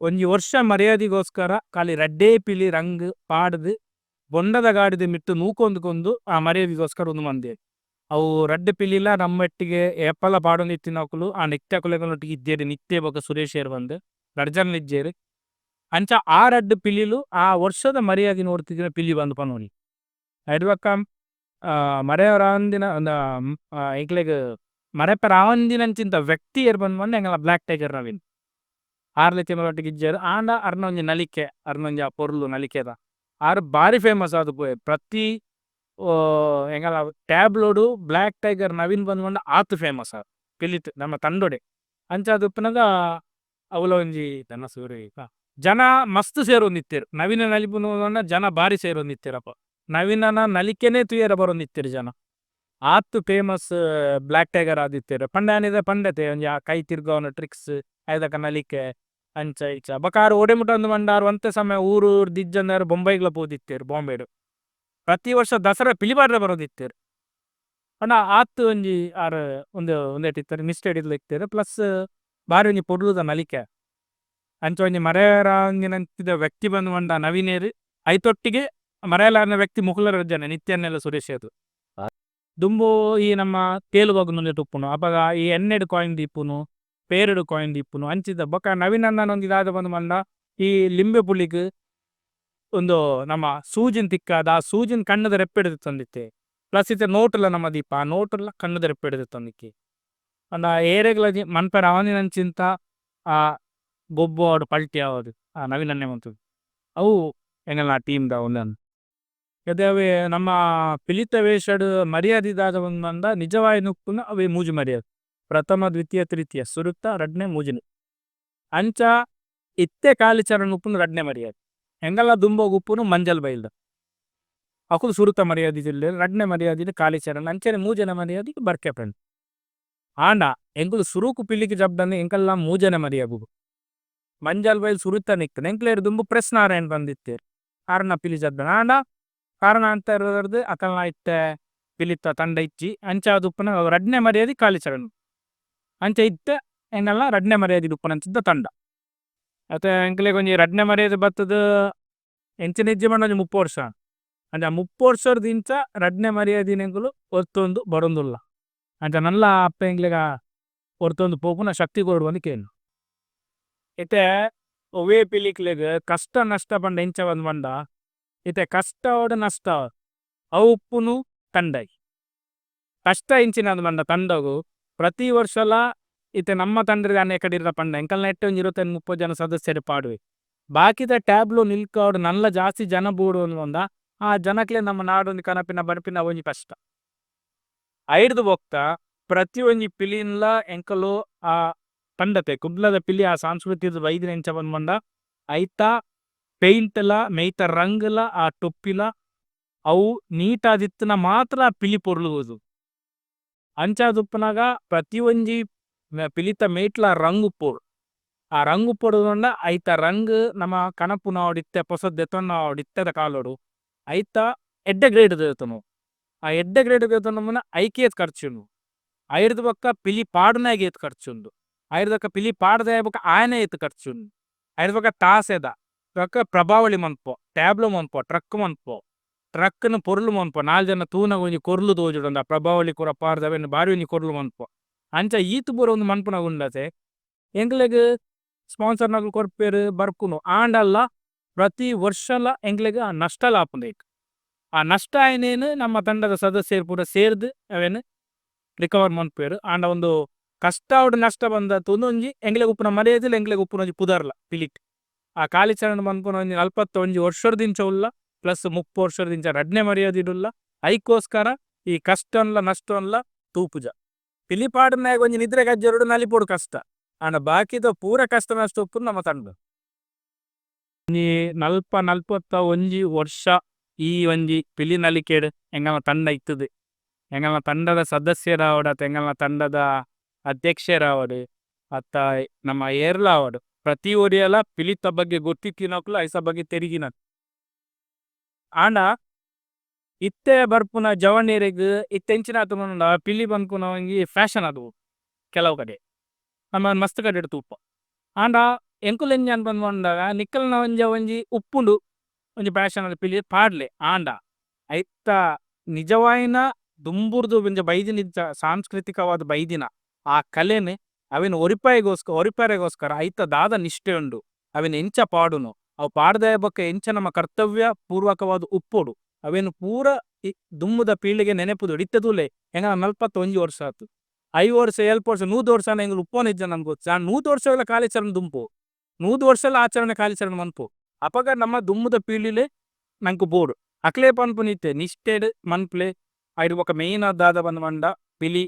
Speaker 1: ಒಂಜಿ ವರ್ಷ ಮರ್ಯಾದಿಗೋಸ್ಕರ ಖಾಲಿ ರಡ್ಡೇ ಪಿಲಿ ರಂಗ್ ಪಾಡ್ದ್. ಬೊಂಡದ ಗಾಡಿದ ಮಿತ್ತ್ ನೂಕೊಂದು ಆ ಮರ್ಯಾದಿಗೋಸ್ಕರ ಉಂದು ಮಂದೆರ್. ಅವು ರಡ್ಡ್ ಪಿಲಿಲ ನಮ್ಮೊಟ್ಟಿಗೆ ಏಪಲ ಪಾಡೊಂದಿತ್ತಿನಕುಲು ಆ ನಿತ್ಯ ಇಜ್ಜೆರ್ ನಿತ್ಯ ಬೊಕ ಸುರೇಶೆರ್ ಪಂದ್ ರಡ್ಡ್ ಜನಲ ಇಜ್ಜೆರ್. ಅಂಚ ಆ ರಡ್ಡ್ ಪಿಲಿಲು ಆ ವರ್ಷದ ಮರ್ಯಾದಿನ್ ಒರ್ತಿದಿನ ಪಿಲಿ ಪಂದ್ ಪನೊಲಿ. ಐಡ್ ಬೊಕ್ಕ ಮರೆಯರಾವಂದಿನ ಎಂಕ್ಲೆಗ್ ಮರೆಪೆರೆ ಆವಂದಿನಂಚಿಂತ ವ್ಯಕ್ತಿ ಏರ್ ಪಂದ್ ಪಂಡ ಎಂಕಲ್ನ ಬ್ಲ್ಯಾಕ್ ಟೈಗರ್ ನವೀನ್. ಆರ್ಲ ಇತ್ತೆ ನಮ್ಮೊಟ್ಟಿಗೆ ಇಜ್ಜೆರ್ ಆಂಡ ಅರ್ನ ಒಂಜಿ ನಲಿಕೆ ಅರ್ನ ಒಂಜಿ ಆ ಪೊರ್ಲು ನಲಿಕೆದ ಆರ್ ಬಾರಿ ಫೇಮಸ್ ಆದ್ ಪೋಯೆರ್. ಪ್ರತಿ ಎಂಕಲ್ನ ಟ್ಯಾಬ್ಲೋ ಡು ಬ್ಲ್ಯಾಕ್ ಟೈಗರ್ ನವೀನ್ ಪಂದ್ ಪಂಡ ಆತ್ ಫೇಮಸ್ ಆರ್ ಪಿಲಿಟ್ ನಮ್ಮ ತಂಡೊಡೆ. ಅಂಚಾದ್ ಉಪ್ಪುನಗ ಅವ್ಲ ಒಂಜಿ ಜನ ಮಸ್ತ್ ಸೇರೊಂದಿತ್ತೆರ್ ನವೀನ್ ನಲಿಪುನ ತೂಂಡ ಜನ ಬಾರಿ ಸೇರೊಂದಿತ್ತೆರ್ ಅಲ್ಪ. ನವೀನನ ನಲಿಕೆನೆ ತೂಯೆರೆ ಬರೊಂದಿತ್ತೆರ್ ಜನ. ಆತ್ famous black tiger ಆದಿತ್ತೆರ್. ಪಂಡ ಯಾನ್ ಇತ್ತೆ ಪಂಡೆ ಅತೆ ಒಂಜಿ ಆ ಕೈ ತಿರ್ಗಾವುನ ಟ್ರಿಕ್ಸ್ ಐದಕ ನಲಿಕೆ ಅಂಚ ಇಂಚ. ಬೊಕ ಆರ್ ಒಡೆ ಮುಟ ಪಂಡ ಆರ್ ಒಂತೆ ಸಮಯ ಊರು ಡ್ ಇಜ್ಜಂದೆ ಆರ್ ಬೊಂಬೈಗ್ಲ ಪೋದಿತ್ತೆರ್ ಬಾಂಬೆ ಡ್. ಪ್ರತಿ ವರ್ಷ ದಸರಾ ಪಿಲಿ ಪಾಡ್ರೆ ಬರೊಂದಿತ್ತೆರ್. ಪಂಡ ಆತ್ ಒಂಜಿ ಆರ್ ಉಂದು ಉಂದೆಟ್ ಇತ್ತೆರ್ ನಿಷ್ಠೆಡ್ ಇತ್ತೆರ್ ಪ್ಲಸ್ ಬಾರಿ ಒಂಜಿ ಪೊರ್ಲುದ ನಲಿಕೆ. ಅಂಚ ಒಂಜಿ ಮರೆಯೆರಾವಂದಿನಂಚಿನ ವ್ಯಕ್ತಿ ಪಂದ್ ಪಂಡ ನವೀನೆರ್ ಐತೊಟ್ಟಿಗೆ ಮರೆಯಲಾರ್ನ ವ್ಯಕ್ತಿ ಮೊಕುಲು ರಡ್ಡ್ ಜನ ನಿತ್ಯಣ್ಣೆ ಸುರೇಶೆರ್. ದುಂಬು ಈ ನಮ್ಮ ತೇಲ್ ಬಗ್ಗುನ ಉಪ್ಪುನು ಅಪಗ ಈ ಎಣ್ಣೆಡ್ ಕಾಯಿನ್ ದೀಪುನು ಪೇರ್ಡ್ ಕಾಯಿನ್ ದೀಪುನು ಅಂಚಿದ ಬೊಕ ನವೀನಣ್ಣನ ಒಂಜಿ ದಾದ ಪಂದ್ ಪಂಡ ಈ ಲಿಂಬೆ ಪುಳಿಗ್ ಉಂದು ನಮ್ಮ ಸೂಜಿನ್ ತಿಕ್ಕಾದ್ ಆ ಸೂಜಿನ್ ಕಣ್ಣುದ ರೆಪ್ಪೆಡ್ ದೆತ್ತೊಂದಿತ್ತೆ. ಪ್ಲಸ್ ಇತ್ತೆ ನೋಟುಲ ನಮ ದೀಪ ಆ ನೋಟುಲ ಕಣ್ಣುದ ರೆಪ್ಪೆಡ್ ದೆತ್ತೊಂದಿತ್ತೆ. ಪಂಡ ಏರೆಗ್ಲ ಮನ್ಪೆರೆ ಆವಂದಿನಂಚಿಂತ ಆ ಗೊಬ್ಬು ಆವಡ್ ಪಲ್ಟಿ ಆವಡ್ ಆ ನವೀನಣ್ಣೆ ಮಂತುದು. ಅವು ಎಂಕಲ್ನ ಟೀಮ್ ದ ಉಂದೆನ್. ಬೇತೆ ಅವ್ವೆ ನಮ್ಮ ಪಿಲಿತ ವೇಷಡ್ ಮರ್ಯಾದಿ ದಾದ ಪಂದ್ ಪಂಡ ನಿಜವಾಯಿನ ಉಪ್ಪುನ ಅವ್ವೆ ಮೂಜಿ ಮರ್ಯಾದಿ. ಪ್ರಥಮ, ದ್ವಿತೀಯ, ತೃತೀಯ ಸುರುತ, ರಡ್ಡ್‌ನೆ, ಮೂಜಿನೆ. ಅಂಚ ಇತ್ತೆ ಕಾಲಿಚರಣ ಉಪ್ಪುನು ರಡ್ಡ್‌ನೆ ಮರ್ಯಾದಿ. ಎಂಕಲ್ನ ದುಂಬಗ್ ಉಪ್ಪುನು ಮಂಜಲ್ ಬೈಲ್ ದ. ಅಕುಲು ಸುರುತ ಮರ್ಯಾದಿ ಜಿಲ್ಲೆರ್ ರಡ್ಡ್‌ನೆ ಮರ್ಯಾದಿಡ್ ಕಾಲಿಚರಣ ಅಂಚನೆ ಮೂಜನೆ ಮರ್ಯಾದಿಗ್ ಬರ್ಕೆ ಫ್ರೆಂಡ್ಸ್. ಆಂಡ ಎಂಕುಲು ಸುರುಕು ಪಿಲಿಕ್ ಜಪ್ಪುಂಡ ಎಂಕಲ್ನ ಮೂಜನೆ ಮರ್ಯಾದಿಗ್. ಮಂಜಲ್ ಬೈಲ್ ಸುರುತ ನಿಕ್ಕ್‌ನ ಎಂಕ್ಲೆಡ್ ದುಂಬು ಪ್ರೆಸ್ ನಾರಾಯಣ್ ಪಂದ್ ಇತ್ತೆರ್. ಆರ್ನ ಪಿಲಿ ಜಪ್ಪುಂಡ ಆಂಡ ಕಾರಣಾಂತರರ್ದ್ ಅಕಲ್ನ ಇತ್ತೆ ಪಿಲಿತ ತಂಡ ಇಜ್ಜಿ ಅಂಚಾದ್ ಉಪ್ಪುನ ರಡ್ಡ್‌ನೆ ಮರ್ಯಾದಿ ಕಾಲಿಚರಣ. ಅಂಚ ಇತ್ತೆ ಎಂಕಲ್ನ ರಡ್ಡ್‌ನೆ ಮರ್ಯಾದಿಡ್ ಉಪ್ಪುನಂಚಿನ ತಂಡ. ಅತೆ ಎಂಕ್ಲೆಗ್ ಒಂಜಿ ರಡ್ಡ್‌ನೆ ಮರ್ಯಾದಿ ಬತ್ತುದು ಎಂಚಿನ ಇಜ್ಜಿ ಪಂಡ ಒಂಜಿ 30 ವರ್ಷ. ಅಂಚ 30 ವರ್ಷರ್ದಿಂಚ ರಡ್ಡ್‌ನೆ ಮರ್ಯಾದಿನ್ ಎಂಕುಲು ಒರ್ತೊಂದು ಬರೊಂದುಲ್ಲ. ಅಂಚ ನನಲ ಅಪ್ಪೆ ಎಂಕ್ಲೆಗ್ ಒರ್ತೊಂದು ಪೋಪುನ ಶಕ್ತಿ ಕೊರಡ್ ಪಂದ್ ಕೇನುವೆ. ಇತ್ತೆ ಒವ್ವೇ ಪಿಲಿಕ್ಲೆಗ್ ಕಷ್ಟ ನಷ್ಟ ಪಂಡ ಎಂಚ ಪಂದ್ ಪಂಡ ಇತ್ತೆ ಕಷ್ಟ ಆವಡ್ ನಷ್ಟ ಆವಡ್ ಅವು ಉಪ್ಪುನು ತಂಡಗ್. ಕಷ್ಟ ಎಂಚಿನ ಪಂಡ ತಂಡಗ್ ಪ್ರತಿ ವರ್ಷಲ ಇತ್ತೆ ನಮ್ಮ ತಂಡದ ಯಾನ್ ಎಕಡೆ ಪಂಡ ಎಂಕಲ್ನ ನೆಟ್ಟ್ ಒಂಜಿ 25 30 ಜನ ಸದಸ್ಯೆರ್ ಪಾಡುವೆ. ಬಾಕಿದ ಟ್ಯಾಬ್ಲೋ ನಿಲ್ಕಾವಡ್ ನನಲ ಜಾಸ್ತಿ ಜನ ಬೋಡು ಪಂಡ ಆ ಜನಕ್ಲೆನ್ ನಮ್ಮ ನಾಡೊಂದು ಕನಪಿನ ಬರ್ಪಿನ ಒಂಜಿ ಕಷ್ಟ. ಐಡ್ದ್ ಬೊಕ್ಕ ಪ್ರತಿಯೊಂಜಿ ಪಿಲಿನ್ಲ ಎಂಕುಲು ಆ ತಂಡತೆ ಕುಡ್ಲದ ಪಿಲಿ ಆ ಸಾಂಸ್ಕೃತಿಕ ಬೈದಿನ ಎಂಚ ಪಂದ್ ಪಂಡ ಐತ ಪೈಂಟ್ ಲ ಮೈತ ರಂಗ್ ಲ ಆ ಟೊಪ್ಪಿಲ ಅವು ನೀಟ್ ಆದಿತ್ತಿನ ಮಾತ್ರ ಪಿಲಿ ಪೊರ್ಲು ತೋಜುಂಡು. ಅಂಚಾದ್ ಉಪ್ಪುನಗ ಪ್ರತಿಯೊಂಜಿ ಪಿಲಿತ ಮೈಟ್ಲ ರಂಗ್ ಉಪ್ಪೊಡು. ಆ ರಂಗ್ ಉಪ್ಪೊಡು ಪಂಡ ಐತ ರಂಗ್ ನಮ ಕನಪುನ ಆವಡ್ ಇತ್ತೆ ಪೊಸತ್ ದೆತೊನ್ನ ಆವಡ್ ಇತ್ತೆದ ಕಾಲೊಡು ಐತ ಎಡ್ಡೆ ಗ್ರೇಡ್ ದೆತೊನೊಡು. ಆ ಎಡ್ಡೆ ಗ್ರೇಡ್ ದೆತೊನೊಡು ಐಕೆ ಏತ್ ಖರ್ಚು ಉಂಡು. ಐರ್ದ್ ಬೊಕ್ಕ ಪಿಲಿ ಪಾಡುನಾಯಗ್ ಏತ್ ಖರ್ಚು ಉಂಡು. ಐರ್ದ್ ಬೊಕ್ಕ ಪಿಲಿ ಪಾಡ್ದಾಯಿ ಬೊಕ್ಕ ಆಯನ ಏತ್ ಖರ್ಚು ಉಂಡು. ಐರ್ದ್ ಬೊಕ್ಕ ತಾಸೆದ ಬೊಕ್ಕ ಪ್ರಭಾವಳಿ ಮನ್ಪುವ ಟ್ಯಾಬ್ಲೋ ಮನ್ಪುವ ಟ್ರಕ್ ಮನ್ಪುವ. ಟ್ರಕ್ ನು ಪೊರ್ಲು ಮನ್ಪುವ ನಾಲ್ ಜನ ತೂನಗ ಒಂಜಿ ಪೊರ್ಲು ತೋಜೊಡು ಅಂದ್ ಆ ಪ್ರಭಾವಳಿ ಪೂರ ಪಾಡ್ದ್ ಅವೆನ್ ಬಾರಿ ಒಂಜಿ ಪೊರ್ಲು ಮನ್ಪುವ. ಅಂಚ ಈತ್ ಪೂರ ಉಂದು ಮನ್ಪುನಗ ಉಂಡತೆ ಎಂಕ್ಲೆಗ್ ಸ್ಪಾನ್ಸರ್ ನಕುಲು ಕೊರ್ಪೆರ್ ಬರ್ಪುನು ಆಂಡಲ ಪ್ರತಿ ವರ್ಷಲ ಎಂಕ್ಲೆಗ್ ಆ ನಷ್ಟಲ ಆಪುಂಡು ಐಕ್. ಆ ನಷ್ಟ ಆಯಿನೇನ್ ನಮ್ಮ ತಂಡದ ಸದಸ್ಯೆರ್ ಪೂರ ಸೇರ್ದ್ ಅವೆನ್ ರಿಕವರ್ ಮನ್ಪುವೆರ್ ಆಂಡ ಉಂದು ಕಷ್ಟ ಆವಡ್ ನಷ್ಟ ಪಂದ್ ಉಂದೊಂಜಿ ಎಂಕ್ಲೆಗ್ ಉಪ್ಪುನ ಮರ್ಯಾದಿಲ ಎಂಕ್ಲೆಗ್ ಉಪ್ಪುನ ಒಂಜಿ ಪುದರ್ಲ ಪಿಲಿಟ್. ಆ ಕಾಲಿಚರಣ ಪನ್ಪುನ ಒಂಜಿ 41 ವರ್ಷರ್ದಿಂಚ ಉಲ್ಲ ಪ್ಲಸ್ 30 ವರ್ಷರ್ದಿಂಚ ರಡ್ಡ್‌ನೆ ಮರ್ಯಾದಿಡ್ ಉಲ್ಲ ಐಕೋಸ್ಕರ ಈ ಕಷ್ಟನ್ಲ ನಷ್ಟನ್ಲ ತೂಪುಜ. ಪಿಲಿ ಪಾಡುನಾಯಗ್ ಒಂಜಿ ನಿದ್ರೆ ಕಜ್ಜೊರೊಡು ನಲಿಪೊಡು ಕಷ್ಟ. ಆಂಡ ಬಾಕಿದ ಪೂರ ಕಷ್ಟ ನಷ್ಟ ಉಪ್ಪುನು ನಮ್ಮ ತಂಡ. ಒಂಜಿ ನಲ್ಪ 41 ವರ್ಷ ಈ ಒಂಜಿ ಪಿಲಿ ನಲಿಕೆಡ್ ಎಂಕಲ್ನ ತಂಡ ಇತ್ತುದು. ಎಂಕಲ್ನ ತಂಡದ ಸದಸ್ಯೆರಾವಡ್ ಅತ್ತ್ ಎಂಕಲ್ನ ತಂಡದ ಅಧ್ಯಕ್ಷೆರಾವಡ್ ಅತ್ತ ನಮ್ಮ ಏರ್ಲ ಆವಡ್ ಪ್ರತಿ ಒರಿಯಲ ಪಿಲಿತ ಬಗ್ಗೆ ಗೊತ್ತಿತ್ತಿನಕುಲು ಐತ ಬಗ್ಗೆ ತೆರಿದಿನಕುಲು. ಆಂಡ ಇತ್ತೆ ಬರ್ಪುನ ಜವನೆರೆಗ್ ಇತ್ತೆ ಎಂಚಿನ ಆತುಂಡು ಪಂಡ ಪಿಲಿ ಪನ್ಪುನ ಒಂಜಿ ಫ್ಯಾಷನ್ ಆದ್ ಕೆಲವು ಕಡೆ ನಮ ಮಸ್ತ್ ಕಡೆಟ್ ತೂಪ. ಆಂಡ ಎಂಕುಲು ಎಂಚ ಪಂಡ ನಿಕಲ್ನ ಒಂಜ ಒಂಜಿ ಉಪ್ಪುಂಡು. ಒಂಜಿ ಪ್ಯಾಷನ್ ಪಿಲಿ ಪಾಡ್ಲೆ ಆಂಡ ಐತ ನಿಜವಾಯಿನ ದುಂಬುರ್ದು ಒಂಜಿ ಬೈದಿನ ಸಾಂಸ್ಕೃತಿಕವಾದ ಬೈದಿನ ಆ ಕಲೆನ್ ಅವೆನ್ ಒರಿಪಾಯಿಗೋಸ್ಕರ ಒರಿಪಾರೆಗೋಸ್ಕರ ಐತ ದಾದ ನಿಷ್ಠೆ ಉಂಡು, ಅವೆನ್ ಎಂಚ ಪಾಡುನು, ಅವು ಪಾಡ್ದಾಯ ಬೊಕ್ಕ ಎಂಚ ನಮ್ಮ ಕರ್ತವ್ಯ ಪೂರ್ವಕವಾದ ಉಪ್ಪೊಡು, ಅವೆನ್ ಪೂರ ದುಂಬುದ ಪೀಳಿಗೆ ನೆನೆಪುದು. ಇತ್ತೆ ತೂಲೆ ಎಂಕಲ್ನ 41 ವರ್ಷ ಆತು, 5 ವರ್ಷ 7 ವರ್ಷ 100 ವರ್ಷ ಎಂಕುಲು ಉಪ್ಪೊನ ಇಜ್ಜ ನಮ್ಗೆ ಗೊತ್ತು. 100 ವರ್ಷಗಳ ಕಾಲಿಚರಣ ದುಂಪು, 100 ವರ್ಷಲ ಆಚರಣೆ ಕಾಲಿಚರಣ ಮನ್ಪು. ಅಪಗ ನಮ್ಮ ದುಂಬುದ ಪೀಳಿಲೆ ನಂಕ್ ಬೋಡು ಅಕ್ಲೆ ಪನ್ಪುನಿತ್ತೆ ನಿಷ್ಠೆಡ್ ಮನ್ಪ್ಲೆ. ಐಡ್ ಬೊಕ್ಕ ಮೇನ್ ದಾದ ಬಂದ್ ಪಂಡ ಪಿಲಿ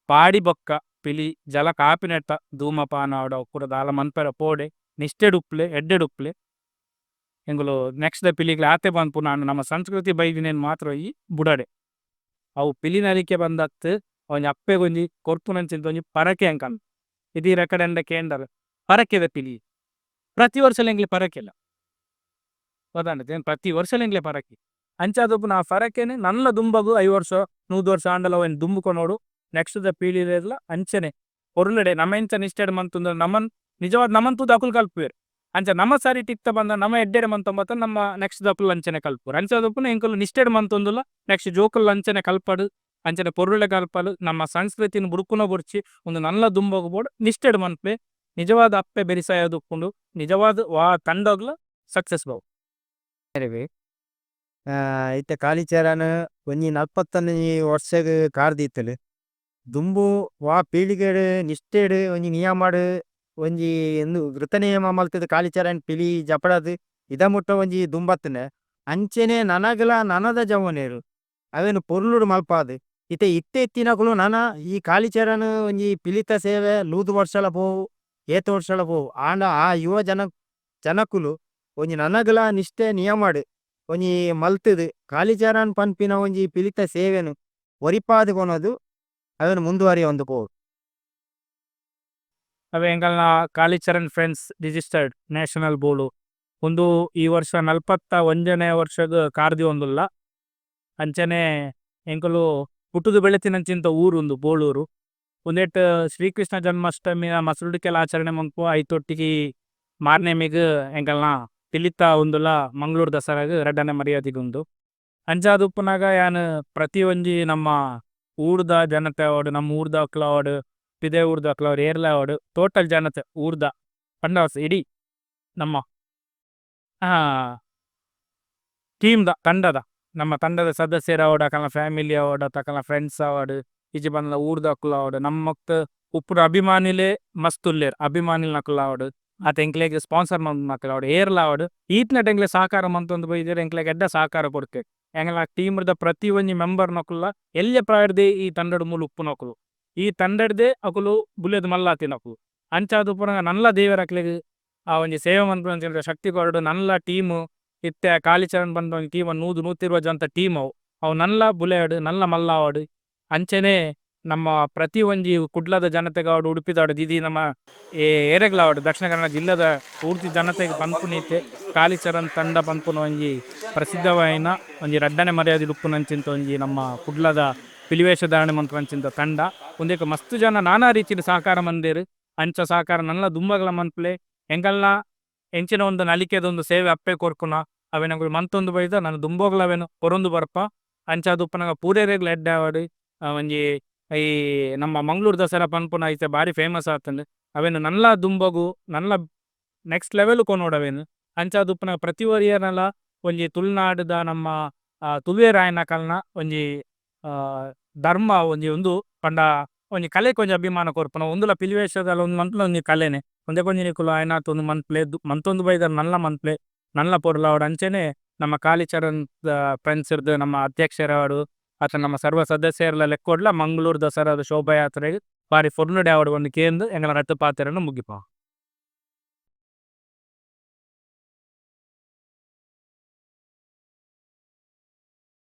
Speaker 1: ಪಾಡಿ ಬೊಕ್ಕ ಪಿಲಿ ಜಲ ಕಾಪಿನೆಟ್ಟ ಧೂಮಪಾನ ಆವಡ್ ಪೂರ ದಾಲ ಮನ್ಪೆರೆ ಪೋಡೆ, ನಿಷ್ಠೆಡ್ ಉಪ್ಪುಲೆ, ಎಡ್ಡೆಡ್ ಉಪ್ಪುಲೆ. ಎಂಕುಲು ನೆಕ್ಸ್ಟ್ ದ ಪಿಲಿಗ್ಲ ಆತೆ ಪನ್ಪುನ ನಮ್ಮ ಸಂಸ್ಕೃತಿ ಬೈದಿನೇನ್ ಮಾತ್ರ ಈ ಬುಡಡೆ. ಅವು ಪಿಲಿ ನಲಿಕೆ ಬಂದತ್ತು ಒಂಜಿ ಅಪ್ಪೆಗೊಂಜಿ ಕೊರ್ಪುನಂಚಿಂತ ಒಂಜಿ ಪರಕೆ ಅಂಕನ್ ಇಡೀ ರೆಕಡೆಂಡ ಕೇಂಡರ್ ಪರಕೆದ ಪಿಲಿ ಪ್ರತಿ ವರ್ಷಲ ಎಂಕ್ಲೆ ಪರಕೆಲ ಗೊತ್ತಾಂಡ, ಪ್ರತಿ ವರ್ಷಲ ಎಂಕ್ಲೆ ಪರಕೆ. ಅಂಚಾದೊಪ್ಪುನ ಆ ಫರಕೆನೆ ನಲ್ಲ ದುಂಬಗು 5 ವರ್ಷ 100 ವರ್ಷ ಆಂಡಲ ಅವೆನ್ ದುಂಬು ನೆಕ್ಸ್ಟ್ ದ ಪೀಳಿಗೆಲ ಅಂಚನೆ ಪೊರ್ಲುಡೆ ನಮ್ಮ ಎಂಚ ನಿಷ್ಠೆಡ್ ಮಂತುಂದು ನಮನ್ ನಿಜವಾದ ನಮನ್ ತೂದು ಅಕುಲು ಕಲ್ಪುವೆರ್. ಅಂಚ ನಮ್ಮ ಸರಿ ತಿಕ್ತ ಬಂದ ನಮ್ಮ ಎಡ್ಡೆಡ್ ಮಂತೊಂಬತ್ತ ನಮ್ಮ ನೆಕ್ಸ್ಟ್ ದಕುಲು ಅಂಚನೆ ಕಲ್ಪುವೆರ್. ಅಂಚಾದೊಪ್ಪುನ ಎಂಕುಲು ನಿಷ್ಠೆಡ್ ಮಂತೊಂದುಲ್ಲ ನೆಕ್ಸ್ಟ್ ಜೋಕುಲು ಅಂಚನೆ ಕಲ್ಪಡು, ಅಂಚನೆ ಪೊರ್ಲುಡೆ ಕಲ್ಪಲು. ನಮ್ಮ ಸಂಸ್ಕೃತಿನ ಬುಡುಕುನ ಬೊರ್ಚಿ ಒಂದು ನಲ್ಲ ದುಂಬಗು ಬೋಡು ನಿಷ್ಠೆಡ್ ಮನ್ಪೆ. ನಿಜವಾದ ಅಪ್ಪೆ ಬೆರಿಸಾಯ ಉಪ್ಪುಂಡು, ನಿಜವಾದ ವಾ ತಂಡಗ್ಲ ಸಕ್ಸಸ್ ಬಾವು.
Speaker 2: ಇತ್ತೆ ಕಾಲಿಚರನ್ ಒಂಜಿ 41 ವರ್ಷಗ್ ಕಾರ್ದಿತ್ತಲು ದುಂಬು ವಾ ಪೀಳಿಗೆಡ್ ನಿಷ್ಠೆಡ್ ಒಂಜಿ ನಿಯಮಡ್ ಒಂಜಿ ಎಂದು ವೃತ ನಿಯಮ ಮಲ್ತದ ಕಾಲಿಚರನ್ ಪಿಲಿ ಜಪಡದು ಇದ ಮುಟ್ಟ ಒಂಜಿ ದುಂಬತ್ತನೆ. ಅಂಚೆನೆ ನನಗಲ ನನದ ಜವನೇರು ಅವೆನ್ ಪೊರ್ಲುಡು ಮಲ್ಪಾದು ಇತ್ತೆ ಇತ್ತೆ ಇತ್ತಿನಕುಲು ನನ ಈ ಕಾಲಿಚರನ್ ಒಂಜಿ ಪಿಲಿತ ಸೇವೆ 100 ವರ್ಷಲ ಪೋವು ಏತ್ ವರ್ಷಲ ಪೋವು ಆಂಡ ಆ ಯುವ ಜನ ಜನಕುಲು ಒಂಜಿ ನನಗಲ ನಿಷ್ಠೆ ನಿಯಮಡ್ ಒಂಜಿ ಮಲ್ತದು ಕಾಲಿಚರನ್ ಪನ್ಪಿನ ಒಂಜಿ ಪಿಲಿತ ಸೇವೆನು ಒರಿಪಾದು ಕೊನೊದು ಅವೆನ್ ಮುಂದುವರಿಯೊಂದು ಪೋವು.
Speaker 1: ಅವೆ ಎಂಕಲ್ನ ಕಾಲಿಚರನ್ friends registered national ಬೋರ್ಡು ಒಂದು ಈ ವರ್ಷ 41ನೇ ವರ್ಷದ ಕಾರ್ದಿ ಒಂದುಲ್ಲ. ಅಂಚನೆ ಎಂಕುಲು ಪುಟ್ಟುದು ಬೆಳೆತಿನಂಚಿಂತ ಊರುಂದು ಬೋಳೂರು. ಉಂದೆಟ್ ಶ್ರೀಕೃಷ್ಣ ಜನ್ಮಾಷ್ಟಮಿಯ ಮಸುರುಡಿಕೆಲ ಆಚರಣೆ ಮನ್ಪುವ. ಐತೊಟ್ಟಿಗೆ ಮಾರ್ನೆಮಿಗ್ ಎಂಕಲ್ನ ಪಿಲಿತ ಉಂದುಲ ಮಂಗಳೂರು ದಸರಾಗ್ ರಡ್ಡನೆ ಮರ್ಯಾದಿಗುಂಡು. ಅಂಚಾದ್ ಉಪ್ಪುನಗ ಯಾನ್ ಪ್ರತಿ ಒಂಜಿ ನಮ್ಮ ಊರ್ದ ಜನತೆ ಆವಡ್, ನಮ್ಮ ಊರ್ದ ಅಕ್ಲು ಆವಡ್, ಪಿದೆ ಊರ್ದ ಅಕ್ಲು ಆವಡ್, ಏರ್ಲ ಆವಡ್, ಟೋಟಲ್ ಜನತೆ ಊರ್ದ ಪಂಡ ಇಡೀ ನಮ್ಮ ಟೀಮ್ ದ ತಂಡದ ನಮ್ಮ ತಂಡದ ಸದಸ್ಯರು ಆವಡ್, ಅಕಲ್ನ ಫ್ಯಾಮಿಲಿ ಆವಡ್, ಅಕಲ್ನ ಫ್ರೆಂಡ್ಸ್ ಆವಡ್, ಇಜ್ಜಿ ಪಂಡ ಊರ್ದ ಅಕ್ಲು ಆವಡ್, ನಮ್ಮಕ್ತ ಉಪ್ಪುನ ಅಭಿಮಾನಿಲೇ ಮಸ್ತ್ ಉಲ್ಲೆರ್, ಅಭಿಮಾನಿಲ್ನಕುಲು ಆವಡ್, ಅತ ಎಂಕ್ಲೆಗ್ ಸ್ಪಾನ್ಸರ್ ಮಲ್ಪುನಕುಲು ಆವಡ್, ಏರ್ಲ ಆವಡ್, ಈತ್ನೆಟ ಎಂಕ್ಲೆ ಸಹಕಾರ ಮಂತೊಂದು ಬೈದೆರ್. ಎಂಕ್ಲೆಗ್ ಎಡ್ಡೆ ಸಹಕಾರ ಕೊರ್ತೆರ್. ಎಂಕಲ್ನ ಟೀಮ್ ದ ಪ್ರತಿ ಒಂಜಿ ಮೆಂಬರ್ ನಕುಲ್ಲ ಎಲ್ಯ ಪ್ರಾಯರ್ದೇ ಈ ತಂಡಡ್ ಮೂಲು ಉಪ್ಪುನಕುಲು, ಈ ತಂಡಡ್ದೇ ಅಕುಲು ಬುಲೆದ್ ಮಲ್ಲಾತಿನಕುಲು. ಅಂಚಾದ್ ಉಪ್ಪುನಗ ನನ್ಲ ದೇವೆರ್ ಅಕ್ಲೆಗ್ ಆ ಒಂಜಿ ಸೇವೆ ಮನ್ಪುನಂಚಿನ ಶಕ್ತಿ ಕೊರಡ್. ನನ್ಲ ಟೀಮ್ ಇತ್ತೆ ಕಾಲಿಚರಣ್ ಪನ್ಪುನ ಒಂಜಿ ಟೀಮ್ 100 120 ಜನತ ಟೀಮ್ ಅವು ಅವು ನನ್ಲ ಬುಲೆಯಡ್, ನನ್ಲ ಮಲ್ಲಾವಡ್. ಅಂಚನೆ ನಮ್ಮ ಪ್ರತಿ ಒಂಜಿ ಕುಡ್ಲದ ಜನತೆಗಾವಡ್, ಉಡುಪಿದಾವಡ್, ದಿದಿ ನಮ್ಮ ಏರೆಗ್ಲಾವಡ್, ದಕ್ಷಿಣ ಕನ್ನಡ ಜಿಲ್ಲೆದ ಪೂರ್ತಿ ಜನತೆಗ್ ಪನ್ಪುನೀತೆ ಕಾಲಿಚರಣ್ ತಂಡ ಪನ್ಪುನ ಒಂಜಿ ಪ್ರಸಿದ್ಧವಾಯಿನ ಒಂಜಿ ರಡ್ಡನೆ ಮರ್ಯಾದೆ ಉಪ್ಪುನಂಚಿಂತ ಒಂಜಿ ನಮ್ಮ ಕುಡ್ಲದ ಪಿಲಿವೇಷ ಧಾರಣೆ ಮನ್ಪುನಂಚಿಂತ ತಂಡ. ಉಂದೆಕ್ ಮಸ್ತ್ ಜನ ನಾನಾ ರೀತಿಡ್ ಸಹಕಾರ ಮಂದೆರ್. ಅಂಚ ಸಹಕಾರ ನನ್ಲ ದುಂಬಗ್ಲ ಮನ್ಪುಲೆ. ಎಂಕಲ್ನ ಎಂಚಿನ ಒಂದು ನಲಿಕೆದ ಒಂದು ಸೇವೆ ಅಪ್ಪೆ ಕೊರ್ಕುನ ಅವೆನ್ ಎಂಕುಲು ಮಂತೊಂದು ಬೈದ ನನ ದುಂಬೋಗ್ಲ ಅವೆನ್ ಕೊರೊಂದು ಬರ್ಪ. ಅಂಚಾದ್ ಉಪ್ಪುನಗ ಪೂರೆರೆಗ್ಲ ಎಡ್ಡೆ ಆವಡ್. ಒಂಜಿ ಈ ನಮ್ಮ ಮಂಗಳೂರು ದಸರಾ ಪನ್ಪುನ ಐತ ಬಾರಿ ಫೇಮಸ್ ಆತುಂಡು. ಅವೆನ್ ನನ್ಲ ದುಂಬಗು ನನ್ಲ ನೆಕ್ಸ್ಟ್ ಲೆವೆಲ್ ಕೊನೊಡು ಅವೆನ್. ಅಂಚಾದ್ ಉಪ್ಪುನಗ ಪ್ರತಿ ಒರಿಯನಲ ಒಂಜಿ ತುಳುನಾಡುದ ನಮ್ಮ ತುಳುವೆರಾಯನಕಲ್ನ ಒಂಜಿ ಧರ್ಮ ಒಂಜಿ ಉಂದು ಪಂಡ ಒಂಜಿ ಕಲೆಕ್ ಒಂಜಿ ಅಭಿಮಾನ ಕೊರ್ಪುನ ಉಂದುಲ ಪಿಲಿವೇಷದಲ ಒಂಜಿ ಮನ್ಪುನ ಒಂಜಿ ಕಲೆನೆ ಒಂಜೆಕೊಂಜಿ ನಿಕುಲು ಆಯನಾತ್ ಒಂದು ಮನ್ಪುಲೆ ಮಂತೊಂದು ಬೈದರ್ ನನ್ಲ ಮನ್ಪುಲೆ, ನನ್ಲ ಪೊರ್ಲಾವಡ್. ಅಂಚನೆ ನಮ್ಮ ಕಾಲಿಚರಣ್ ಫ್ರೆಂಡ್ಸ್ ಇರ್ದ್ ನಮ್ಮ ಅಧ್ಯಕ್ಷರಾವಡ್ ಅತ್ತ ನಮ್ಮ ಸರ್ವ ಸದಸ್ಯರ್ಲ ಲೆಕ್ಕೊಡ್ಲ ಮಂಗಳೂರು ದಸರಾದ ಶೋಭಾಯಾತ್ರೆಗ್ ಬಾರಿ ಪೊರ್ಲುಡೆ ಆವಡ್ ಪಂದ್ ಕೇಂದ್ ಎಂಕಲ್ನ ರಡ್ಡ್ ಪಾತೆರನ್ ಮುಗಿಪ.